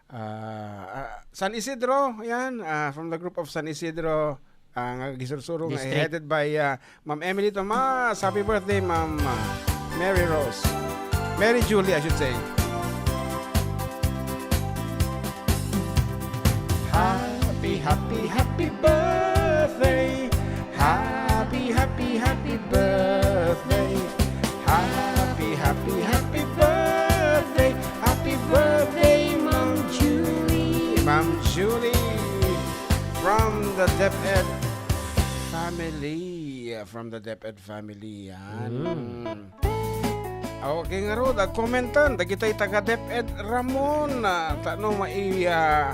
ah, ah, San Isidro, yan, ah, from the group of San Isidro, ah, nga gisursuro nga headed by, ah, Ma'am Emily Tomas. Happy birthday, Ma'am, ah, Mary Rose. Mary Julie, I should say. Happy, happy, happy birthday. Happy, happy, happy birthday. Happy, happy, happy birthday. Happy birthday, Ma'am Julie. Ma'am Julie, from the DepEd family. From the DepEd family, yan. Mm. Okay, ngarud, agkomentan dagitoy taga DepEd Ramon, ah, ta no mai-, ah,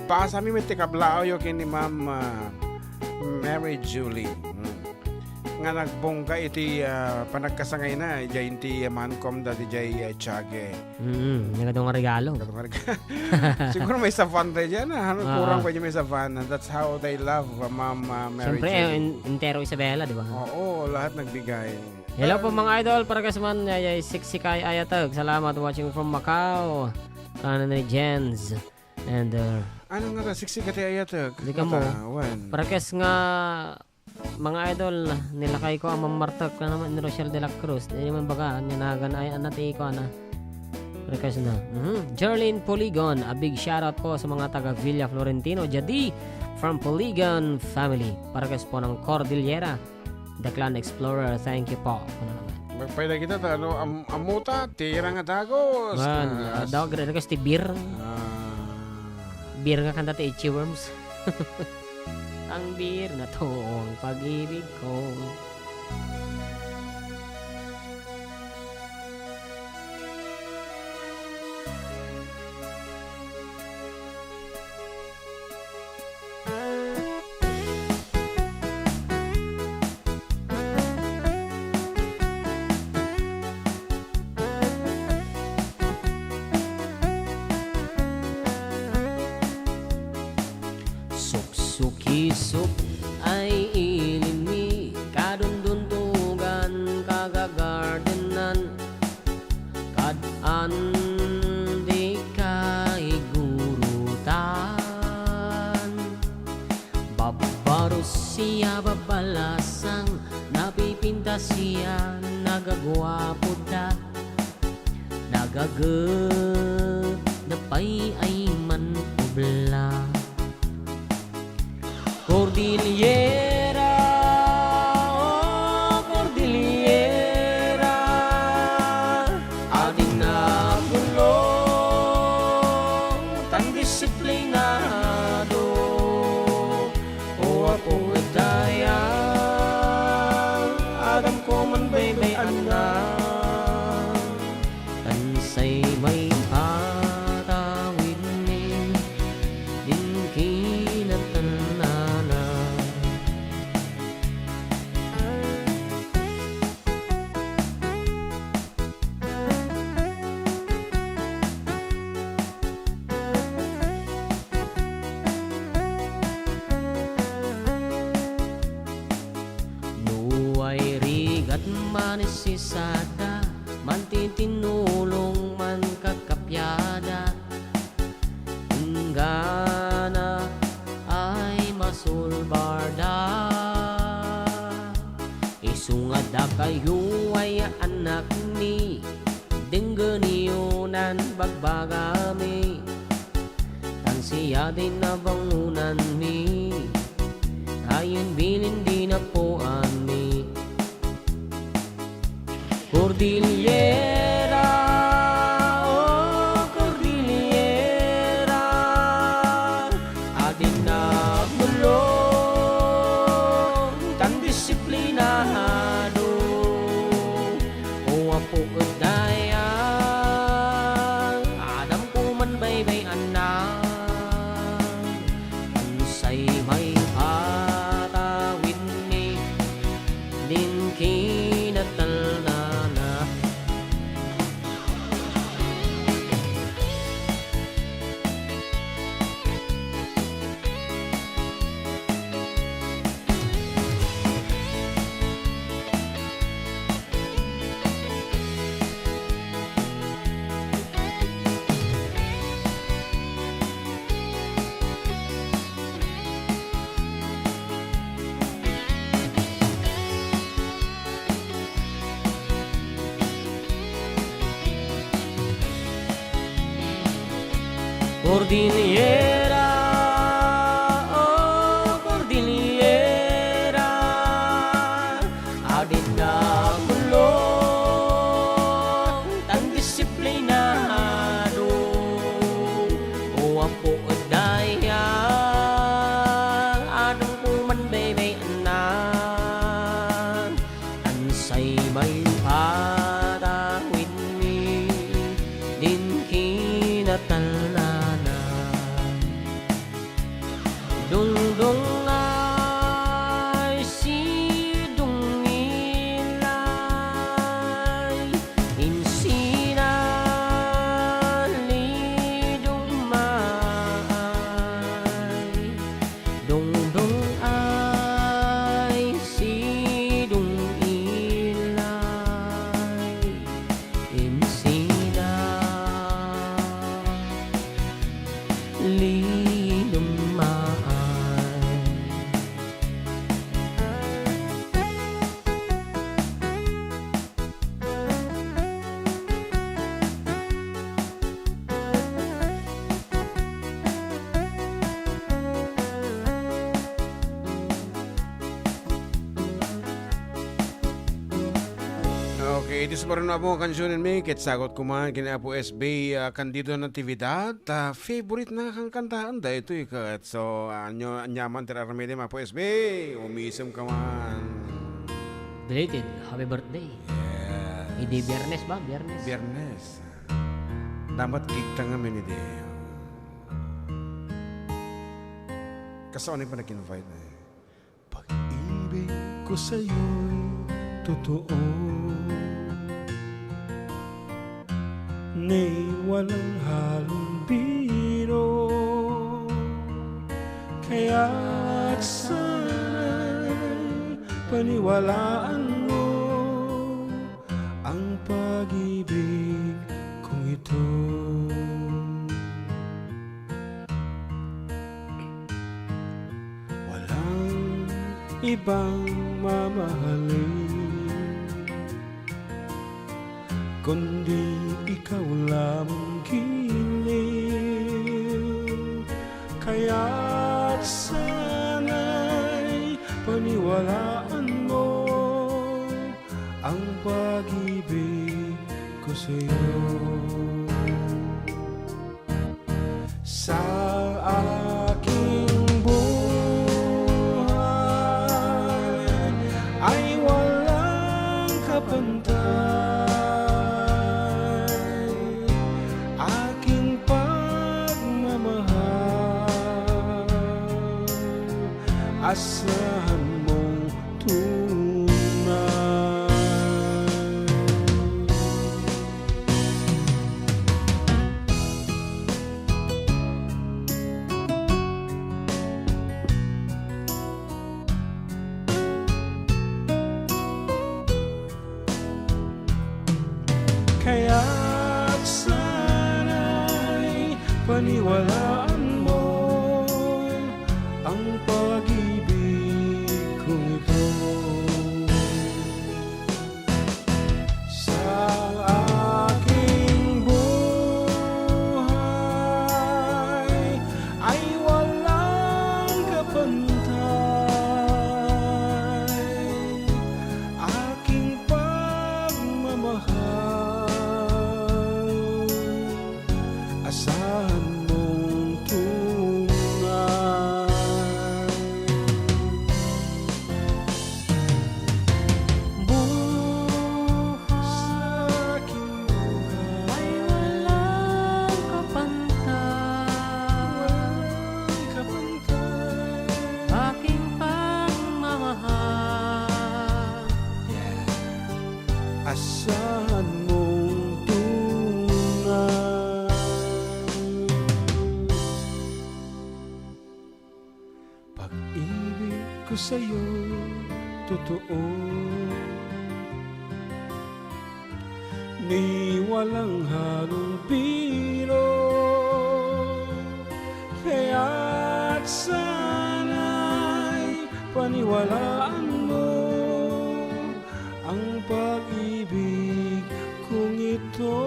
basami met ti kablaawyo ken ni Ma'am, ah, Mary Julie. Mm. Nga nagbongga iti, ah, panagkasangayna, idiay inti, ah, mankomda, idiay, ah, Tiague. Mm, nagadu nga regalo. Nagadu nga regalo. Siguro may savan tayo dyan, ah. Ano, kurang pa dyan may savan. That's how they love, uh, Ma'am, uh, Mary Siyempre, Jane. Eh, in-, entero Isabela, di ba? Oo, lahat nagbigay. Hello po, mga idol. Para kasman, ay, ay, siksi kay ayatag. Salamat, watching from Macau. Kanan ni Jens. And, uh, ano nga ta? Siksi ka ti ayatag? Di ka mo. Mata, wan. Para kas nga Mga idol, nilakay ko a mammartek ken ni Rochelle de la Cruz. Di man baga, ania nagan ay, anna ti ko, ana. Request na. Mhm. Jerlyn Poligon, a big shoutout po sa mga taga Villa Florentino. Jadi, from Poligon family. Para kas po ng Cordillera, The Clan Explorer. Thank you po. Ano naman? Magpayda kita ta, ano, am-, amuta, tira nga dagos. Wan, ah, dagos, request ti beer. Ah. Beer nga kanta ti Itchy Worms. Ang beer na to ang pag-ibig ko. Suksukisuk ay ilinmi, kadundunto Yan nagaguapoda, nagagedda pay ay man-ubla. Cordillera, oh, Cordillera, adin nagulong, tan disiplinado. O Apo, dayag, addanko man baybay-anna. Tan say maipatawidmi din kinatellana. No ay rigat manisisada, mantitinulong man kakappiada, enggana ay masulbarda. Isu nga dakayo ay annakmi, denggenyo nan bagbagami. Tan siya ti nabangonanmi, ayan bilin di napuanmi. Cordillera, oh, Cordillera, adin nagulong tan disiplinado. O Apo, dayag, addanko man baybay-anna. Unsay maipatawidmi din kinatellana. Cordillera, oh, Cordillera, adin nagulong tan disiplinado. O Apo, dayag, addanko man baybay-anna. Unsay maipatawidmi din kinatellana. Dungdung ay sidungilay, insina lidung maay. Dungdung ay sidung ilay, insina linumaay. Okay, iti sumaruno a kansionenmi, ket sagut koma ken ni Apo S B, ah, Candido Natividad, ta favorite na kankantaen daytoy ket. So, ah, ania, aniaman ti aramidem, Apo S B? Umisem ka man. Belated happy birthday. Yes. Idi Biyernes ba? Biyernes. Biyernes. Dapat gigta ngamin idi. Kasano pa nag-invite na eh? Pag-ibig ko sa'yo'y totoo, ni walang halong biro. Kaya't sana'y paniwalaan mo ang pag-ibig kong ito. Walang ibang mamahalin Kundi ikaw lamang giliw, kaya't sana'y paniwalaan mo ang pag-ibig ko sa'yo. Sa aking buhay ay walang kapantay aking pagmamahal. Asahan mong tunay. Kaya't sana'y paniwalaan mo ang pag-ibig kong ito. Sa aking buhay ay walang kapantay aking pagmamahal. Asahan mong tunay. Buhay sa aking buhay ay walang kapantay. Walang kapantay. Aking pagmamahal. Yeah. Asahan mong tunay. Pag-ibig ko sa'yo, totoo. Ni walang halong bilo, kaya't sana'y paniwalaan mo ang pag-ibig kong ito.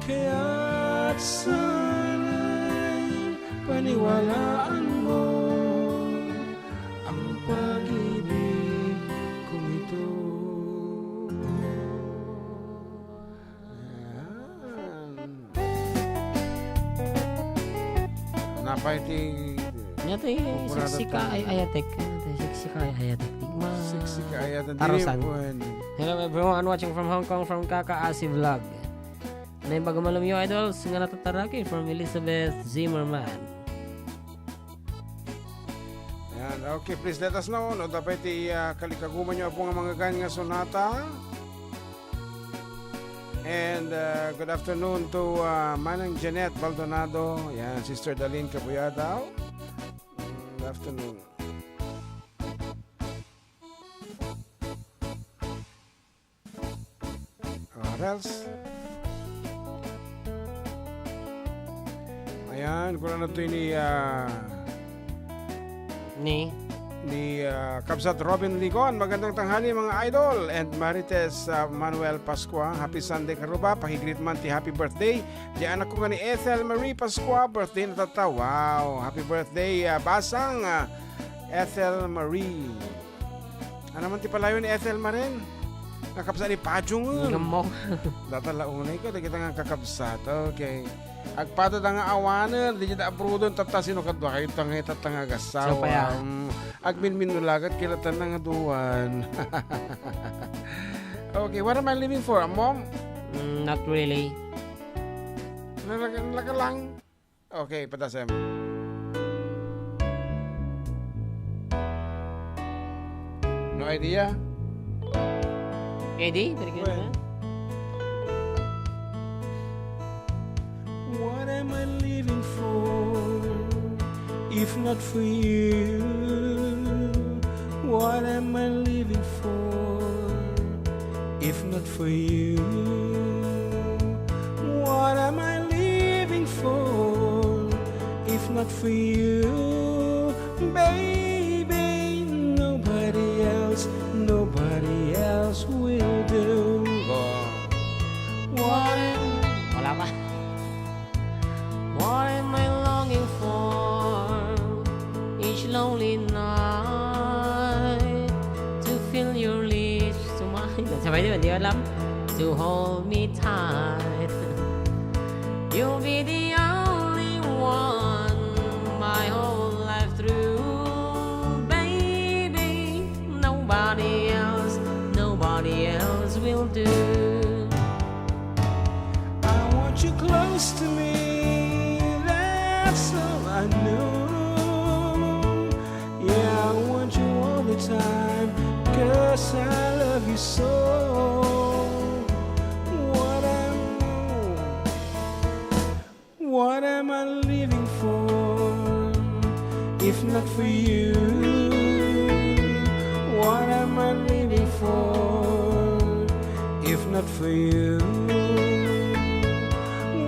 Kaya't sana'y paniwalaan mo ang pag-ibig kong ito. Ayan. Napay ti Nya ti Operada seksi ka tayo. Ay ayatek. Nya ti seksi ka ay ayatek. Tigma. Seksi ka ay ayatek. Tarusan. Dili, wen. Hello everyone watching from Hong Kong from Kaka Asi Vlog. Naimbag a malem yo, idols, nga natataraki from Elizabeth Zimmerman. Ayan, okay, please let us know no, adda pay ti, ah, kalikaguman yo, Apo, nga manggagan nga sonata. And, uh, good afternoon to, uh, Manang Jeanette Baldonado. Yan, Sister Darlene Cabuyadaw. Good afternoon. What else? Ayan, kuna to ni, ah, Ni? ni, ah, Kabsat Robin Ligon. Magandang tanghali, mga idol. And Marites, ah, Manuel Pascua. Happy Sunday, karuba. Pakigreet man ti happy birthday. Di anak ko nga ni Ethel Marie Pascua. Birthday na tatta. Wow. Happy birthday, ah, Basang, ah, Ethel Marie. Ano man ti palayo ni Ethel Marie? Nga kabsat ni Pajong. Ngemmong. Data la unay ko, dagita nga kakabsat. Okay. Agpada da nga awanen, di da abroadon, tatta sino kadua kayo, tanga, tatta nga agasawa. Siya pa ya. Mm, agminminulagat, kilatan na nga duwan. Okay, what am I living for? A mom? Mm, not really. Nalaga, nalaga lang. Okay, padasem. No idea? Eddie, balikan mo Well. na. What am I living for if not for you? What am I living for if not for you? What am I living for if not for you? Baby, nobody else Pwede ba? Di alam? To hold me tight. You'll be the only one my whole life through, baby. Nobody else, nobody else will do. I want you close to me, that's all I know. Yeah, I want you all the time, 'cause I love you so. What am, what am I living for if not for you? What am I living for if not for you?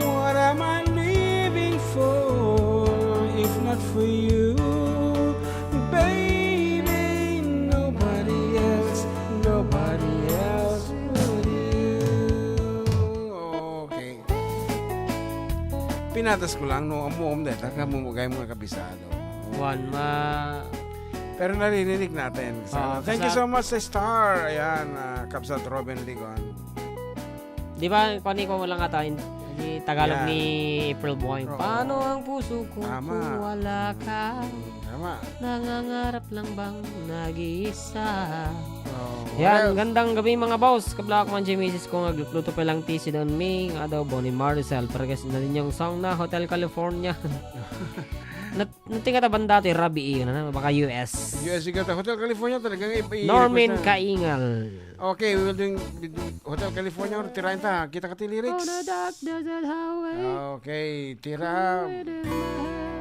What am I living for if not for you? Baby, nobody else, nobody else but you. Okay. Pinatas ko lang, no? Ammo, um, deta, kamu, gay mga kabisado. One ma- Pero naririnig natin. Sana. Oo, Thank you kasi so much sa Star. Ayan, ah, Kabsat Robin Ligon. Di ba, pani ko lang ata, in-, di Tagalog Yan. ni April Boy. Oo. Paano ang puso ko Tama. kung wala ka? Mm, tama. Nangangarap lang bang nag-iisa? Oh, Yan, what else? gandang gabi, mga boss. Kabla ko man, Jimmy, sis ko nga, luto pa lang ti si Don Ming, nga daw, Bonnie Marcel. Pero kasi na din yung song na Hotel California. Nat-, nating kata banda ti Rabi, yun, ano? Baka U S. U S ka ta. Hotel California talagang i-, i-, Norman request na. Kaingal. Okay, we will doing, we do Hotel California or tirain ta. Kita ka ti lyrics? On a dark desert highway. Okay, tira. With in my head.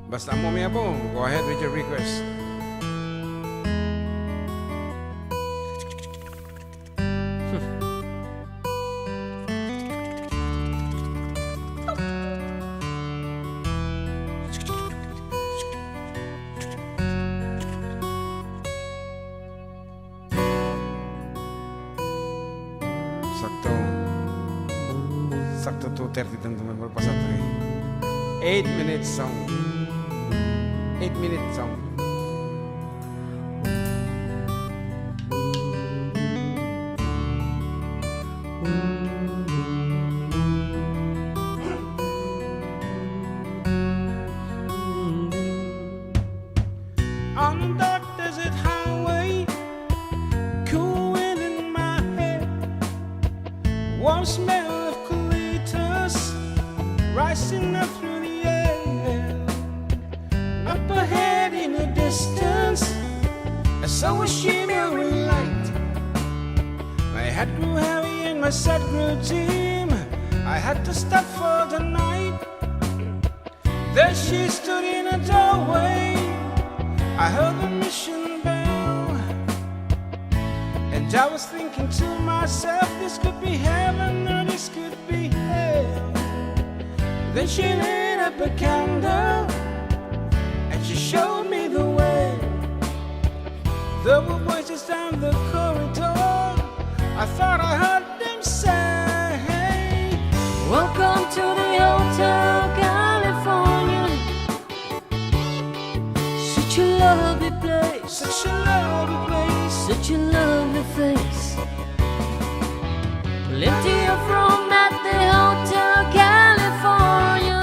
Basta mo, Mia po. Go ahead with your request. Sakto. Sakto two thirty dun, dun, pasat, eh. Eight minutes song. Eight minutes song. On that desert highway, cool wind in my hair, warm smell of colitas rising up through the air. Up ahead in the distance, I saw a shimmering light. My head grew heavy and my sight grew dim. I had to stop for the night. There she stood in a doorway. I heard the mission bell, and I was thinking to myself, this could be heaven or this could be hell. Then she lit up a candle and she showed me the way. There were voices down the corridor. I thought I heard them say, "Welcome to the Hotel California. Such a lovely place, such a lovely place, such a lovely face. Plenty of room at the Hotel California.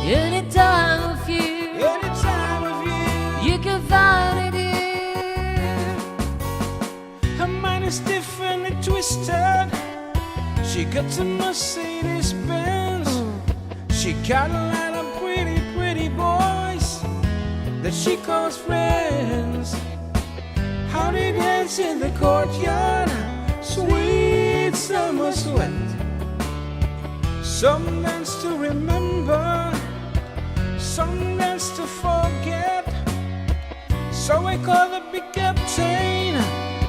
Any time of year, any time of year, you can find it here." Her mind is stiff and it twisted. She got a Mercedes Benz. She got a lot of pretty, pretty boys that she calls friends. How they dance in the courtyard, sweet summer sweat. Some dance to remember, some dance to forget. So I called the big captain,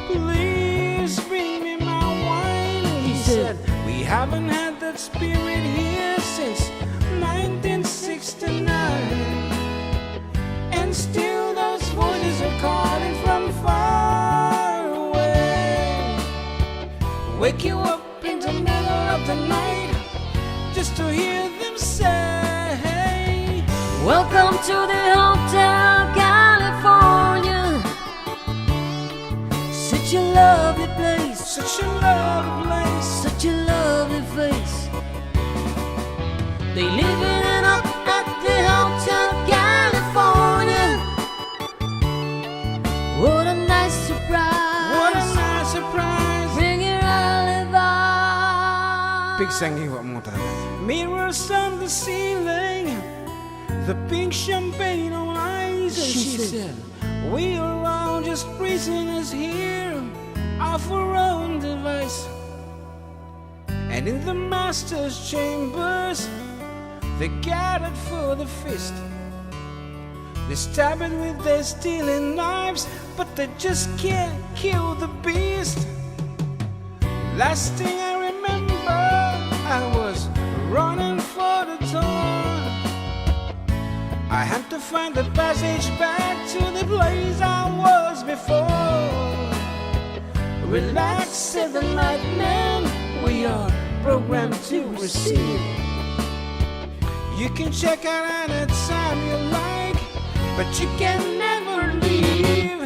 "Please bring me my wine." He said, "We haven't had that spirit here since nineteen sixty-nine." And still those voices are calling from far away. Wake you up in the middle of the night just to hear them say, Welcome to the Hotel California. Such a lovely place. Such a lovely place. Such a lovely face. They live in and up at the Hotel California. What a nice surprise. What a nice surprise. Bring your alibi. Pigsanggiwa mo talaga. Mirrors on the ceiling. The pink champagne on ice. She said, "We are all just prisoners here of our own device." And in the master's chambers, they gathered for the feast. They stab it with their stealing knives, but they just can't kill the beast. Last thing I remember, I was running for the door. I had to find the passage back to the place I was before. "Relax," said the nightman, "we are programmed to receive. You can check out anytime you like, but you can never leave."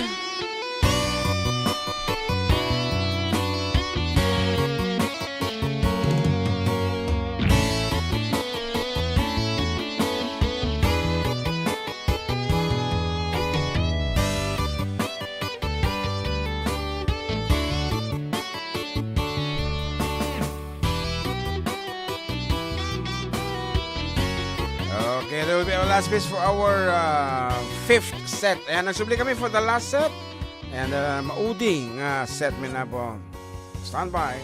Okay, that will be our last piece for our uh, fifth set. Ayan, nagsubli kami for the last set. And uh, maudi nga set mi na po. Stand by.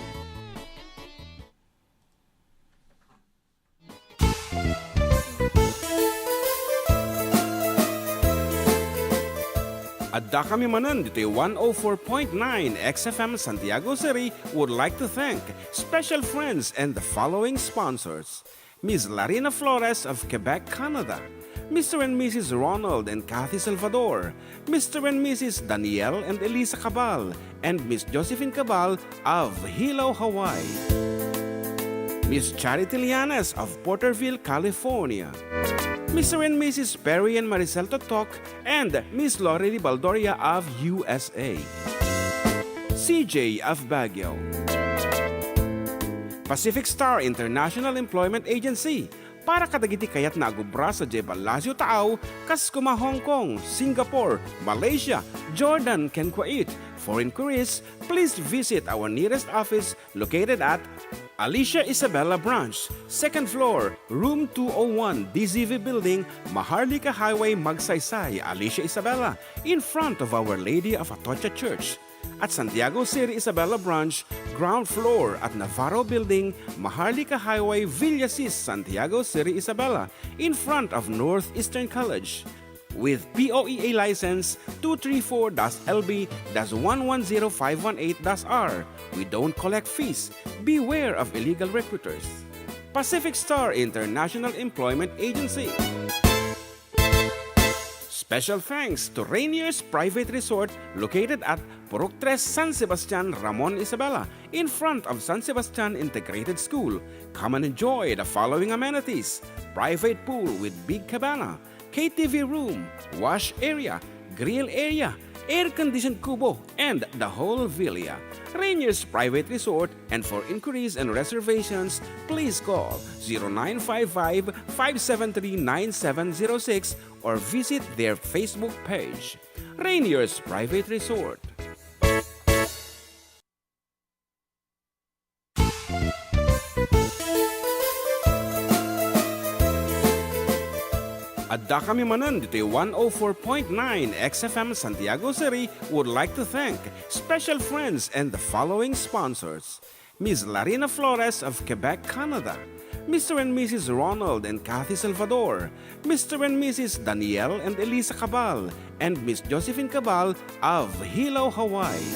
Adda kami manen ditoy one oh four point nine X F M Santiago City would like to thank special friends and the following sponsors: Miss Larina Flores of Quebec, Canada, Mister and Missus Ronald and Kathy Salvador, Mister and Missus Daniel and Elisa Cabal, and Miss Josephine Cabal of Hilo, Hawaii. Miss Charity Lianes of Porterville, California. Mister and Missus Perry and Maricel Totok and Miss Lori Baldoria of U S A. C J of Baguio. Pacific Star International Employment Agency, para kadagiti kayatna a gubra sadiay Palacio Taaw, kas koma Hong Kong, Singapore, Malaysia, Jordan, ken Kuwait. For inquiries, please visit our nearest office located at Alicia Isabela Branch, second floor, room two oh one, D Z V Building, Maharlika Highway, Magsaysay, Alicia Isabela, in front of Our Lady of Atocha Church. At Santiago City Isabela Branch, ground floor at Navarro Building, Maharlika Highway, Villasis, Santiago City Isabela, in front of Northeastern College. With P O E A license two three four dash L B dash one one zero five one eight dash R, we don't collect fees. Beware of illegal recruiters. Pacific Star International Employment Agency. Special thanks to Rainier's Private Resort located at Purok Tres, San Sebastian, Ramon, Isabela, in front of San Sebastian Integrated School. Come and enjoy the following amenities: private pool with big cabana, K T V room, wash area, grill area, air-conditioned kubo, and the whole villa. Rainier's Private Resort, and for inquiries and reservations, please call zero nine five five, five seven three, nine seven zero six or visit their Facebook page, Rainier's Private Resort. Adda kami manen ditoy one oh four point nine X F M Santiago City would like to thank special friends and the following sponsors: Miss Larina Flores of Quebec, Canada, Mister and Missus Ronald and Kathy Salvador, Mister and Missus Daniel and Elisa Cabal, and Miss Josephine Cabal of Hilo, Hawaii.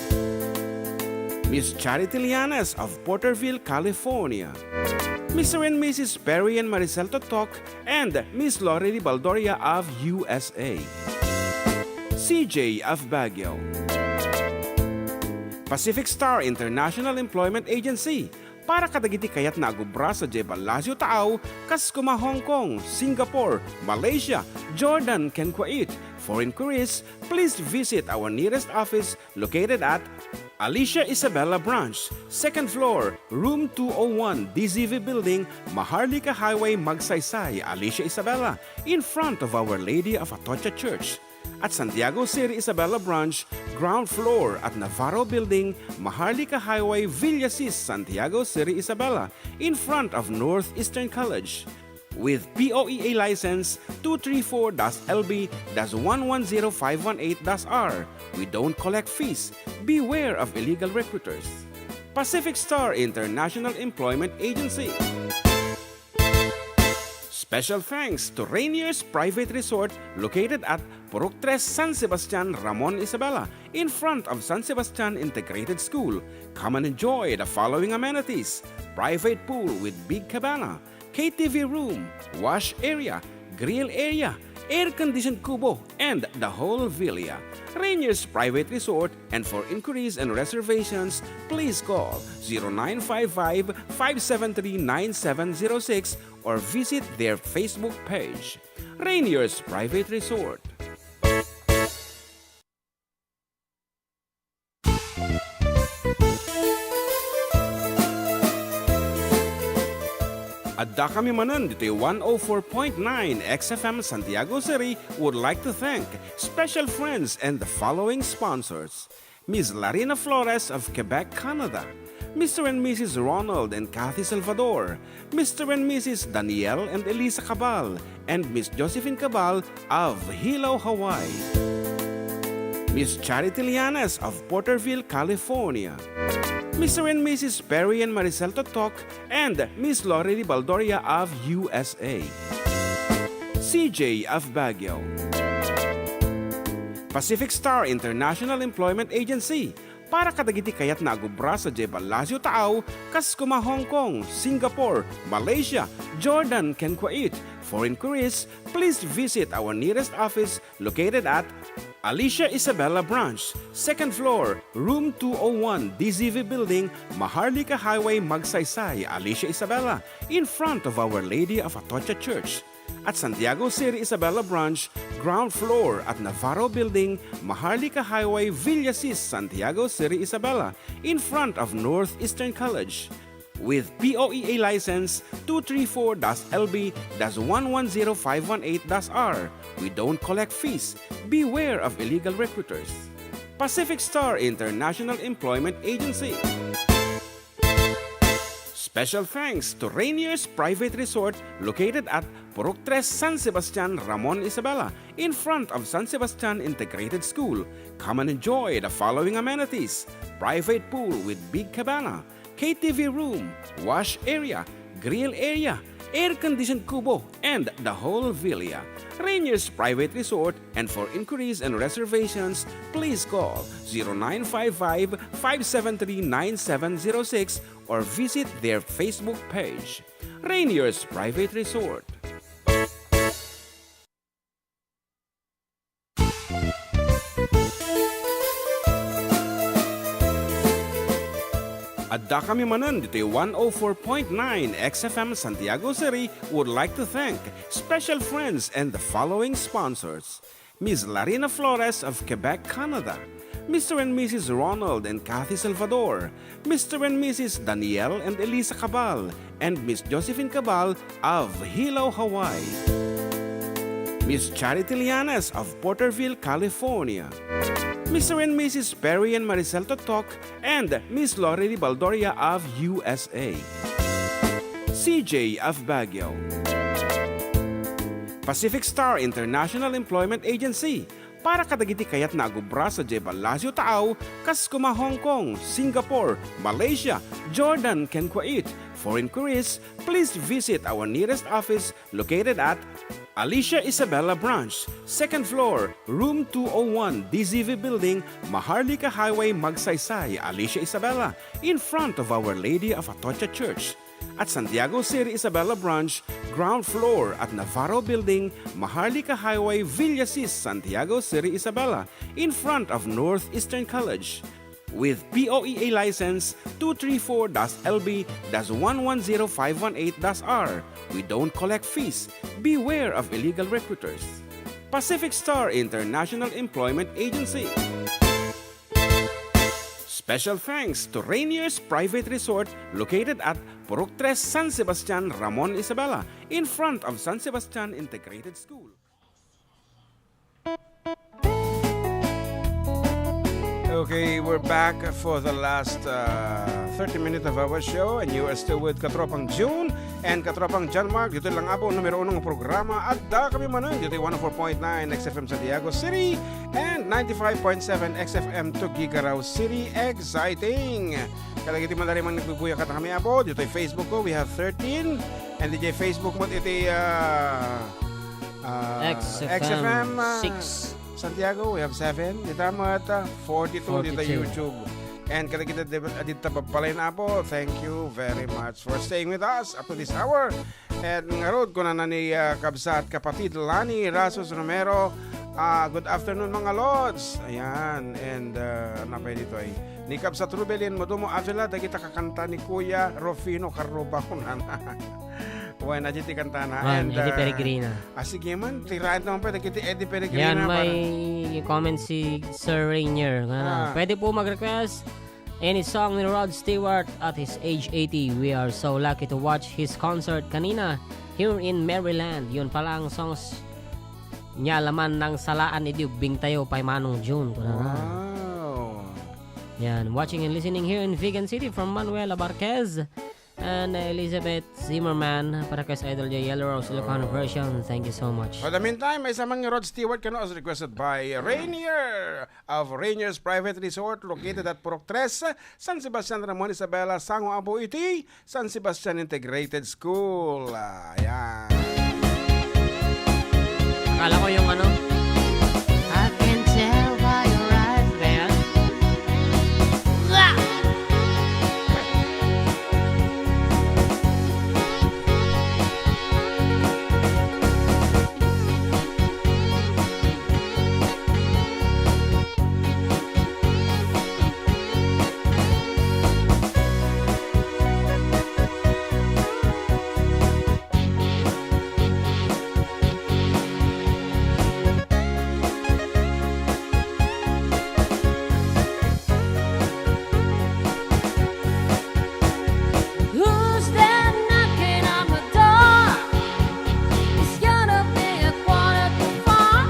Miss Charity Lianes of Porterville, California. Mister and Missus Perry and Maricel Totok and Miss Lori Baldoria of U S A. C J of Baguio. Pacific Star International Employment Agency, Para kadagiti kayatna a gubra sadiay Palacio Taaw, kas kuma Hong Kong, Singapore, Malaysia, Jordan, ken Kuwait. For inquiries, please visit our nearest office located at Alicia Isabela Branch, second floor, room two oh one, D Z V Building, Maharlika Highway, Magsaysay, Alicia Isabela, in front of Our Lady of Atocha Church. At Santiago City Isabela Branch, ground floor at Navarro Building, Maharlika Highway, Villasis, Santiago City Isabela, in front of Northeastern College. With P O E A license two three four dash L B dash one one zero five one eight dash R, we don't collect fees. Beware of illegal recruiters. Pacific Star International Employment Agency. Special thanks to Rainier's Private Resort located at Purok Tres, San Sebastian, Ramon Isabela, in front of San Sebastian Integrated School. Come and enjoy the following amenities: private pool with big cabana, K T V room, wash area, grill area, air-conditioned kubo, and the whole villa. Rainier's Private Resort, and for inquiries and reservations, please call zero nine five five, five seven three, nine seven zero six or visit their Facebook page. Rainier's Private Resort. Adda kami manen ditoy one oh four point nine X F M Santiago City would like to thank special friends and the following sponsors: Miss Larina Flores of Quebec, Canada, Mister and Missus Ronald and Kathy Salvador, Mister and Missus Daniel and Elisa Cabal, and Miss Josephine Cabal of Hilo, Hawaii, Miss Charity Lianes of Porterville, California, Mister and Missus Perry and Maricel Totok, and Miss Lori Baldoria of U S A, C J of Baguio. Pacific Star International Employment Agency, para kadagiti kayatna a gubra sadiay Palacio Taaw, kas kuma Hong Kong, Singapore, Malaysia, Jordan, ken Kuwait. For inquiries, please visit our nearest office located at Alicia Isabela Branch, second floor, room two oh one, D Z V Building, Maharlika Highway, Magsaysay, Alicia Isabela, in front of Our Lady of Atocha Church. At Santiago City Isabela Branch, ground floor at Navarro Building, Maharlika Highway, Villasis, Santiago City Isabela, in front of Northeastern College. With P O E A license two three four dash L B dash one one zero five one eight dash R, we don't collect fees. Beware of illegal recruiters. Pacific Star International Employment Agency. Special thanks to Rainier's Private Resort located at Purok Tres, San Sebastian, Ramon Isabela, in front of San Sebastian Integrated School. Come and enjoy the following amenities: private pool with big cabana, K T V room, wash area, grill area, air-conditioned kubo, and the whole villa. Rainier's Private Resort, and for inquiries and reservations, please call zero nine five five, five seven three, nine seven zero six or visit their Facebook page. Rainier's Private Resort. Adda kami manen ditoy one oh four point nine X F M Santiago City would like to thank special friends and the following sponsors: Miss Larina Flores of Quebec, Canada, Mister and Missus Ronald and Kathy Salvador, Mister and Missus Daniel and Elisa Cabal, and Miss Josephine Cabal of Hilo, Hawaii, Miss Charity Lianes of Porterville, California, Mister and Missus Perry and Maricel Totok, and Miss Lori Baldoria of U S A, C J of Baguio. Pacific Star International Employment Agency, para kadagiti kayatna a gubra sadiay Palacio Taaw, kas kuma Hong Kong, Singapore, Malaysia, Jordan, ken Kuwait. For inquiries, please visit our nearest office located at Alicia Isabela Branch, second floor, room two oh one, D Z V Building, Maharlika Highway, Magsaysay, Alicia Isabela, in front of Our Lady of Atocha Church. At Santiago City Isabela Branch, ground floor at Navarro Building, Maharlika Highway, Villasis, Santiago City Isabela, in front of Northeastern College. with P O E A license two three four dash L B dash one one zero five one eight dash R. We don't collect fees. Beware of illegal recruiters. Pacific Star International Employment Agency. Special thanks to Rainier's Private Resort located at Purok Tres, San Sebastian, Ramon Isabela, in front of San Sebastian Integrated School. Okay, we're back for the last uh, thirty minutes of our show, and you are still with Katropang June and Katropang John Mark. Dito lang po, numero uno nga programa. Adda kami manen dito one oh four point nine X F M Santiago City and ninety-five point seven X F M Tuguegarao City. Exciting! Kadagiti man daytoy nga nagbubuya kadakami, apo, dito Facebook ko, we have thirteen. And dito Facebook mo, iti uh, uh, X F M X F M, uh, six. Santiago, we have seven. Dita met, uh, forty-two dita forty-two. YouTube. And kadagiti dita, dita papalay na po, thank you very much for staying with us up to this hour. And ngarud, kunana ni, uh, kabsat, kapatid Lani Rasos Romero, uh, good afternoon, mga lods. Ayan, and, uh, napay dito ay ni kabsat Rubelin Modumo Avila, dagita kakanta ni Kuya Rufino Carruba, kunana. Wen, adi ti kantana. Wen, and, Eddie uh, Peregrina. Ah, sige man, tiraen naman pa, dagiti Eddie Peregrina. Yan, may comment si Sir Rainier. Nga, ah, pwede po mag-request any song ni Rod Stewart at his age eighty. We are so lucky to watch his concert kanina here in Maryland. Yun pala ang songs niya, laman ng salaan ni Diubing tayo, pay Manong June. Wow. Yan, watching and listening here in Vigan City from Manuela Barquez. And, uh, Elizabeth Zimmerman, para kay Idol J Yellow Rose Ilocano version. Thank you so much. For the meantime, may samang ni Rod Stewart kano as requested by Rainier of Rainier's Private Resort located at Purok Tres, San Sebastian, Ramon Isabela, sango apo iti San Sebastian Integrated School. Ah, ayan. Akala ko yung ano, I can tell by your eyes, man. Who's there knocking on the door? It's gonna be a quarter to four.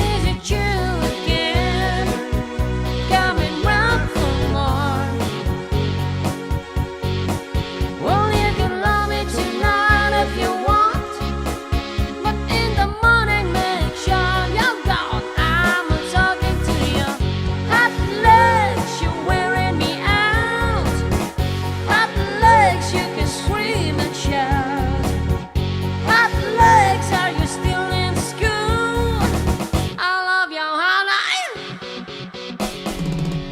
Is it you again? Coming round for more? Well, you can love me tonight if you want, but in the morning, make sure you're gone. I'm talking to you. Hot legs, you're wearing me out. Hot legs, you can scream and shout. Hot legs, are you still in school? I love you, honey.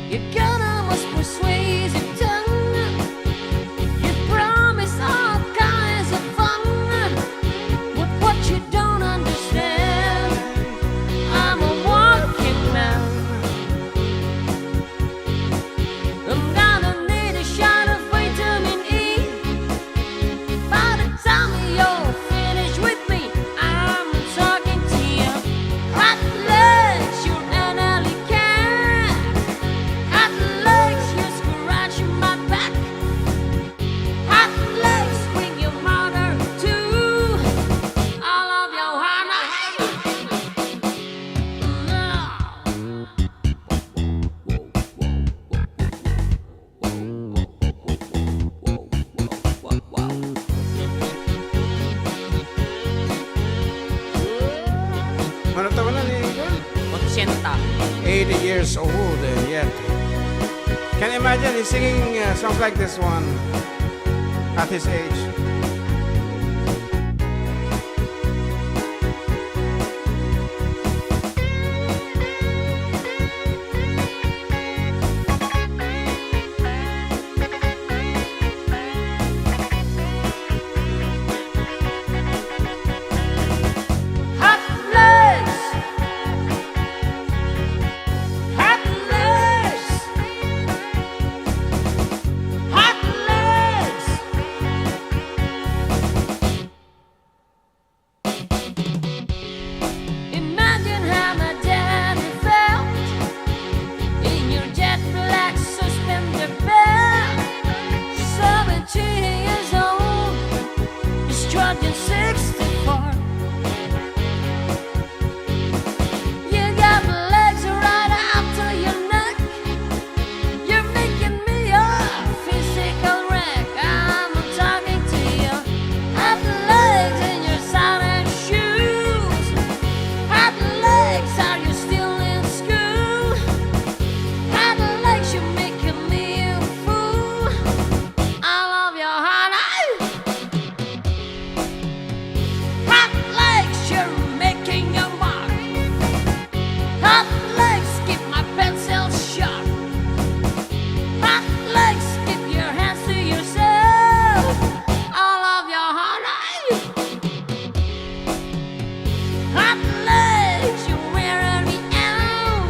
You got a most persuasive tongue. You promise all kinds of fun. But what you don't understand, I'm a working man. I'm gonna need a shot of vitamin E. By the time you're finished with me, I'm talking to you. Hot legs, you're an alley cat. Hot legs, you're scratching my back. Hot legs, bring your mother too. I love you, honey. Ano taon na ni Eagle? Ochenta. Eighty years old and yet. Can you imagine he's singing, uh, songs like this one at his age? Hot legs! Hot legs! You got legs right up to your neck. You're making me a physical wreck. I'm talking to you. Hot legs in your satin shoes. Hot legs, are you still in school? Hot legs, you're making me a fool. I love your honey. Hot legs, you're making a mark. Hot legs, keep my pencil sharp. Hot legs, keep your hands to yourself. I love your honey. Hot legs, you're wearing me out.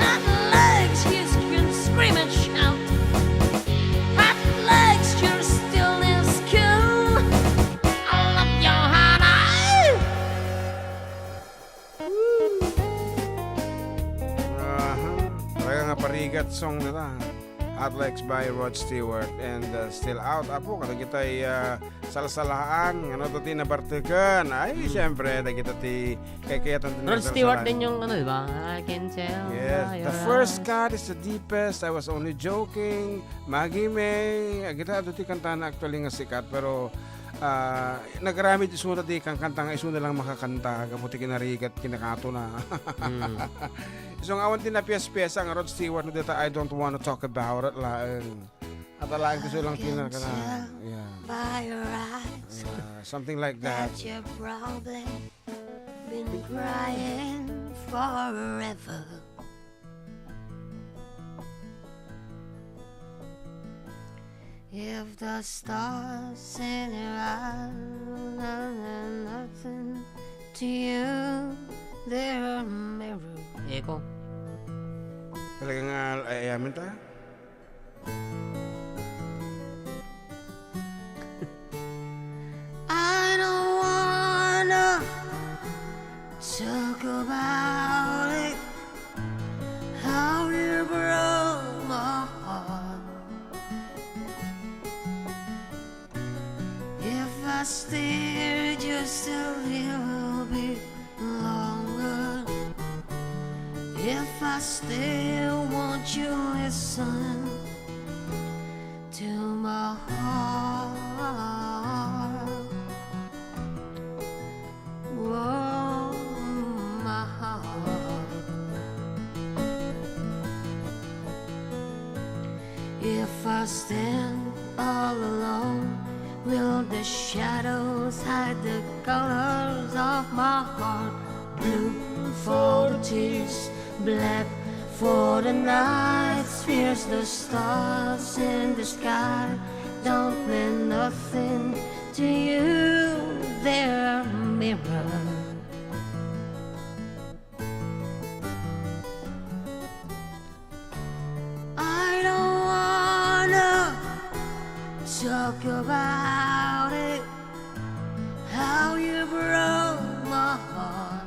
Hot legs, you can scream and shout. Hot legs, you're still in school. I love your honey. Aha. Talaga nga parigat song nila. Hot Legs by Rod Stewart and, uh, Still Out. Apo, kada kita'y, uh, salsalaan, ngano to ti nabarteken? Ay, Hmm. siyempre, dagita ti kaykayatanto nga Rod Stewart salsalaan. Din yung ano, di ba? I can tell Yes, by the your first eyes. Cut is the deepest. I was only joking. Maggie May. Agita, adu ti kantana actually nga sikat, pero, ah, nagaramid isuna ti kankanta nga isuna lang makakanta, gapu ti kinarigat, kinakatona. Hmm. Isuna awan ti napias-piasa nga Rod Stewart, no, dita, I don't wanna talk about it, laeng. At alaeng ti sulang I can kinakana. Tell Yeah. By your eyes Yeah, something like that. That your problem been crying forever. If the stars in your eyes are nothing to you, they're a mirror. Echo. Talaga nga, ay, ayamin ta? I don't wanna talk about it, how you broke my heart. If I stay just a little bit longer, if I stay, won't you listen to my heart? Whoa, my heart. If I stand all alone, will the shadows hide the colors of my heart? Blue for the tears, black for the nights, fierce the stars in the sky don't mean nothing to you, they're a mirror. I don't wanna talk about it, how you broke my heart.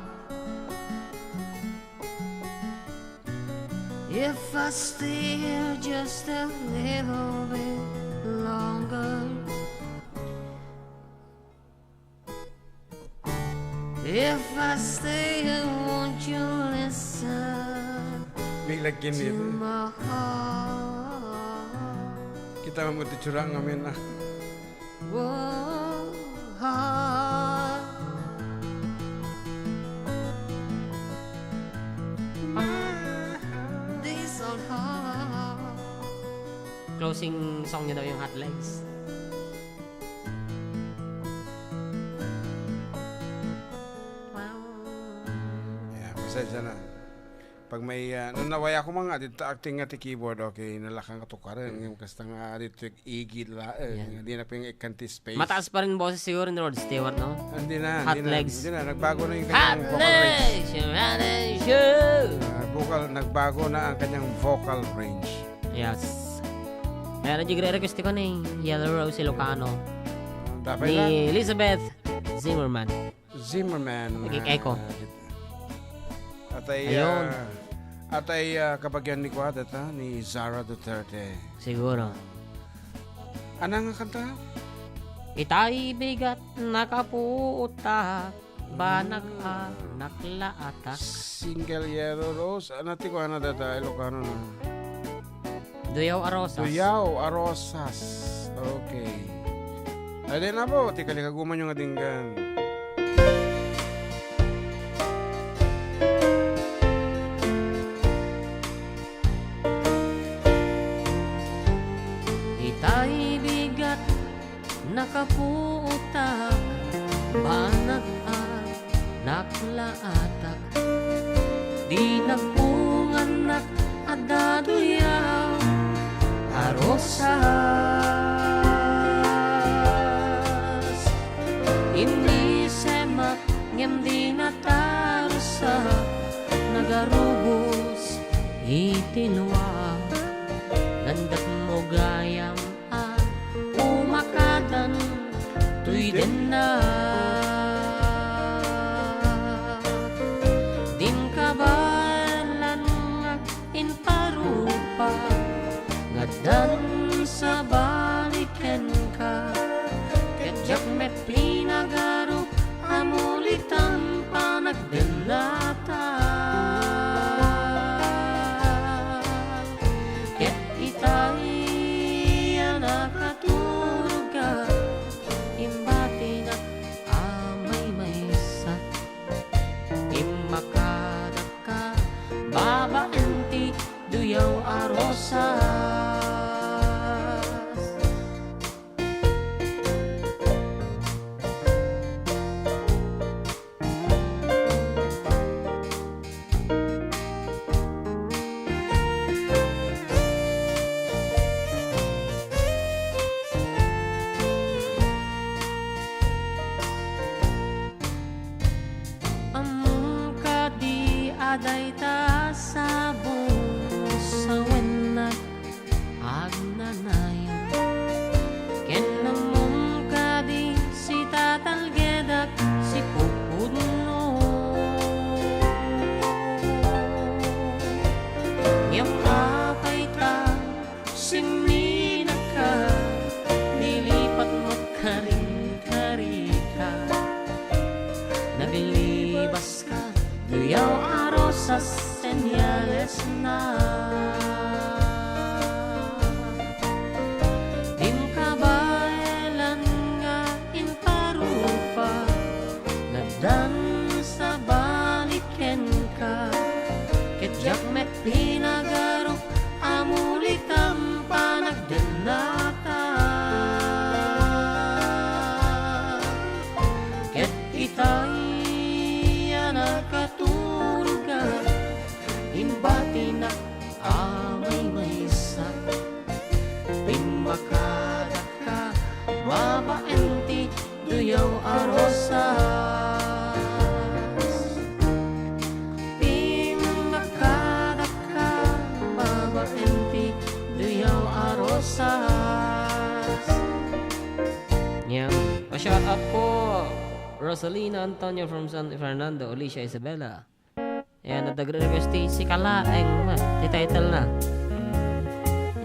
If I stay here just a little bit longer, if I stay here, won't you listen May lagyan to nito. My heart? Kita mo ti tsura nga men, ah. Whoa, heart. This old heart. Closing song niya daw yung Hot Legs. Wow. Yeah, pasensya na. Pag may, ah, nung nawaya ko mga dito acting nga ti keyboard, okay, nalakang katukaren. Mm. Yung kasta nga dito yung igid la, eh, Yan. Hindi na pwedeng ikanti space. Mataas pa rin boses siguro ni Rod Stewart, no? Ah, hindi na, Hot hindi na, Legs. Hindi na. Nagbago na yung Hot kanyang vocal range. Legs, your hot legs show. Ah, vocal, nagbago na ang kanyang vocal range. Yes. Kaya na request ko ni Yellow Rose Ilocano. Dapat ni lang. Elizabeth Zimmerman. Zimmerman, Naging ah, echo. Atay, Ayun. Ah, atay, ah, kabagian ni Kuadata, ni Zara Duterte. Siguro. Anang kanta? Itay bigat nakapuotak, banag a naklaatak. Single yellow rose. Ano ti kuana data? Ilocano na. Duyaw a rosas. Duyaw a rosas. Okay. Ay, di na po. Ti kalikaguman yung adinggan. Itay bigat nakapuotak, banag a naklaatak. Di nagpungannak a daduyaw a rosas. Immisemak ngem di natarusa, nagarubos iti lua. Nandakmo gayam a umakadan toy dennak. Dim kabaelan nga imparupa, ngaddan sabali kenka. Ket diak met pinagaro a mulitan panagdennatak. Ket itay a nakaturogka, imbatinak a maymaysa. Immakadakka babaen ti duyaw a rosas. Ammom kadi a dayta sabong sawennak agnanayon? Ken ammom kadi sitatalgedak sipupudno? Ngem apay ta simminaka, nilipat met karinkarika? Naglibaska, duyaw a rosas, senyales na. Dim kabaelan nga imparupa, ngaddan sabali kenka. Ket diak met pinagaro a mulitan panagdennatak. Ket itay a nakaturogka, imbatinak a maymaysa. Pimmakadakka babaen ti duyaw a rosas. Pimmakadakka babaen ti duyaw a rosas. Yan. Pa-shout out po, Rosalina Antonio from San Fernando, Alicia Isabela. Ayan, nagre-request ti Sika Laeng, ma, ti title na.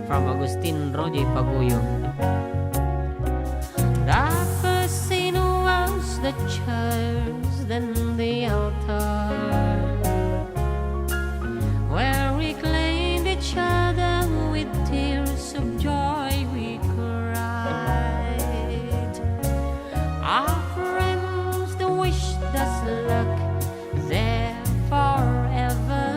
From Agustin Roger Paguyo. The first scene was the church, then the altar, where we claimed each other, with tears of joy we cried. Our friends, they wished us luck there forever,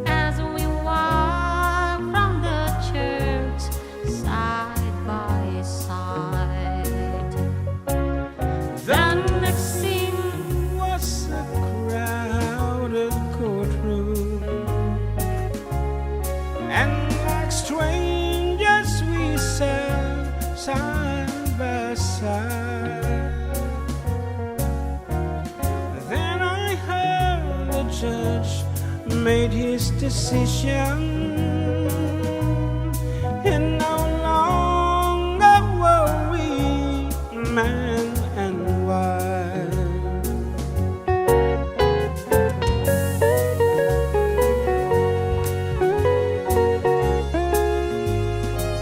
as we walk from the church side by side. The next scene was a crowded courtroom, and like strangers we sat side by side. Then I heard the judge made his decision, and no longer were we man and wife.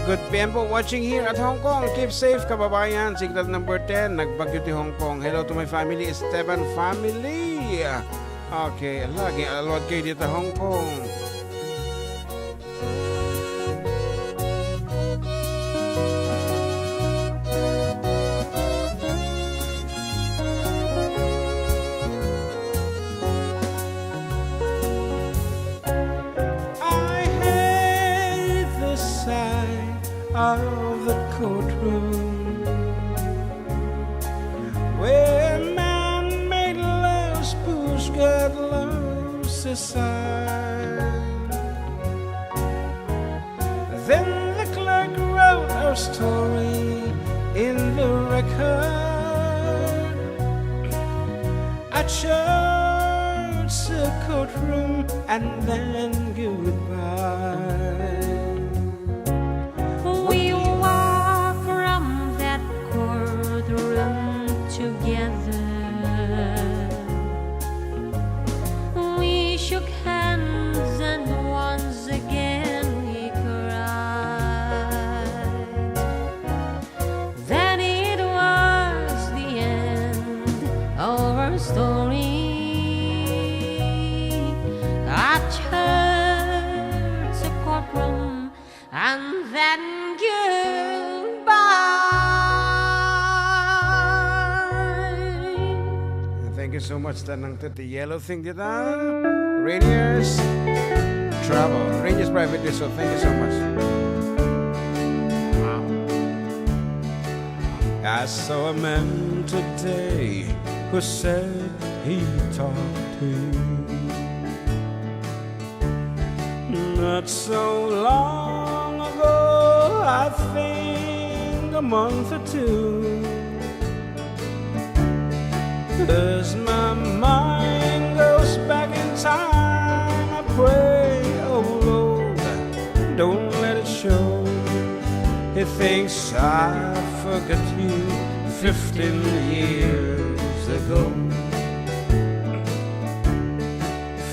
Good P M Watching here at Hong Kong. Keep safe, kababayan. Signal number ten, nagbagyo ti Hong Kong. Hello to my family, Esteban family. Okay, ala, aluad kayo dita Hong Kong. I hate the sight of the courtroom where man made love's push got lost aside. Then the clerk wrote our story in the record. A church, a courtroom, and then goodbye. We walked from that courtroom together. We shook hands and once again we cried. Then it was the end of our story. A church, a courtroom, and then goodbye. Thank you so much, Tanang Tut. The yellow thing dita. Rainier's Travel. Rainier's Private Resort. Thank you so much. Wow. I saw a man today who said he talked to you. Not so long ago, I think a month or two. As my mind goes back in time, I pray, oh Lord, don't let it show. He thinks I forgot you fifteen years ago.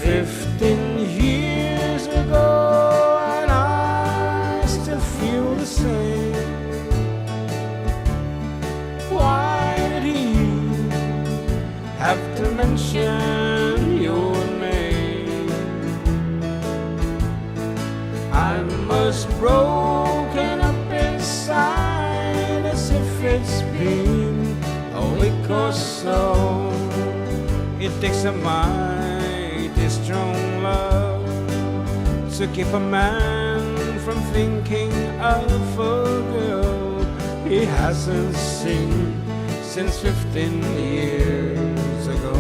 Fifteen years ago, and I still feel the same. Why did he have to mention your name? I'm as broken up inside as if it's been a week or so. It takes a mighty strong love to keep a man from thinking of a girl he hasn't seen since fifteen years ago.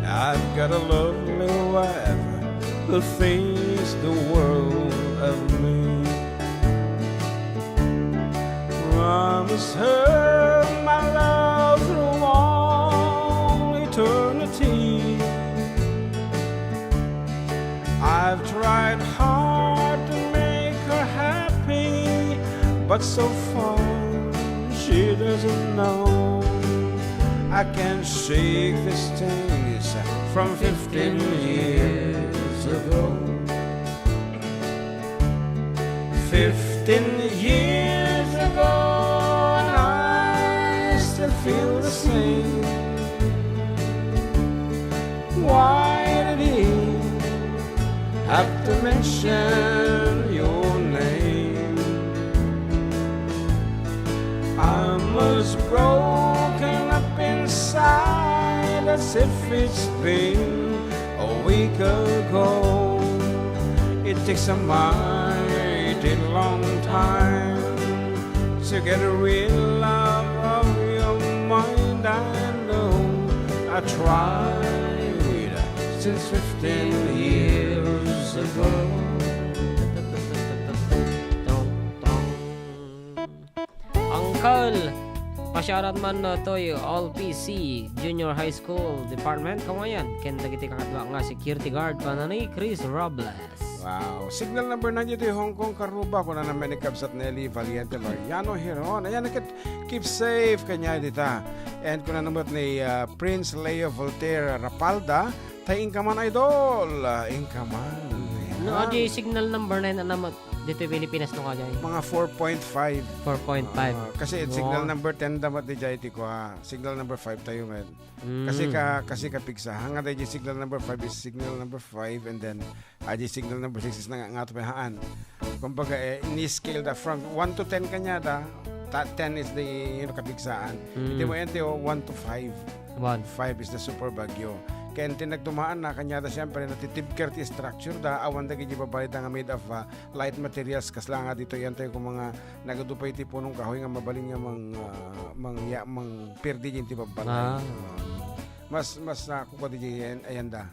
I've got a lovely wife who thinks the world of me. Promise her my love through all eternity. I've tried hard to make her happy, but so far she doesn't know. I can't shake this taste from fifteen years ago. Fifteen years ago, and I still feel the same. Why did he have to mention your name? I'm as broken up inside as if it's been a week ago. It takes a mighty long time to get a real love of your mind. I know I tried since fifteen years ago. Uncle, pasiaran man toy All P C Junior High School Department, kawayan, ken dagiti kakadua nga security guard, panani Chris Robles. Wow. Signal number nine ditoy Hong Kong, Karuba. Kuna naman ni Kabsat Nelly Valiente Mariano Heron. Ayan, nakit, keep safe kanya dita. And kuna naman ni, ah, Prince Leo Voltaire Rapalda, tay inka man, idol. Ah, inka man. No, ayan. Adi signal number nine na naman dito Pilipinas no kajay. Mga four point five. Four point five. Ah, kasi signal number ten dapat di jay ti kua. Signal number five tayo, man. Mm. Kasi ka, kasi ka pigsa. Hanga tayo di signal number five is signal number five, and then, ah, di signal number six is na nga, nga to haan. Kumbaga, eh, ini-scale da from one to ten kanya da. Ta-, ten is the, you know, kapigsaan. Mm. Iti mo ente, oh, one to five. One. Five is the super bagyo. Kaya ente nagtumaan na, kanya da, siyempre, natitibker ti structure da, awan da, gigi babalita nga made of, ah, light materials, kasla nga dito, yan tayo kung mga nagadu pa iti punong kahoy nga mabalin nga mang, ah, mang, ya, mang pirdi din ti babbalay. Ah. Mas, mas, ah, kukua di ayan, ayan da.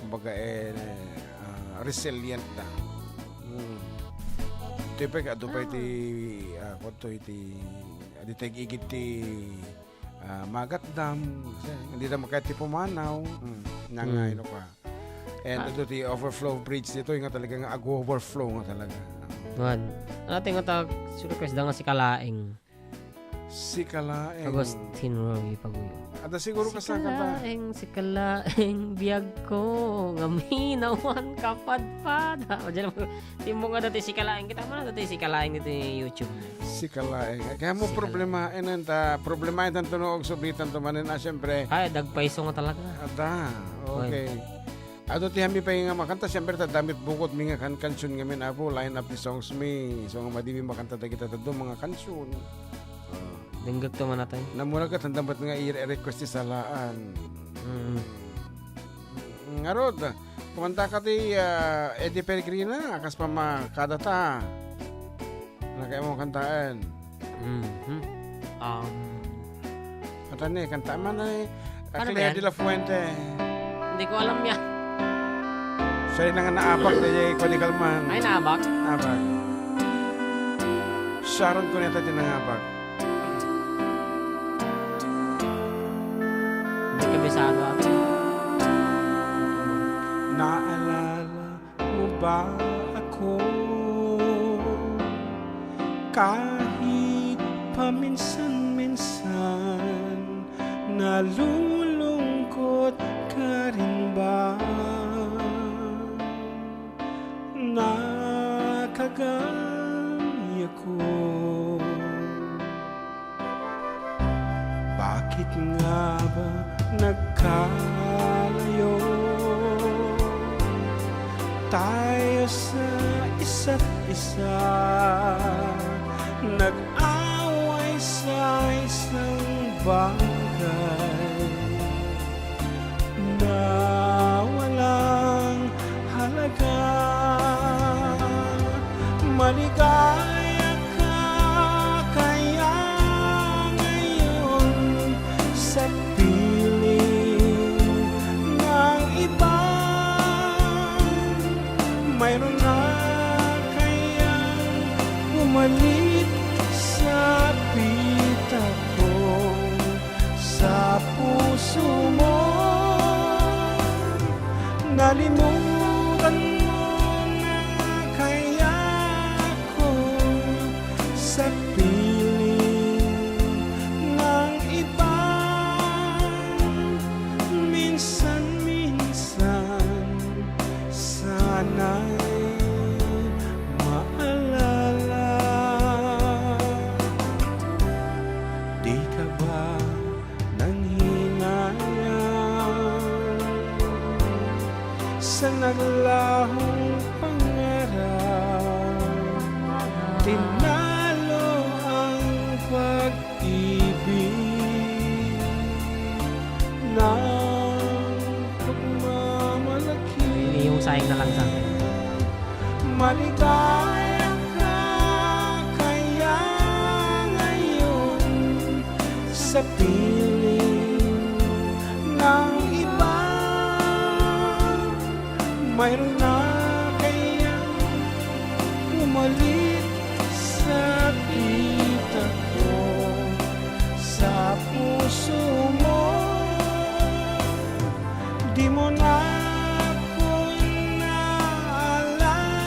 Kumbaga, eh, ah, resilient da. Hmm. Ito pa, adu pa iti, ah, kudto iti, adi tayo igid ti, ah, Magat Dam. Kasi, hindi na makaya ti pumanaw. Hmm. Nang, hmm, ino pa. And ito ti overflow bridge dito, yung nga talaga nga ag-overflow nga talaga. Wan. Ano ating nga tawag, request da nga Sikalaeng. Sikalaeng. Agustin Roy Paguyo. Ada siguro ka sa kanta. Sikalaeng, sikalaeng, biag ko, ngaminawan, kapadpada. O, dyan mo, timo nga dati Sikalaeng. Kita mo na dati Sikalaeng dito yung YouTube. Sikalaeng. Kaya mo problema, eh, nanta, problema yung tanto no, og sublitan to manin, ah, siyempre. Ay, dagpaiso nga talaga. Ada, okay. Adu ti hami pay nga makanta, siyempre, ta damit bukod mi nga kan-, kansion ngamin, Apo, line up the songs mi. So, nga madi mi makanta dagita dadto, mga kansion. Ah. Denggek to manatay. Namura ka, tanda met nga i-request ti salaan. Mm. Mm, ngarud, kumanta ka ti, ah, Eddie Peregrina, kas pamakada ta. Nakaya mo kantaan. Mhm. Um, Atan ni, kantaan man ay, ano Claire yan? De la Fuente. Hindi ko alam yan. Siya yung nga naabak na yung Conical Man. Ay, naabak? Abak. Sharon Cuneta din nangabak. Hindi kabisado ako. Naalala mo ba ako? Kahit paminsan-minsan, nalulungkot ka rin ba? Nakagaya ko. Bakit nga ba nagkalayo tayo sa isa't isa? Nag-away sa isang bagay na walang halaga. Maligaya ka kaya ngayon sa piling ng iba? Mayroon na kayang pumalit sa pita ko? Sa puso mo, nalimutan mo na kaya ako sa piling ng iba? Minsan-minsan, sana'y maalala. Di ka ba nanghinayang sa naglahong pangarap? Tinalo ang pag-ibig ng pagmamalaki. Yung sayang na lang sa akin. Maligaya ka kaya ngayon sa piling ng iba? Mayroon na kayang pumalit sa pita ko, sa puso mo? Di mo na ako naalala.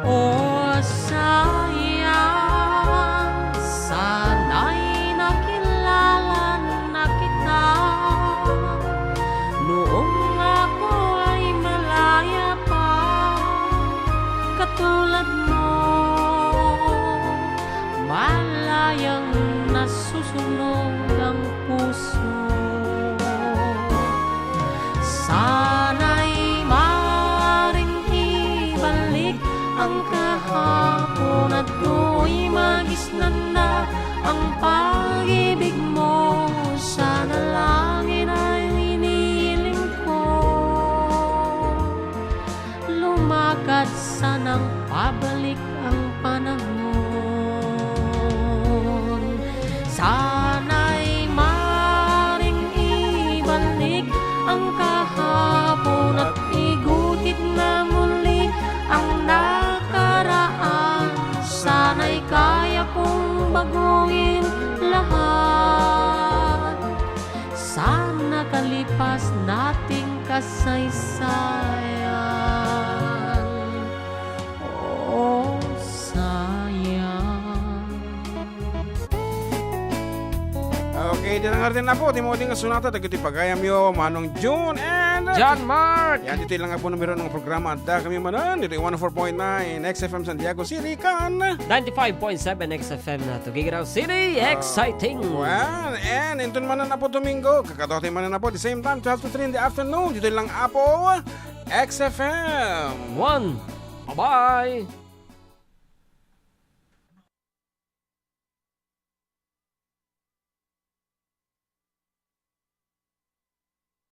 O sayang, sana'y nakilalan na kita. Noong ako ay malaya pa, katulad mo, malayang nasusunog ang puso. Sana'y maring ibalik ang kahapon at tuloy magisnan na ang pag-ibig mo. Sana langit ay iniling ko. Lumakad sanang pabalik ang panahon. Sana'y maring ibalik ang kahapon at iguhit na muli ang nakaraan. Sana'y kaya kong baguhin lahat. Sana kalipas nating kasaysayan. Oh, sayang. Okay, di na nga rin na po. Timo din nga sunata, dagiti pagayamyo, Manong June and John Mark. Yan, dito lang po numero ng programa. Adda kami manan, dito one oh four point nine X F M San Diego City, kan ninety-five point seven X F M na Tuguegarao City. Exciting. Well, and inton manan na po Domingo, kakadwati manan na po, the same time, twelve to three in the afternoon. Dito lang po, X F M. One. Bye-bye.